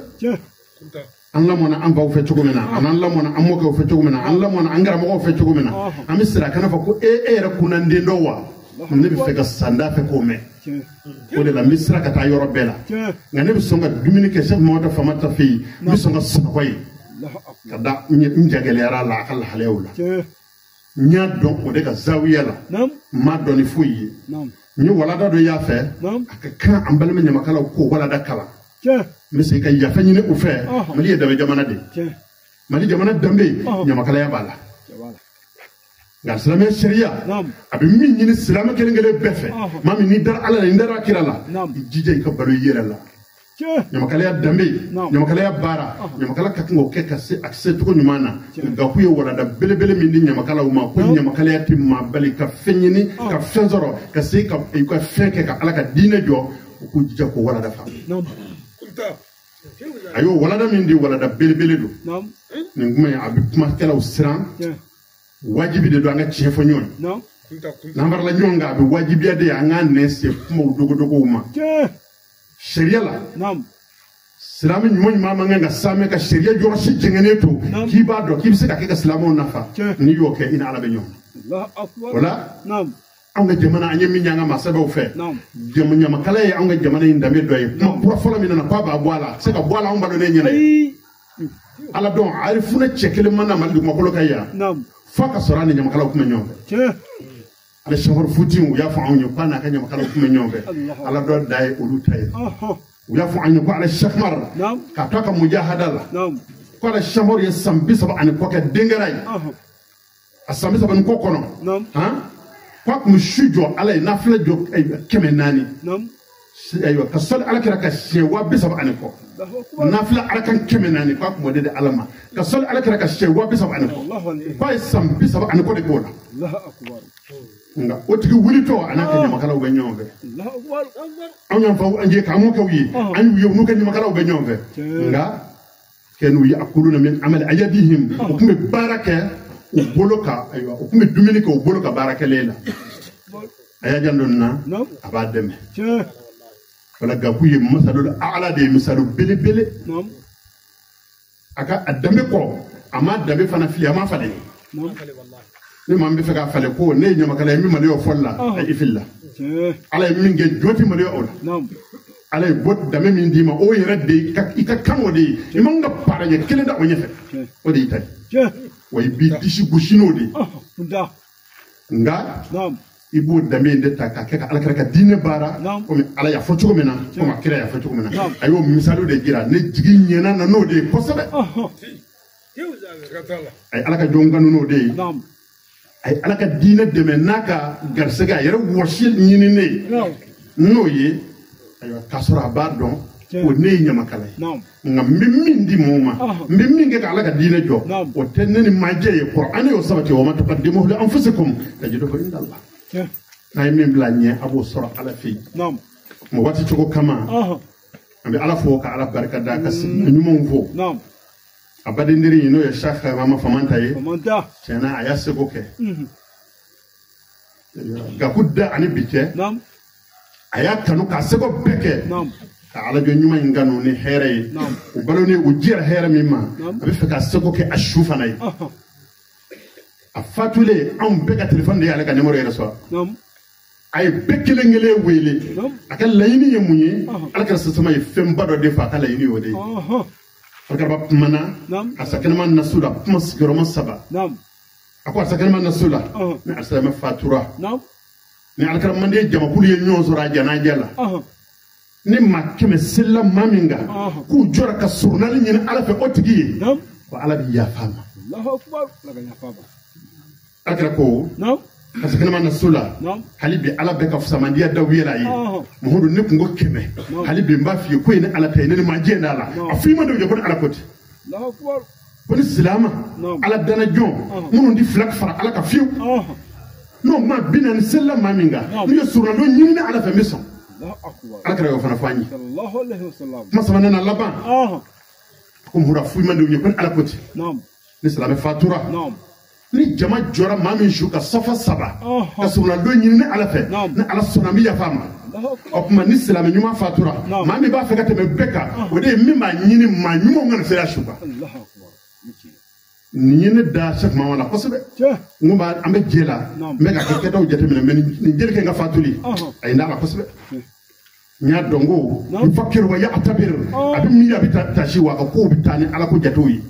S12: An lamɔna an faw fɛ cogo min na an lamɔna an mɔkɛw fɛ cogo min na an lamɔna an karamɔgɔw fɛ cogo min na an bɛ siran a kana fɔ ko e yɛrɛ kunnanden dɔ wa ne bɛ fɛ ka sanda fɛ k'o mɛn. O de la n bɛ siran ka taa yɔrɔ bɛɛ la nka ne bɛ sɔn ka dumuni kɛ Cheikh Mamadu Famata fɛ yen n bɛ sɔn ka sunɔgɔ yen ka da n jagɛlɛyara la a ka lahalayaw la. N y'a dɔn o de ka zawiya la n m'a dɔn ni foyi ye. N ye walada dɔ y'a fɛ a ka kan an balima ɲamakalaw k'o walada kalan. N bɛ segin ka yafa ɲini u fɛ. Mali ye danbe jamana de ye. Mali jamana danbe ɲamakalaya b'a la. Nka silamɛya sariya a bɛ min ɲini silamɛ kelen kelen bɛɛ fɛ maa min n'i dara Ala la n'i dara kira la i jija i ka balo i yɛrɛ la. Ɲamakalaya danbe ɲamakalaya baara ɲamakala ka kan k'o kɛ ka se a se cogo ɲuman na. Gaku ye walada belebele min di ɲamakalaw ma ko ɲamakalaya tɛ maa bali ka fɛn ɲini ka fɛn sɔrɔ ka se ka i ka fɛn kɛ ka Ala ka diinɛ jɔ u k'u jija k'o walada faamu. A y'o walada min di walada belebele don. Nin kuma in a bɛ kumakɛlaw siran. Wajibi de don an ka tiɲɛ fɔ ɲɔgɔn ye. N'an farala ɲɔgɔn kan a bɛ wajibiya de an k'an nɛn se kumaw dogodogow ma. Sariya la. Silamɛ ɲuman ɲuman man kan ka saamɛ ka sariya yɔrɔ si jɛngɛnnen to k'i b'a dɔn k'i bɛ se ka kɛ ka silamɛw nafa n'i y'o kɛ i ni Ala bɛ ɲɔgɔn na. O la anw ka jamana an ye min ye an ka maasɛbɛw fɛ ɲamakala ye anw ka jamana in danbe dɔ ye kuma kura fɔlɔ min nana k'a b'a bɔ a la a tɛ se ka bɔ a la anw balo ne ɲɛna ye. Ala dɔn a ye funɛ cɛ kelen ma na Mali dugumakolo kan yan f'a ka sɔrɔ a ni ɲamakalaw tun bɛ ɲɔgɔn fɛ. Ale Sɛkɔri Futi u y'a fɔ anw ye k'a n'a ka ɲamakalaw tun bɛ ɲɔgɔn fɛ Ala dɔ da ye olu ta ye. U y'a fɔ an ye ko ale Sɛkumar k'a to a ka mujahada la ko ale Sɛkumar ye san 30 ni kɔ kɛ denkɛra ye a san 30 ni kɔ kɔnɔ k'a tun bɛ su jɔ Ala ye nafila jɔ 400 ayiwa ka sɔli Ala kira ka siɲɛ 30,000 ni kɔ nafila Ala kan 400 k'a tun b'o de di Ala ma ka sɔli Ala kira ka siɲɛ 30,000 ni kɔ k'a ye san 30 ni kɔ de k'o la. Nka o tigi wulitɔ a n'a ka ɲamakalaw bɛ ɲɔgɔn fɛ anw y'an faw an ye k'an mɔkɛw ye an y'u ye u n'u ka ɲamakalaw bɛ ɲɔgɔn fɛ nka kɛn'u ye akuluna min amali ayadihim u tun bɛ baara kɛ u bolo ka ayiwa u tun bɛ dumuni kɛ u bolo ka baara kɛlen la a y'a janto nin na a b'a dɛmɛ wala Gaku ye masalu ala de ye misalu belebele a ka a danbe kɔ a ma danbe fana fili a ma falen. Ni maa min bɛ fɛ k'a falen ko ne ye ɲamakala ye n bɛ maloya o fɔli la a i filila Ala ye min kɛ jɔn tɛ maloya o la Ala ye bɔ danbe min d'i ma o yɛrɛ de i ka kan o de ye i man ka para ɲɛ kelen da o ɲɛfɛ o de y'i ta ye wa i b'i disi gosi n'o de ye nka i b'o danbe in de ta k'a kɛ ka Ala kira ka diinɛ baara komi Ala y'a fɔ cogo min na komi a kira y'a fɔ cogo min na a y'o misaliw de jira ne jigi ɲɛna na n'o de ye kosɛbɛ a ye Ala ka jɔn kanu n'o de ye. A ye Ala ka diinɛ dɛmɛ n'a ka garisɛgɛ a yɛrɛ wɔsi ɲininen ye n'o ye ayiwa k'a sɔrɔ a b'a dɔn ko ne ye ɲamakala ye nka n bɛ min di mɔgɔw ma n bɛ min kɛ ka Ala ka diinɛ jɔ o tɛ ne ni majɛ ye Kuranɛ y'o sabati wa ma tuqaddimuhu li anfusikum tajiduhu inda Allah n'a ye min bila ɲɛ a b'o sɔrɔ Ala fɛ yen mɔgɔ waati cogo kama an bɛ Ala fo ka Ala barika da ka sigi ɲumanw fo. A badendiri in n'o ye Cheikh Mama Famanta ye tiɲɛna a y'a seko kɛ Gaku da ani bi cɛ a y'a kanu k'a seko bɛɛ kɛ ka alajɔ ɲuman in kanu ni hɛrɛ ye u balo ni u jɛra hɛrɛ min ma a bɛ fɛ k'a seko kɛ a su fana ye a fatulen anw bɛɛ ka telefɔni de y'ale ka nimoro yɛrɛ sɔrɔ a ye bɛɛ kelen kelen wele a ka laɲini ye mun ye Ala kɛra sasama ye fɛnba dɔ de fɔ a ka laɲini y'o de ye. Alakira kumana a sakɛnɛma nasu la kuma sigiyɔrɔma 3 a ko a sakɛnɛma nasu la ni alisilamɛ fatura ni alakira manden jamakulu ye ɲɔgɔn sɔrɔ a janaja la ni maa 100 selila maa min kan k'u jɔra ka surunali ɲini Ala fɛ o tigi ye ko Ala bɛ yafa a ma. Alakira ko a sakɛnɛma nasu la hali bi Ala bɛ ka fisamandiya da u yɛrɛ ye Muhammadu ne kun ko 100 hali bi n b'a f'i ye ko ye ne Ala ta ye ne ni maa jɛ d'a la a f'i ma dɔw ye ko ni Ala ko ten ko ni silama Ala danna jɔn minnu ti fila fara Ala kan fiyewu n'o maa 40 selila maa min kan n'u ye surunalon ɲini ne Ala fɛ n bɛ sɔn Ala kɛra y'o fana fɔ an ye kuma sabanan na laban ko Muhammadu a f'i ma dɔw ye ko ni Ala ko ten ni silamɛ fatura ni jama jɔra maa min su ka safa 3 ka surunalon ɲini ne Ala fɛ ni Ala sɔnna n bɛ yafa a ma o tuma ni silamɛ ɲuman fatura maa min b'a fɛ ka tɛmɛ bɛɛ kan o de ye min b'a ɲini maa ɲumanw kana se a su kan nin ye ne da Cheikh Mama la kosɛbɛ n ko an bɛ jɛ la n bɛ ka kɛ kɛtaw jateminɛ mɛ nin jeli kɛ n ka fatuli a ye n da la kosɛbɛ n y'a dɔn ko yufakiru wa ya'tabir a bɛ miiri a bɛ tasi wa a ka kow bɛ taa ni Ala ko jatew ye.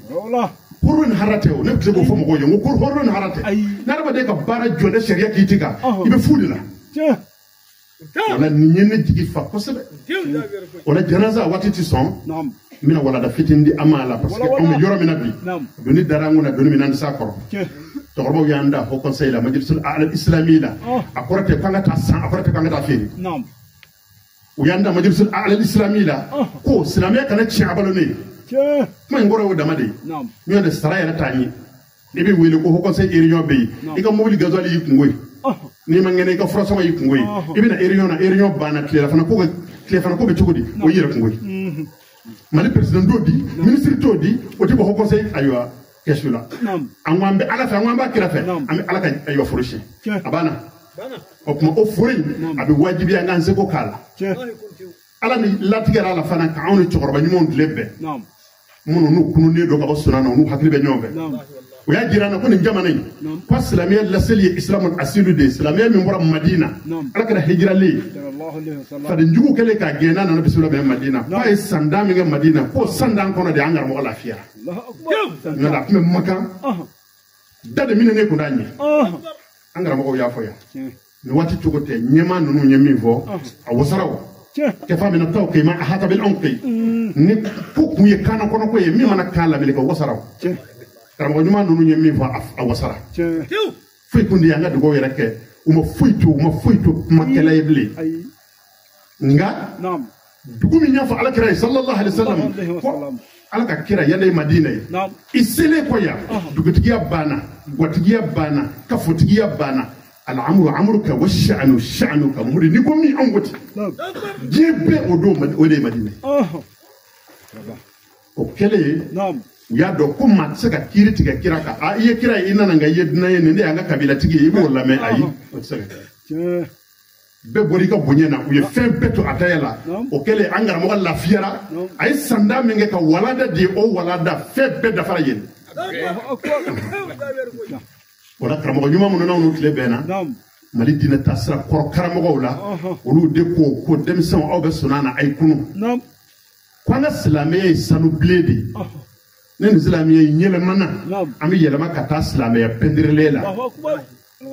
S12: Horo ni hara tɛ o ne bɛ se k'o fɔ mɔgɔw ye n ko horo ni hara tɛ n'adamaden ka baara jɔ ne sariya k'i ti kan i bɛ fu de la wala nin ye ne jigi fa kosɛbɛ o la janaza waati ti sɔn n bɛna walada fitinin di an ma la parce que anw bɛ yɔrɔ min na bi doni dara an kunna doni min an tɛ s'a kɔrɔ cɛkɔrɔbaw y'an da haut conseil la majlisul a'la islami la a kɔrɔ tɛ k'an ka taa san a kɔrɔ tɛ k'an ka taa feere u y'an da majlisul a'la islami la ko silamɛya kana tiɲɛ a balo ne ye kuma in kɔrɔ y'o dama de ye n'o tɛ sara yɛrɛ t'an ye i bɛ wele ko haut conseil réunion bɛ yen i ka mobili gasoil y'i kungo ye n'i ma ŋɛnɛ i ka furasɔngɔ y'i kungo ye i bɛna réunion na réunion banna tilelafana ko bɛ cogo di o y'i yɛrɛ kungo ye Mali président t'o di ministre t'o di o tɛ bɔ haut conseil ayiwa kɛsu la an ko an bɛ ala fɛ an ko an b'a kira fɛ an bɛ ala ka ayiwa foro siɲɛ a banna o tuma o foro in a bɛ wajibiya an k'an seko k'a la ala ni latigɛra la fana k'anw ni cɛkɔrɔba ɲumanw tile bɛn minnu n'u kununnen don ka bɔ sunan na u n'u hakili bɛ ɲɔgɔn fɛ o y'a jira an na ko nin jamana in ko silamɛya laseli ye isilamu asilu de ye silamɛya min bɔra Madina ala kɛra hijiralen fadenjugu kɛlen k'a gɛn n'a nana bisimila bɛn Madina k'a ye san dan min kɛ Madina k'o san dan kɔnɔ de an karamɔgɔ lafiyara nka a tun bɛ Makan da de minɛ ne kun t'a ɲɛ an karamɔgɔw y'a fɔ yan nin waati cogo tɛ ɲɛmaa ninnu ye min fɔ a wasara o kɛfa min na taw kɛ ma a hatabil anw kɛ ni ko kun ye kaana kɔnɔ ko ye min mana kan lamini ka wasara o karamɔgɔ ɲuman ninnu ye min fɔ a wasara foyi kun de y'an ka dugawu yɛrɛ kɛ u ma foyi to u ma foyi to kumakɛla ye bilen nka dugu min y'a fɔ ala kira ye sallallahu alaihi wasallam ko ala ka kira yanni ye Madina ye i selen kɔ yan dugutigiya banna gwatigiya banna kafotigiya banna al'amru amruka wa sha'nu sha'nuka muri ni ko min an goti diɲɛ bɛɛ o don o de ye Madina ye o kɛlen u y'a dɔn ko maa tɛ se ka kiiri tigɛ kira kan a i ye kira ye i nana nka i ye dunan ye nin de y'an ka kabilatigi ye i b'o lamɛn ayi o tɛ se ka kɛ bɛɛ bɔra i ka bonya na u ye fɛn bɛɛ to a taya la o kɛlen an karamɔgɔ lafiyara a ye sanda min kɛ ka walada di o walada fɛn bɛɛ dafara yen o la karamɔgɔ ɲuman minnu n'anw n'u tile bɛnna Mali diinɛ taasira kɔrɔ karamɔgɔw la olu de ko denmisɛnw aw bɛ sɔnna na a ye kunun ko an ka silamɛya ye sanu bilen de ye ne ni silamɛya in yɛlɛmana an bɛ yɛlɛma ka taa silamɛya pɛnderelen la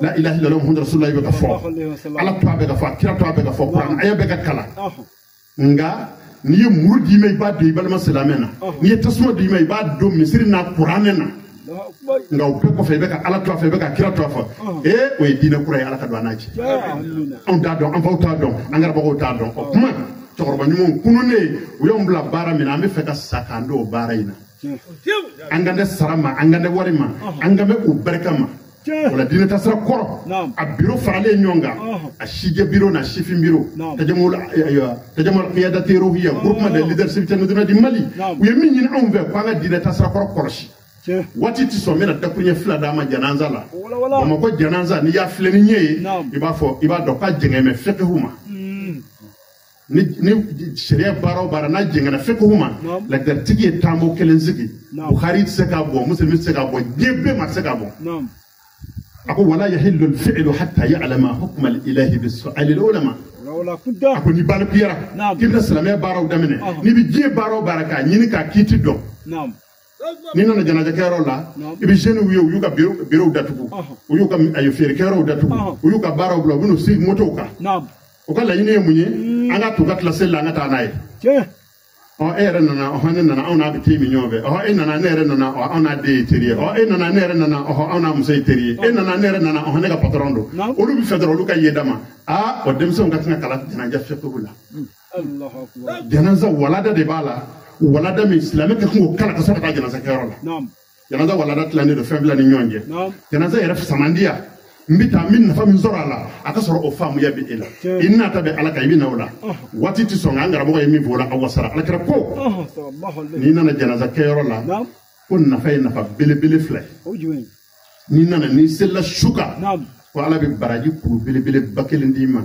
S12: la ilaha illallah muhammadu rasulullah bɛ ka fɔ ala tɔgɔ bɛ ka fɔ a kira tɔgɔ bɛ ka fɔ kuran aya bɛ ka kalan nka n'i ye muru d'i ma i b'a don i balima silamɛ na n'i ye tasuma d'i ma i b'a don misiri n'a kuranɛ na nka o bɛɛ kɔfɛ i bɛ ka ala tɔgɔ fɔ i bɛ ka kira tɔgɔ fɔ ee o ye diinɛ kura ye ala ka don an n'a cɛ anw t'a dɔn an faw t'a dɔn an karamɔgɔw t'a dɔn o kuma cɛkɔrɔba ɲumanw kununnen u y'anw bila baara min na an bɛ fɛ ka sa k'an don o baara in na an kan tɛ sara ma an kan tɛ wari ma an kan bɛ o barika ma o la diinɛ taasira kɔrɔ a biro faralen ɲɔgɔn kan a sijɛ biro n'a sifin biro tajamul qiyadati ruhiyya groupement des leaders spirituels du Mali u ye min ɲini anw fɛ k'an ka diinɛ taasira kɔrɔ kɔlɔsi waati tɛ sɔn n bɛna dakuruɲɛ fila d'a ma janaza la Bamakɔ janaza n'i y'a filɛ ni ɲɛ ye i b'a fɔ i b'a dɔn k'a jɛngɛ mɛ fiqhu ma ni sariya baara o baara n'a jɛngɛnna fiqhu ma ladaritigi ye taamo kelen sigi Bukhari tɛ se k'a bɔ Muslim tɛ se k'a bɔ diɲɛ bɛɛ ma tɛ se k'a bɔ a ko wala yahillu al-fi'lu hatta ya'lama hukma al-ilahi bis-su'ali al-ulama a ko ni balikuyara k'i bɛna silamɛya baaraw daminɛ n'i bɛ diɲɛ baara o baara k'a ɲini k'a kiiti dɔn n'i nana janajakɛyɔrɔ la i bɛ jeunes ye u y'u ka bureau datugu u y'u ka feerekɛyɔrɔw datugu u y'u ka baaraw bila u bɛ n'u sigi motow kan o ka laɲini ye mun ye an ka t'u ka tila seli la an ka taa n'a ye ɔ e yɛrɛ nana ɔhɔn ne nana anw n'a bɛ te min ɲɔgɔn fɛ ɔhɔn e nana ne yɛrɛ nana ɔ anw n'a den ye teri ye ɔ e nana ne yɛrɛ nana ɔhɔn anw n'a muso ye teri ye e nana ne yɛrɛ nana ɔhɔn ne ka patɔrɔn don olu bɛ fɛ dɔrɔn olu ka ye dama aa o denmisɛnw ka kan ka kalan janaja fiqhu la janaza walada de b'a la walada min silamɛ ka kan k'o kalan ka sɔrɔ ka taa janaza kɛyɔrɔ la janaza walada tilannen don fɛn fila ni ɲɔgɔn cɛ janaza yɛrɛ fisamandiya n bɛ taa n bɛ nafa min sɔrɔ a la a ka sɔrɔ o faamuya bɛ e la i n'a ta bɛ ala kan i bɛ na o la waati tɛ sɔn nka an karamɔgɔ ye min fɔ o la a wasara ala kɛra ko n'i nana janaza kɛyɔrɔ la ko nafa ye nafa belebele fila ye n'i nana n'i selila su kan ko ala bɛ baraji kuru belebeleba kelen d'i ma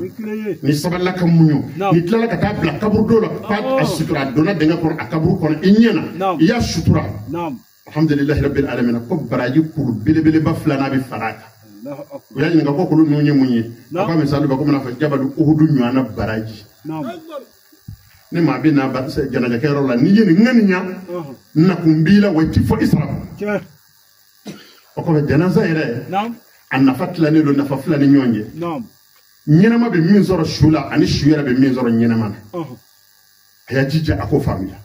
S12: n'i sabalila ka muɲu n'i tilala ka taa bila kaburudo la k'a sutura a donna dingɛ kɔnɔ a kaburu kɔnɔ i ɲɛ na i y'a sutura alhamdulilahi rabbil alamin ko baraji kuru belebeleba filanan bɛ fara a kan u y'a ɲininka ko kulu ninnu ye mun ye a ko misali bɛ komi n'a fɔ jabalu uhudu ɲɔgɔnna baraji ni maa bɛ na janajakɛyɔrɔ la n'i ye nin ŋaniya nakun b'i la wa i ti fɔ i sara o kɔfɛ janaza yɛrɛ a nafa tilannen don nafa fila ni ɲɔgɔn cɛ ɲɛnama bɛ min sɔrɔ su la ani su yɛrɛ bɛ min sɔrɔ ɲɛnama na a y'a jija a k'o faamuya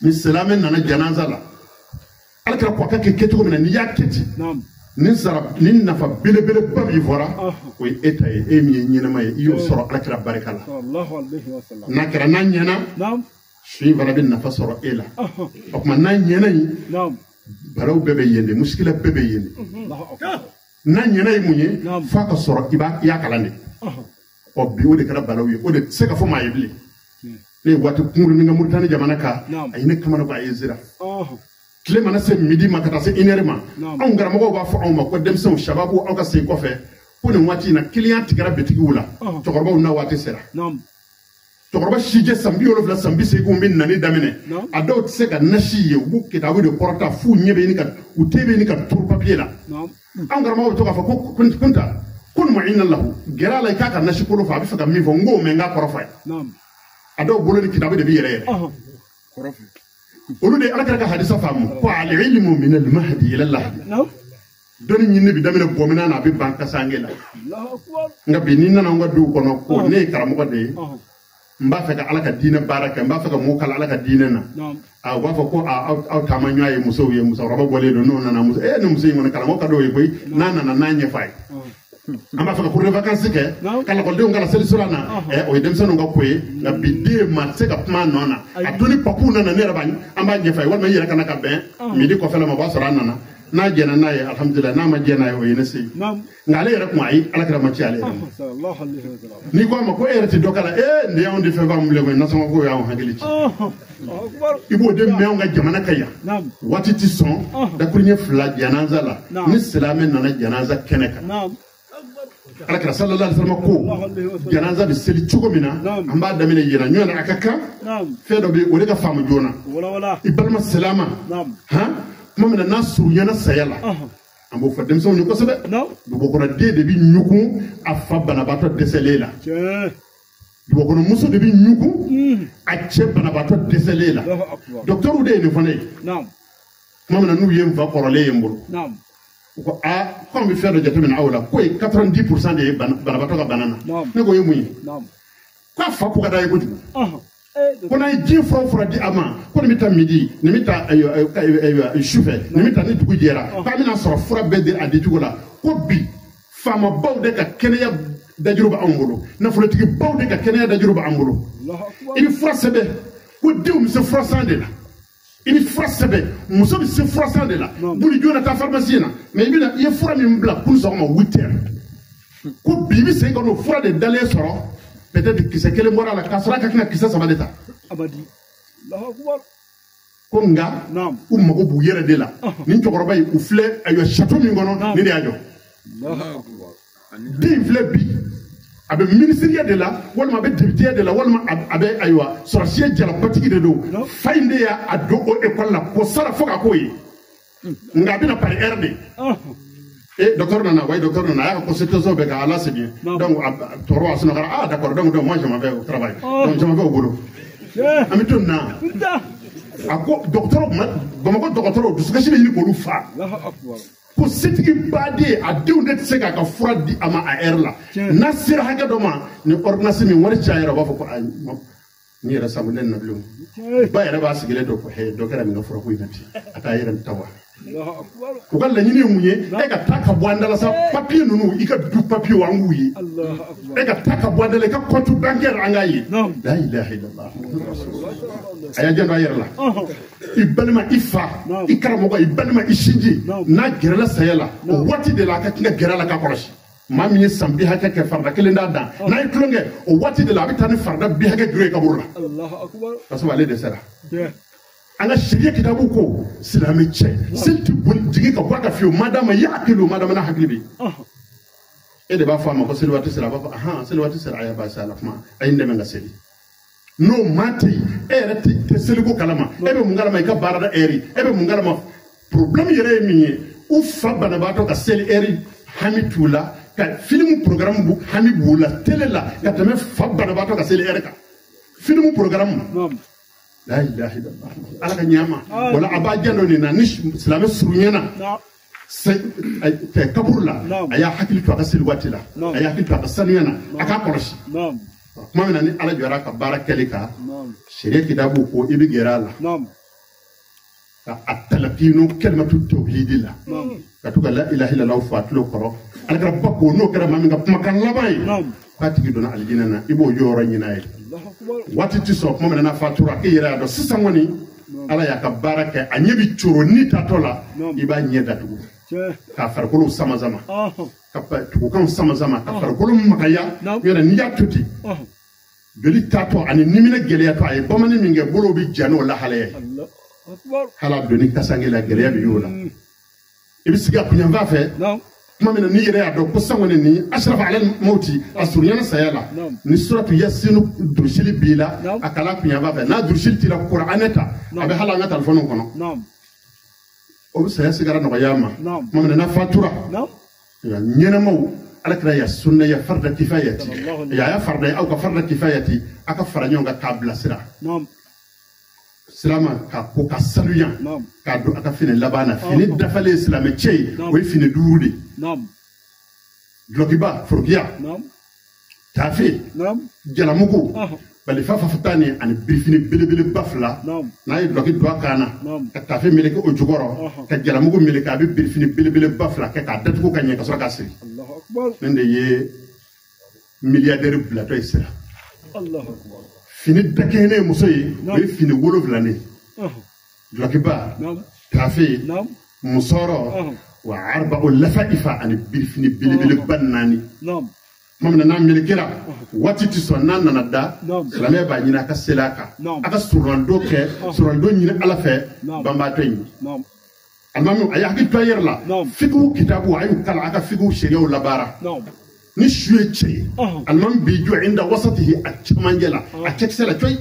S12: ni silamɛ nana janaza la ala kɛra ko a ka kɛ kɛcogo min na n'i y'a kɛ ten ni sara ni nafa belebeleba min fɔra o ye e ta ye e min ye ɲɛnama ye i y'o sɔrɔ ala kɛra barika la n'a kɛra n'a ɲɛna su in fana bɛ nafa sɔrɔ e la o tuma n'a ɲɛna in balaw bɛɛ bɛ yen de musikila bɛɛ bɛ yen de n'a ɲɛna ye mun ye f'a ka sɔrɔ i y'a kalan de ɔ bi o de kɛra balaw ye o de tɛ se ka fɔ maa ye bilen ne ye waati kunkurunin kɛ Muritani jamana kan a ye ne kamana gan a ye n sira Tile mana se midi ma ka taa se une heure ma, anw karamɔgɔw b'a fɔ anw ma ko denmisɛnw sababu aw ka segin kɔfɛ ko nin waati in na kiliyan tigɛra bitigiw la, cɛkɔrɔbaw na waati sera. Cɛkɔrɔba sijɛ san 70 san 80 bɛ nani daminɛ, a dɔw tɛ se ka nasi ye, u b'u kitabu de kɔrɔta f'u ɲɛ bɛ ɲini ka u te bɛ ɲini ka turu papiye la. Anw karamɔgɔw bɛ to k'a fɔ ko kunta ko mu'inna lahu, gɛrɛ a la i k'a ka nasi kolo fɔ, a bɛ fɛ ka min fɔ n k'o mɛn n k'a kɔrɔ fɔ a ye. A dɔw bolo ni kitabu de bɛ yɛrɛ yɛrɛ. Olu de Ala kɛra ka hadisa faamu ko al-ilmu min al-mahdi ila al-lahdi. Dɔnni ɲinini bɛ daminɛ bɔmina na a bɛ ban kasange la. Nka bi n'i nana an ka duw kɔnɔ ko ne ye karamɔgɔ de ye, n b'a fɛ ka Ala ka diinɛ baara kɛ, n b'a fɛ ka mɔgɔw kalan Ala ka diinɛ na. A u b'a fɔ ko aw taama ɲɔgɔn ye musow ye, musokɔrɔba bɔlen don n'o nana muso ni muso in kɔni karamɔgɔ ka d'o ye koyi, n'a nana n'a ɲɛfɔ a ye. An b'a fɛ ka cours de vacances kɛ ka lakɔlidenw kalan seli sura na, o ye denmisɛnninw ka ko ye. Nka bi den ma se ka kuma a nɔ na, a to ni papuw nana ne yɛrɛ b'a an b'a ɲɛfɔ a ye, walima i yɛrɛ kana ka bɛn midi kɔfɛla ma, o b'a sɔrɔ a nana. N'a jɛnna n'a ye alhamdulilayi, n'a ma jɛn n'a ye o ye ne se ye. Nka ale yɛrɛ kun ayi Ala kɛra ma ci ale yɛrɛ ma. N'i ko a ma ko e yɛrɛ tɛ dɔ k'a la, nin y'anw de fɛn f'anw bilen koyi, nasɔngɔ ko y'anw hakili ci. I b'o de mɛn anw ka jamana kan yan. Waati ti sɔn dakuruɲɛ 2 janaza la, ni silamɛ nana janaza kɛnɛ kan. Ala kɛra sallallahu alaihi wasallam ko janaza bɛ seli cogo min na, an b'a daminɛ yɛrɛ ɲɔgɔn na, a ka kan fɛn dɔ bɛ yen o de ka faamu joona. I balima silama han, tuma min na n'a surunyana saya la, an b'o fɔ denmisɛnw ye kosɛbɛ. Dugukɔnɔden de bɛ ɲugun a fa banabaatɔ dɛsɛlen la, dugukɔnɔmuso de bɛ ɲugun a cɛ banabaatɔ dɛsɛlen la. Dɔkitɛriw de ye nin fɔ ne ye tuma min na n'u ye n fa kɔrɔlen ye n bolo. U ko aa ko an bɛ fɛn dɔ jateminɛ aw la, k'o ye 90% de ye banabaatɔ ka bana na. Ne ko o ye mun ye? K'a fa ko ka d'a ye kojugu. Ko n'a ye diɲɛ fura o fura di a ma, ko nin bɛ taa midi, nin bɛ taa sufɛ, nin bɛ taa ni dugu jɛra, k'an bɛna sɔrɔ fura bɛɛ di a dicogo la. Ko bi faamabaw de ka kɛnɛya dajuru b'anw bolo, nafolotigibaw de ka kɛnɛya dajuru b'an bolo. I bɛ fura sɛbɛn ko denw bɛ se fura san de la, i bɛ fura sɛbɛn muso bɛ se fura san de la, boli joona taa pharmacie na, mais i bɛna i ye fura min bila kunun sɔgɔma 8 heures, ko bi i bɛ segin ka n'o fura de dalen sɔrɔ. Peut-être kisɛ kelen bɔra a la k'a sɔrɔ a ka kan ka kisɛ 3 de ta. Ko nka u mago b'u yɛrɛ de la. Nin cɛkɔrɔba in u filɛ ayiwa château min kɔnɔ, nin de y'a jɔ. Den in filɛ bi a bɛ ministériya de la, walima a bɛ députéya de la, walima a bɛ ayiwa sɔrɔsiya jalabatigi de don. Fa in de y'a don o école la k'o sara fo k'a k'o ye. Nka a bɛna par heure de. Et docteur nana, ouais, docteur nana, a consultation bɛ ka ala c'est bien. Donc tɔɔrɔ a sunɔgɔra, ah d'accord, donc moi je m'en vais au travail. Donc je m'en vais au boulot. An bɛ to nin na. A ko docteur Bamakɔ dɔgɔtɔrɔw dusukasi bɛ ɲini k'olu fa. Ko setigi baden a denw de tɛ se k'a ka fura di a ma a heure la. N'a sera hakɛ dɔ ma, ni ordonnance min wari cayara, u b'a fɔ ko ayi ni yɛrɛ sagolen na bilen. Ba yɛrɛ b'a sigilen dɔ ko he dɔ kɛra nin ka furako in na ten, a t'a yɛrɛ ta wa. U ka laɲini ye mun ye? E ka taa ka bɔ an da la sa, papiye ninnu i ka du papiyew an k'u ye. E ka taa ka bɔ an da la, i ka compte bancaire an k'a ye. La ilaha illallah. A y'a janto a yɛrɛ la. I balima, i fa, i karamɔgɔ, i balima, i sinji, n'a gɛrɛla saya la, o waati de la a ka kan ka gɛrɛ a la k'a kɔlɔsi. Maa min ye san 50 hakɛ kɛ farida kelen d'a dan, n'a ye tulon kɛ, o waati de la a bɛ taa ni farida 50 hakɛ juru ye kaburu la. Parce que ale dɛsɛra. An ka sariya kitabu ko silamɛ cɛ seli tɛ boli jigin ka bɔ a kan fiyewu, madama i hakili o madama n'a hakili bɛ yen. E de b'a fɔ a ma ko seli waati sera, a b'a fɔ ahan seli waati sera, a y'a baasi a la kuma, a ye n dɛmɛ ka seli. N'o maa tɛ yen, e yɛrɛ tɛ seliko kalama, e bɛ mun kalama i ka baarada ɛri, e bɛ mun kalama problème yɛrɛ ye min ye, u fa banabaatɔ ka seli ɛri hami t'u la, ka filimu programme hami b'u la télé la ka tɛmɛ fa banabaatɔ ka seli ɛri kan. Filimu programme. La ilaha illallah. Ala ka ɲama. Wala a b'a janto nin na ni silamɛ surunyana kaburu la, a y'a hakili to a ka seli waati la, a y'a hakili to a ka sanuya na, a k'a kɔlɔsi. Tuma min na ni Ala jɔra a ka baara kɛli kan, sariya kitabu ko i bɛ gɛrɛ a la ka a talakinu kalimatu tawhidi la, ka to ka la ilaha illallah fɔ a tulo kɔrɔ. Ala kɛra ba ko n'o kɛra maa min ka kumakan laban ye, k'a tigi donna alijinɛ na, i b'o jɔyɔrɔ ɲini a ye. Waati ti sɔrɔ tuma min na n'a fatura, k'e yɛrɛ y'a dɔn sisan kɔni Ala y'a ka baara kɛ, a ɲɛ bɛ coro ni tatɔ la, i b'a ɲɛ datugu k'a farikolo sama sama, ka tugukanw sama sama, ka farikolo magaya. Yɛrɛ n'i y'a to ten, joli tatɔ ani niminɛ gɛlɛyatɔ, a ye bamanin min kɛ bolo bɛ ja n'o lahalaya ye. Hali donni kasange la gɛlɛya bɛ y'o la i bɛ sigi a kunyanfan fɛ tuma min na n'i yɛrɛ y'a dɔn ko san kɔni nin asirafa ale mawuti a surunyana saya la ni suratu yasinu durusili b'i la a kala kunyanfan fɛ n'a durusili t'i la kuranɛ ta a bɛ hali an ka telefɔni kɔnɔ o bɛ saya sigara nɔgɔya ma tuma min na n'a fatura ɲɛnamaw ala kira ya sunna ya farda kifayati ya ya farda aw ka farda kifayati a ka fara ɲɔgɔn kan k'a bilasira silama ka ko ka sanuya k'a don a ka fini laban na fini dafalen silamɛ cɛ ye o ye fini 5 de dulɔkiba forokiya taafe jalamugu balifa fafatani ani birifini belebeleba 2 n'a ye dulɔki don a kan na ka taafe meleke o jukɔrɔ ka jalamugu meleke a bɛ birifini belebeleba 2 kɛ k'a datugu ka ɲɛ ka sɔrɔ k'a siri nin de ye milliardaire bilatɔ ye sira fini dakɛɲɛnen ye muso ye o ye fini 7 de ye dulɔkiba taafe musɔrɔ wa arba'u lafaifa ani birifini belebeleba 4 tuma min na n'a melekera waati ti sɔn n'a nana da silamɛya b'a ɲini a ka seli a kan a ka surunando kɛ surunando ɲini ala fɛ banbaatɔ in alimami a ye hakili to a yɛrɛ la fikihu kitabu a y'u kalan a ka fikihu sariyaw labaara ni su ye cɛ ye alimami b'i jɔ inda wasatihi a cɛmancɛ la a cɛkisɛ la coyi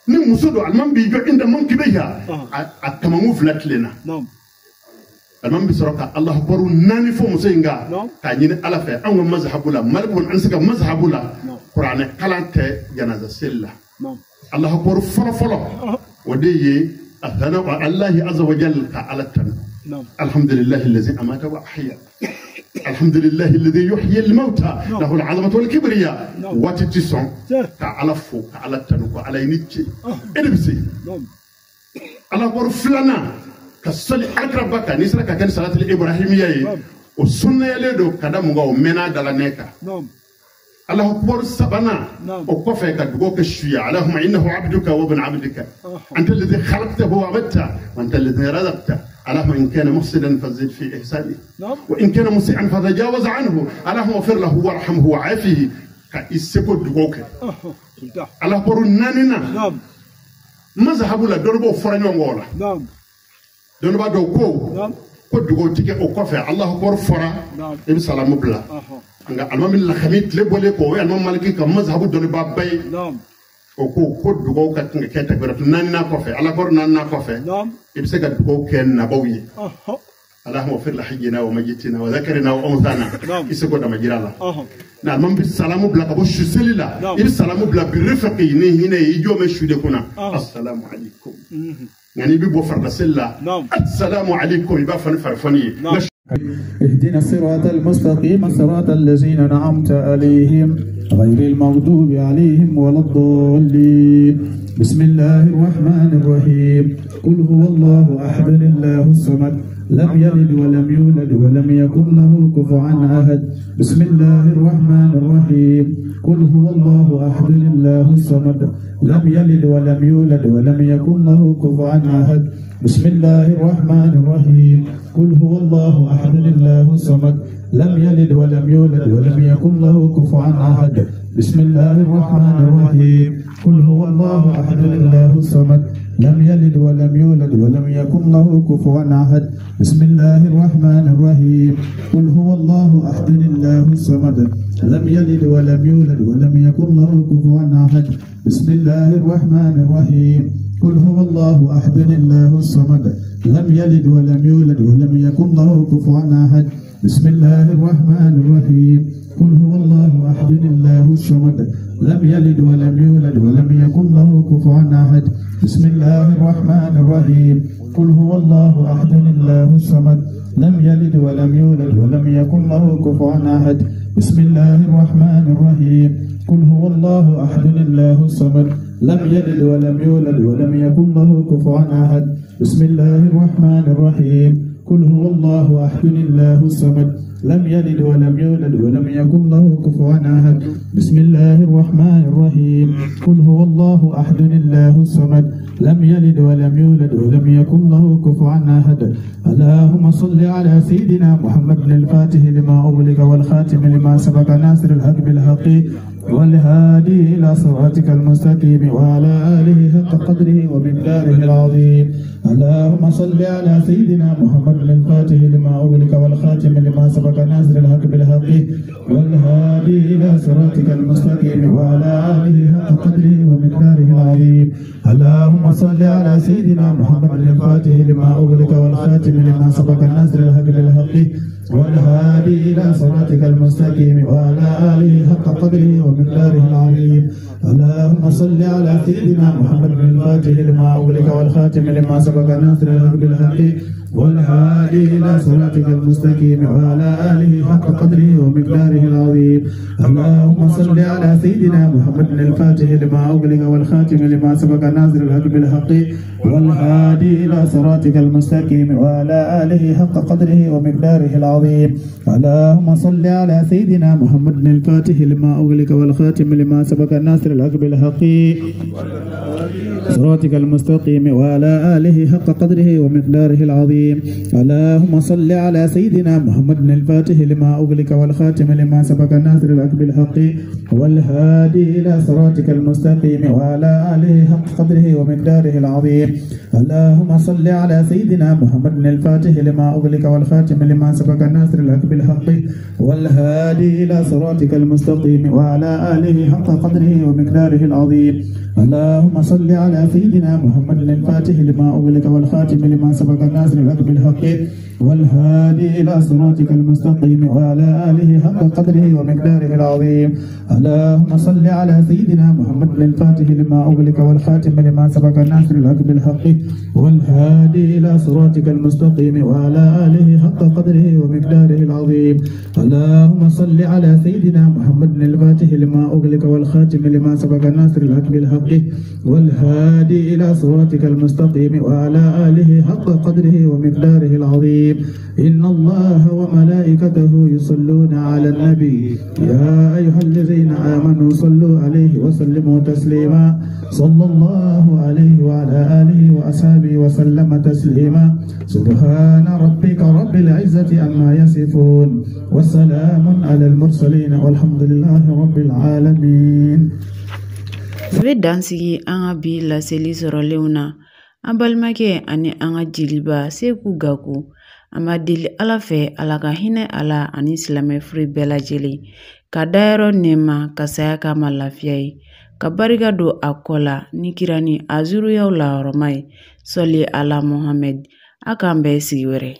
S12: ni muso don alimami b'i jɔ inda mankibeha a kamankun 2 tilenna alimami bɛ sɔrɔ ka Alahu akibaru 4 fɔ muso in kan k'a ɲini ala fɛ anw ka mazhabu la Mali kɔni an se ka mazhabu la kuranɛ kalan tɛ janaza seli la Alahu akibaru fɔlɔ fɔlɔ o de ye athana wa Allahi azza wa jalla ka ala tanu alhamdulillahi allazi amata wa ahya alhamdulillahi alladhi yuhyi al-mauta lahu al-azamatu wal kibriya waati ti sɔn ka ala fo ka ala tanu ko ala i ni ce e de bɛ se Alahu akibaru 2nan ka sali alakiraba kan n'i sera ka kɛ ni salatul ibrahimiya ye o sunnayalen don ka da mun kan o mɛnna da la ne kan Alahu akibaru 3nan o kɔfɛ ka dugawu kɛ su ye Allahumma innahu abduka wa ibnu abdika anta alladhi khalaqtahu wa abadta wa anta alladhi razaqta اللهم إن كان محسنا فزد في إحسانه وإن كان مسيئا فتجاوز عنه اللهم اغفر له وارحمه وعافه كإسكو دوكو الله أكبر ناننا مذهب لا دولبو فرانيو ولا دولبا دوكو ko dugo tike o kɔfɛ Allahu akbar fɔra i bɛ salamu bila nka alimami lakami tile bɔlen kɔ o ye alimami maliki ka mazhabu dɔnnibaaba ye o ko dugawu ka kan ka kɛ takbiratu 4nan kɔfɛ Allahu akbar 4nan kɔfɛ i bɛ se ka dugawu kɛ nabaw ye Allahumma ighfir li hayyina wa mayyitina wa dhakarina wa unthana i se k'o damajira la na alimami bɛ salamu bila ka bɔ su seli la i bɛ salamu bila birifaqi ni hinɛ ye i jɔ bɛ su de kunna assalamu alaikum nka n'i bɛ bɔ farida seli la assalamu alaikum i b'a fɔ ni farifoni ye.
S4: اهدنا الصراط المستقيم صراط الذين أنعمت عليهم غير المغضوب عليهم ولا الضالين بسم الله الرحمن الرحيم قل هو الله أحد الله الصمد لم يلد ولم يولد ولم يكن له كفوا أحد بسم الله الرحمن الرحيم قل هو الله أحد الله الصمد لم يلد ولم يولد ولم يكن له كفوا أحد بسم الله الرحمن الرحيم قل هو الله أحد الله الصمد لم يلد ولم يولد ولم يكن له كفوا أحد بسم الله الرحمن الرحيم قل هو الله أحد الله الصمد لم يلد ولم يولد ولم يكن له كفوا أحد بسم الله الرحمن الرحيم قل هو الله أحد الله الصمد لم يلد ولم يولد ولم يكن له كفوا أحد بسم الله الرحمن الرحيم قل هو الله أحد الله الصمد لم يلد ولم يولد ولم يكن له كفوا أحد بسم الله الرحمن الرحيم قل هو الله أحد الله الصمد لم يلد ولم يولد ولم يكن له كفوا أحد بسم الله الرحمن الرحيم قل هو الله أحد الله الصمد لم يلد ولم يولد ولم يكن له كفوا أحد بسم الله الرحمن الرحيم قل هو الله أحد الله الصمد لم يلد ولم يولد ولم يكن له كفوا أحد بسم الله الرحمن الرحيم قل هو الله أحد الله الصمد لم يلد ولم يولد ولم يكن له كفوا أحد بسم الله الرحمن الرحيم قل هو الله أحد الله الصمد لم يلد ولم يولد ولم يكن له كفوا أحد. اللهم صل على سيدنا محمد الفاتح لما أغلق والخاتم لما سبق ناصر الحق بالحق والهادي إلى صراطك المستقيم وعلى آله حق قدره ومقداره العظيم. اللهم صل على سيدنا محمد الفاتح لما أغلق والخاتم لما سبق ناصر الحق بالحق والهادي إلى صراطك المستقيم وعلى آله حق قدره ومقداره العظيم. اللهم صل على سيدنا محمد الفاتح لما أغلق والخاتم لما سبق ناصر الحق بالحق والهادي إلى صراطك المستقيم وعلى آله حق قدره ومقداره العظيم. اللهم صل على سيدنا محمد الفاتح لما أغلق والخاتم لما سبق ناصر الحق بالحق والهادي إلى صراطك المستقيم وعلى آله حق قدره ومقداره العظيم. اللهم صل على سيدنا محمد الفاتح لما أغلق والخاتم لما سبق ناصر الحق بالحق والهادي إلى صراطك المستقيم وعلى آله حق قدره ومقداره العظيم. اللهم صل على سيدنا محمد الفاتح لما أغلق والخاتم لما سبق ناصر الحق بالحق صراطك المستقيم وعلى آله حق قدره ومقداره العظيم. اللهم صل على سيدنا محمد الفاتح لما أغلق والخاتم لما سبق ناصر الحق بالحق والهادي إلى صراطك المستقيم وعلى آله حق قدره ومقداره العظيم. اللهم صل على سيدنا محمد الفاتح لما أغلق والخاتم لما سبق ناصر الحق بالحق والهادي إلى صراطك المستقيم وعلى آله حق قدره ومقداره العظيم. اللهم صل على سيدنا محمد الفاتح لما أغلق والخاتم لما سبق ناصر الحق بالحق والهادي إلى صراطك المستقيم وعلى آله حق قدره ومقداره العظيم. اللهم صل على سيدنا محمد الفاتح لما أغلق والخاتم لما سبق ناصر الحق بالحق والهادي إلى صراطك المستقيم وعلى آله حق قدره ومقداره العظيم. اللهم صل على سيدنا محمد الفاتح لما أغلق والخاتم لما سبق ناصر الحق بالحق والهادي إلى صراطك المستقيم وعلى آله حق قدره ومقداره العظيم. إن الله وملائكته يصلون على النبي يا أيها الذين آمنوا صلوا عليه وسلموا تسليما. صلى الله عليه وعلى آله وأصحابه وسلم تسليما. سبحان ربك رب العزة عما يصفون وسلام على المرسلين والحمد لله رب العالمين.
S1: Bɛ dan sigi an ka bi laseli sɔrɔlenw na. An balimakɛ ani an ka jeliba Seku Gaku, an b'a deli Ala fɛ, Ala ka hinɛ a la ani silamɛ furu bɛɛ lajɛlen, ka dayɔrɔ nɛɛma ka saya k'a ma lafiya ye, ka barika don a kɔ la ni kira ni a zuruyaw lahɔrɔma ye. Sɔli ala Muhamɛd. A k'an bɛɛ sigi wɛrɛ.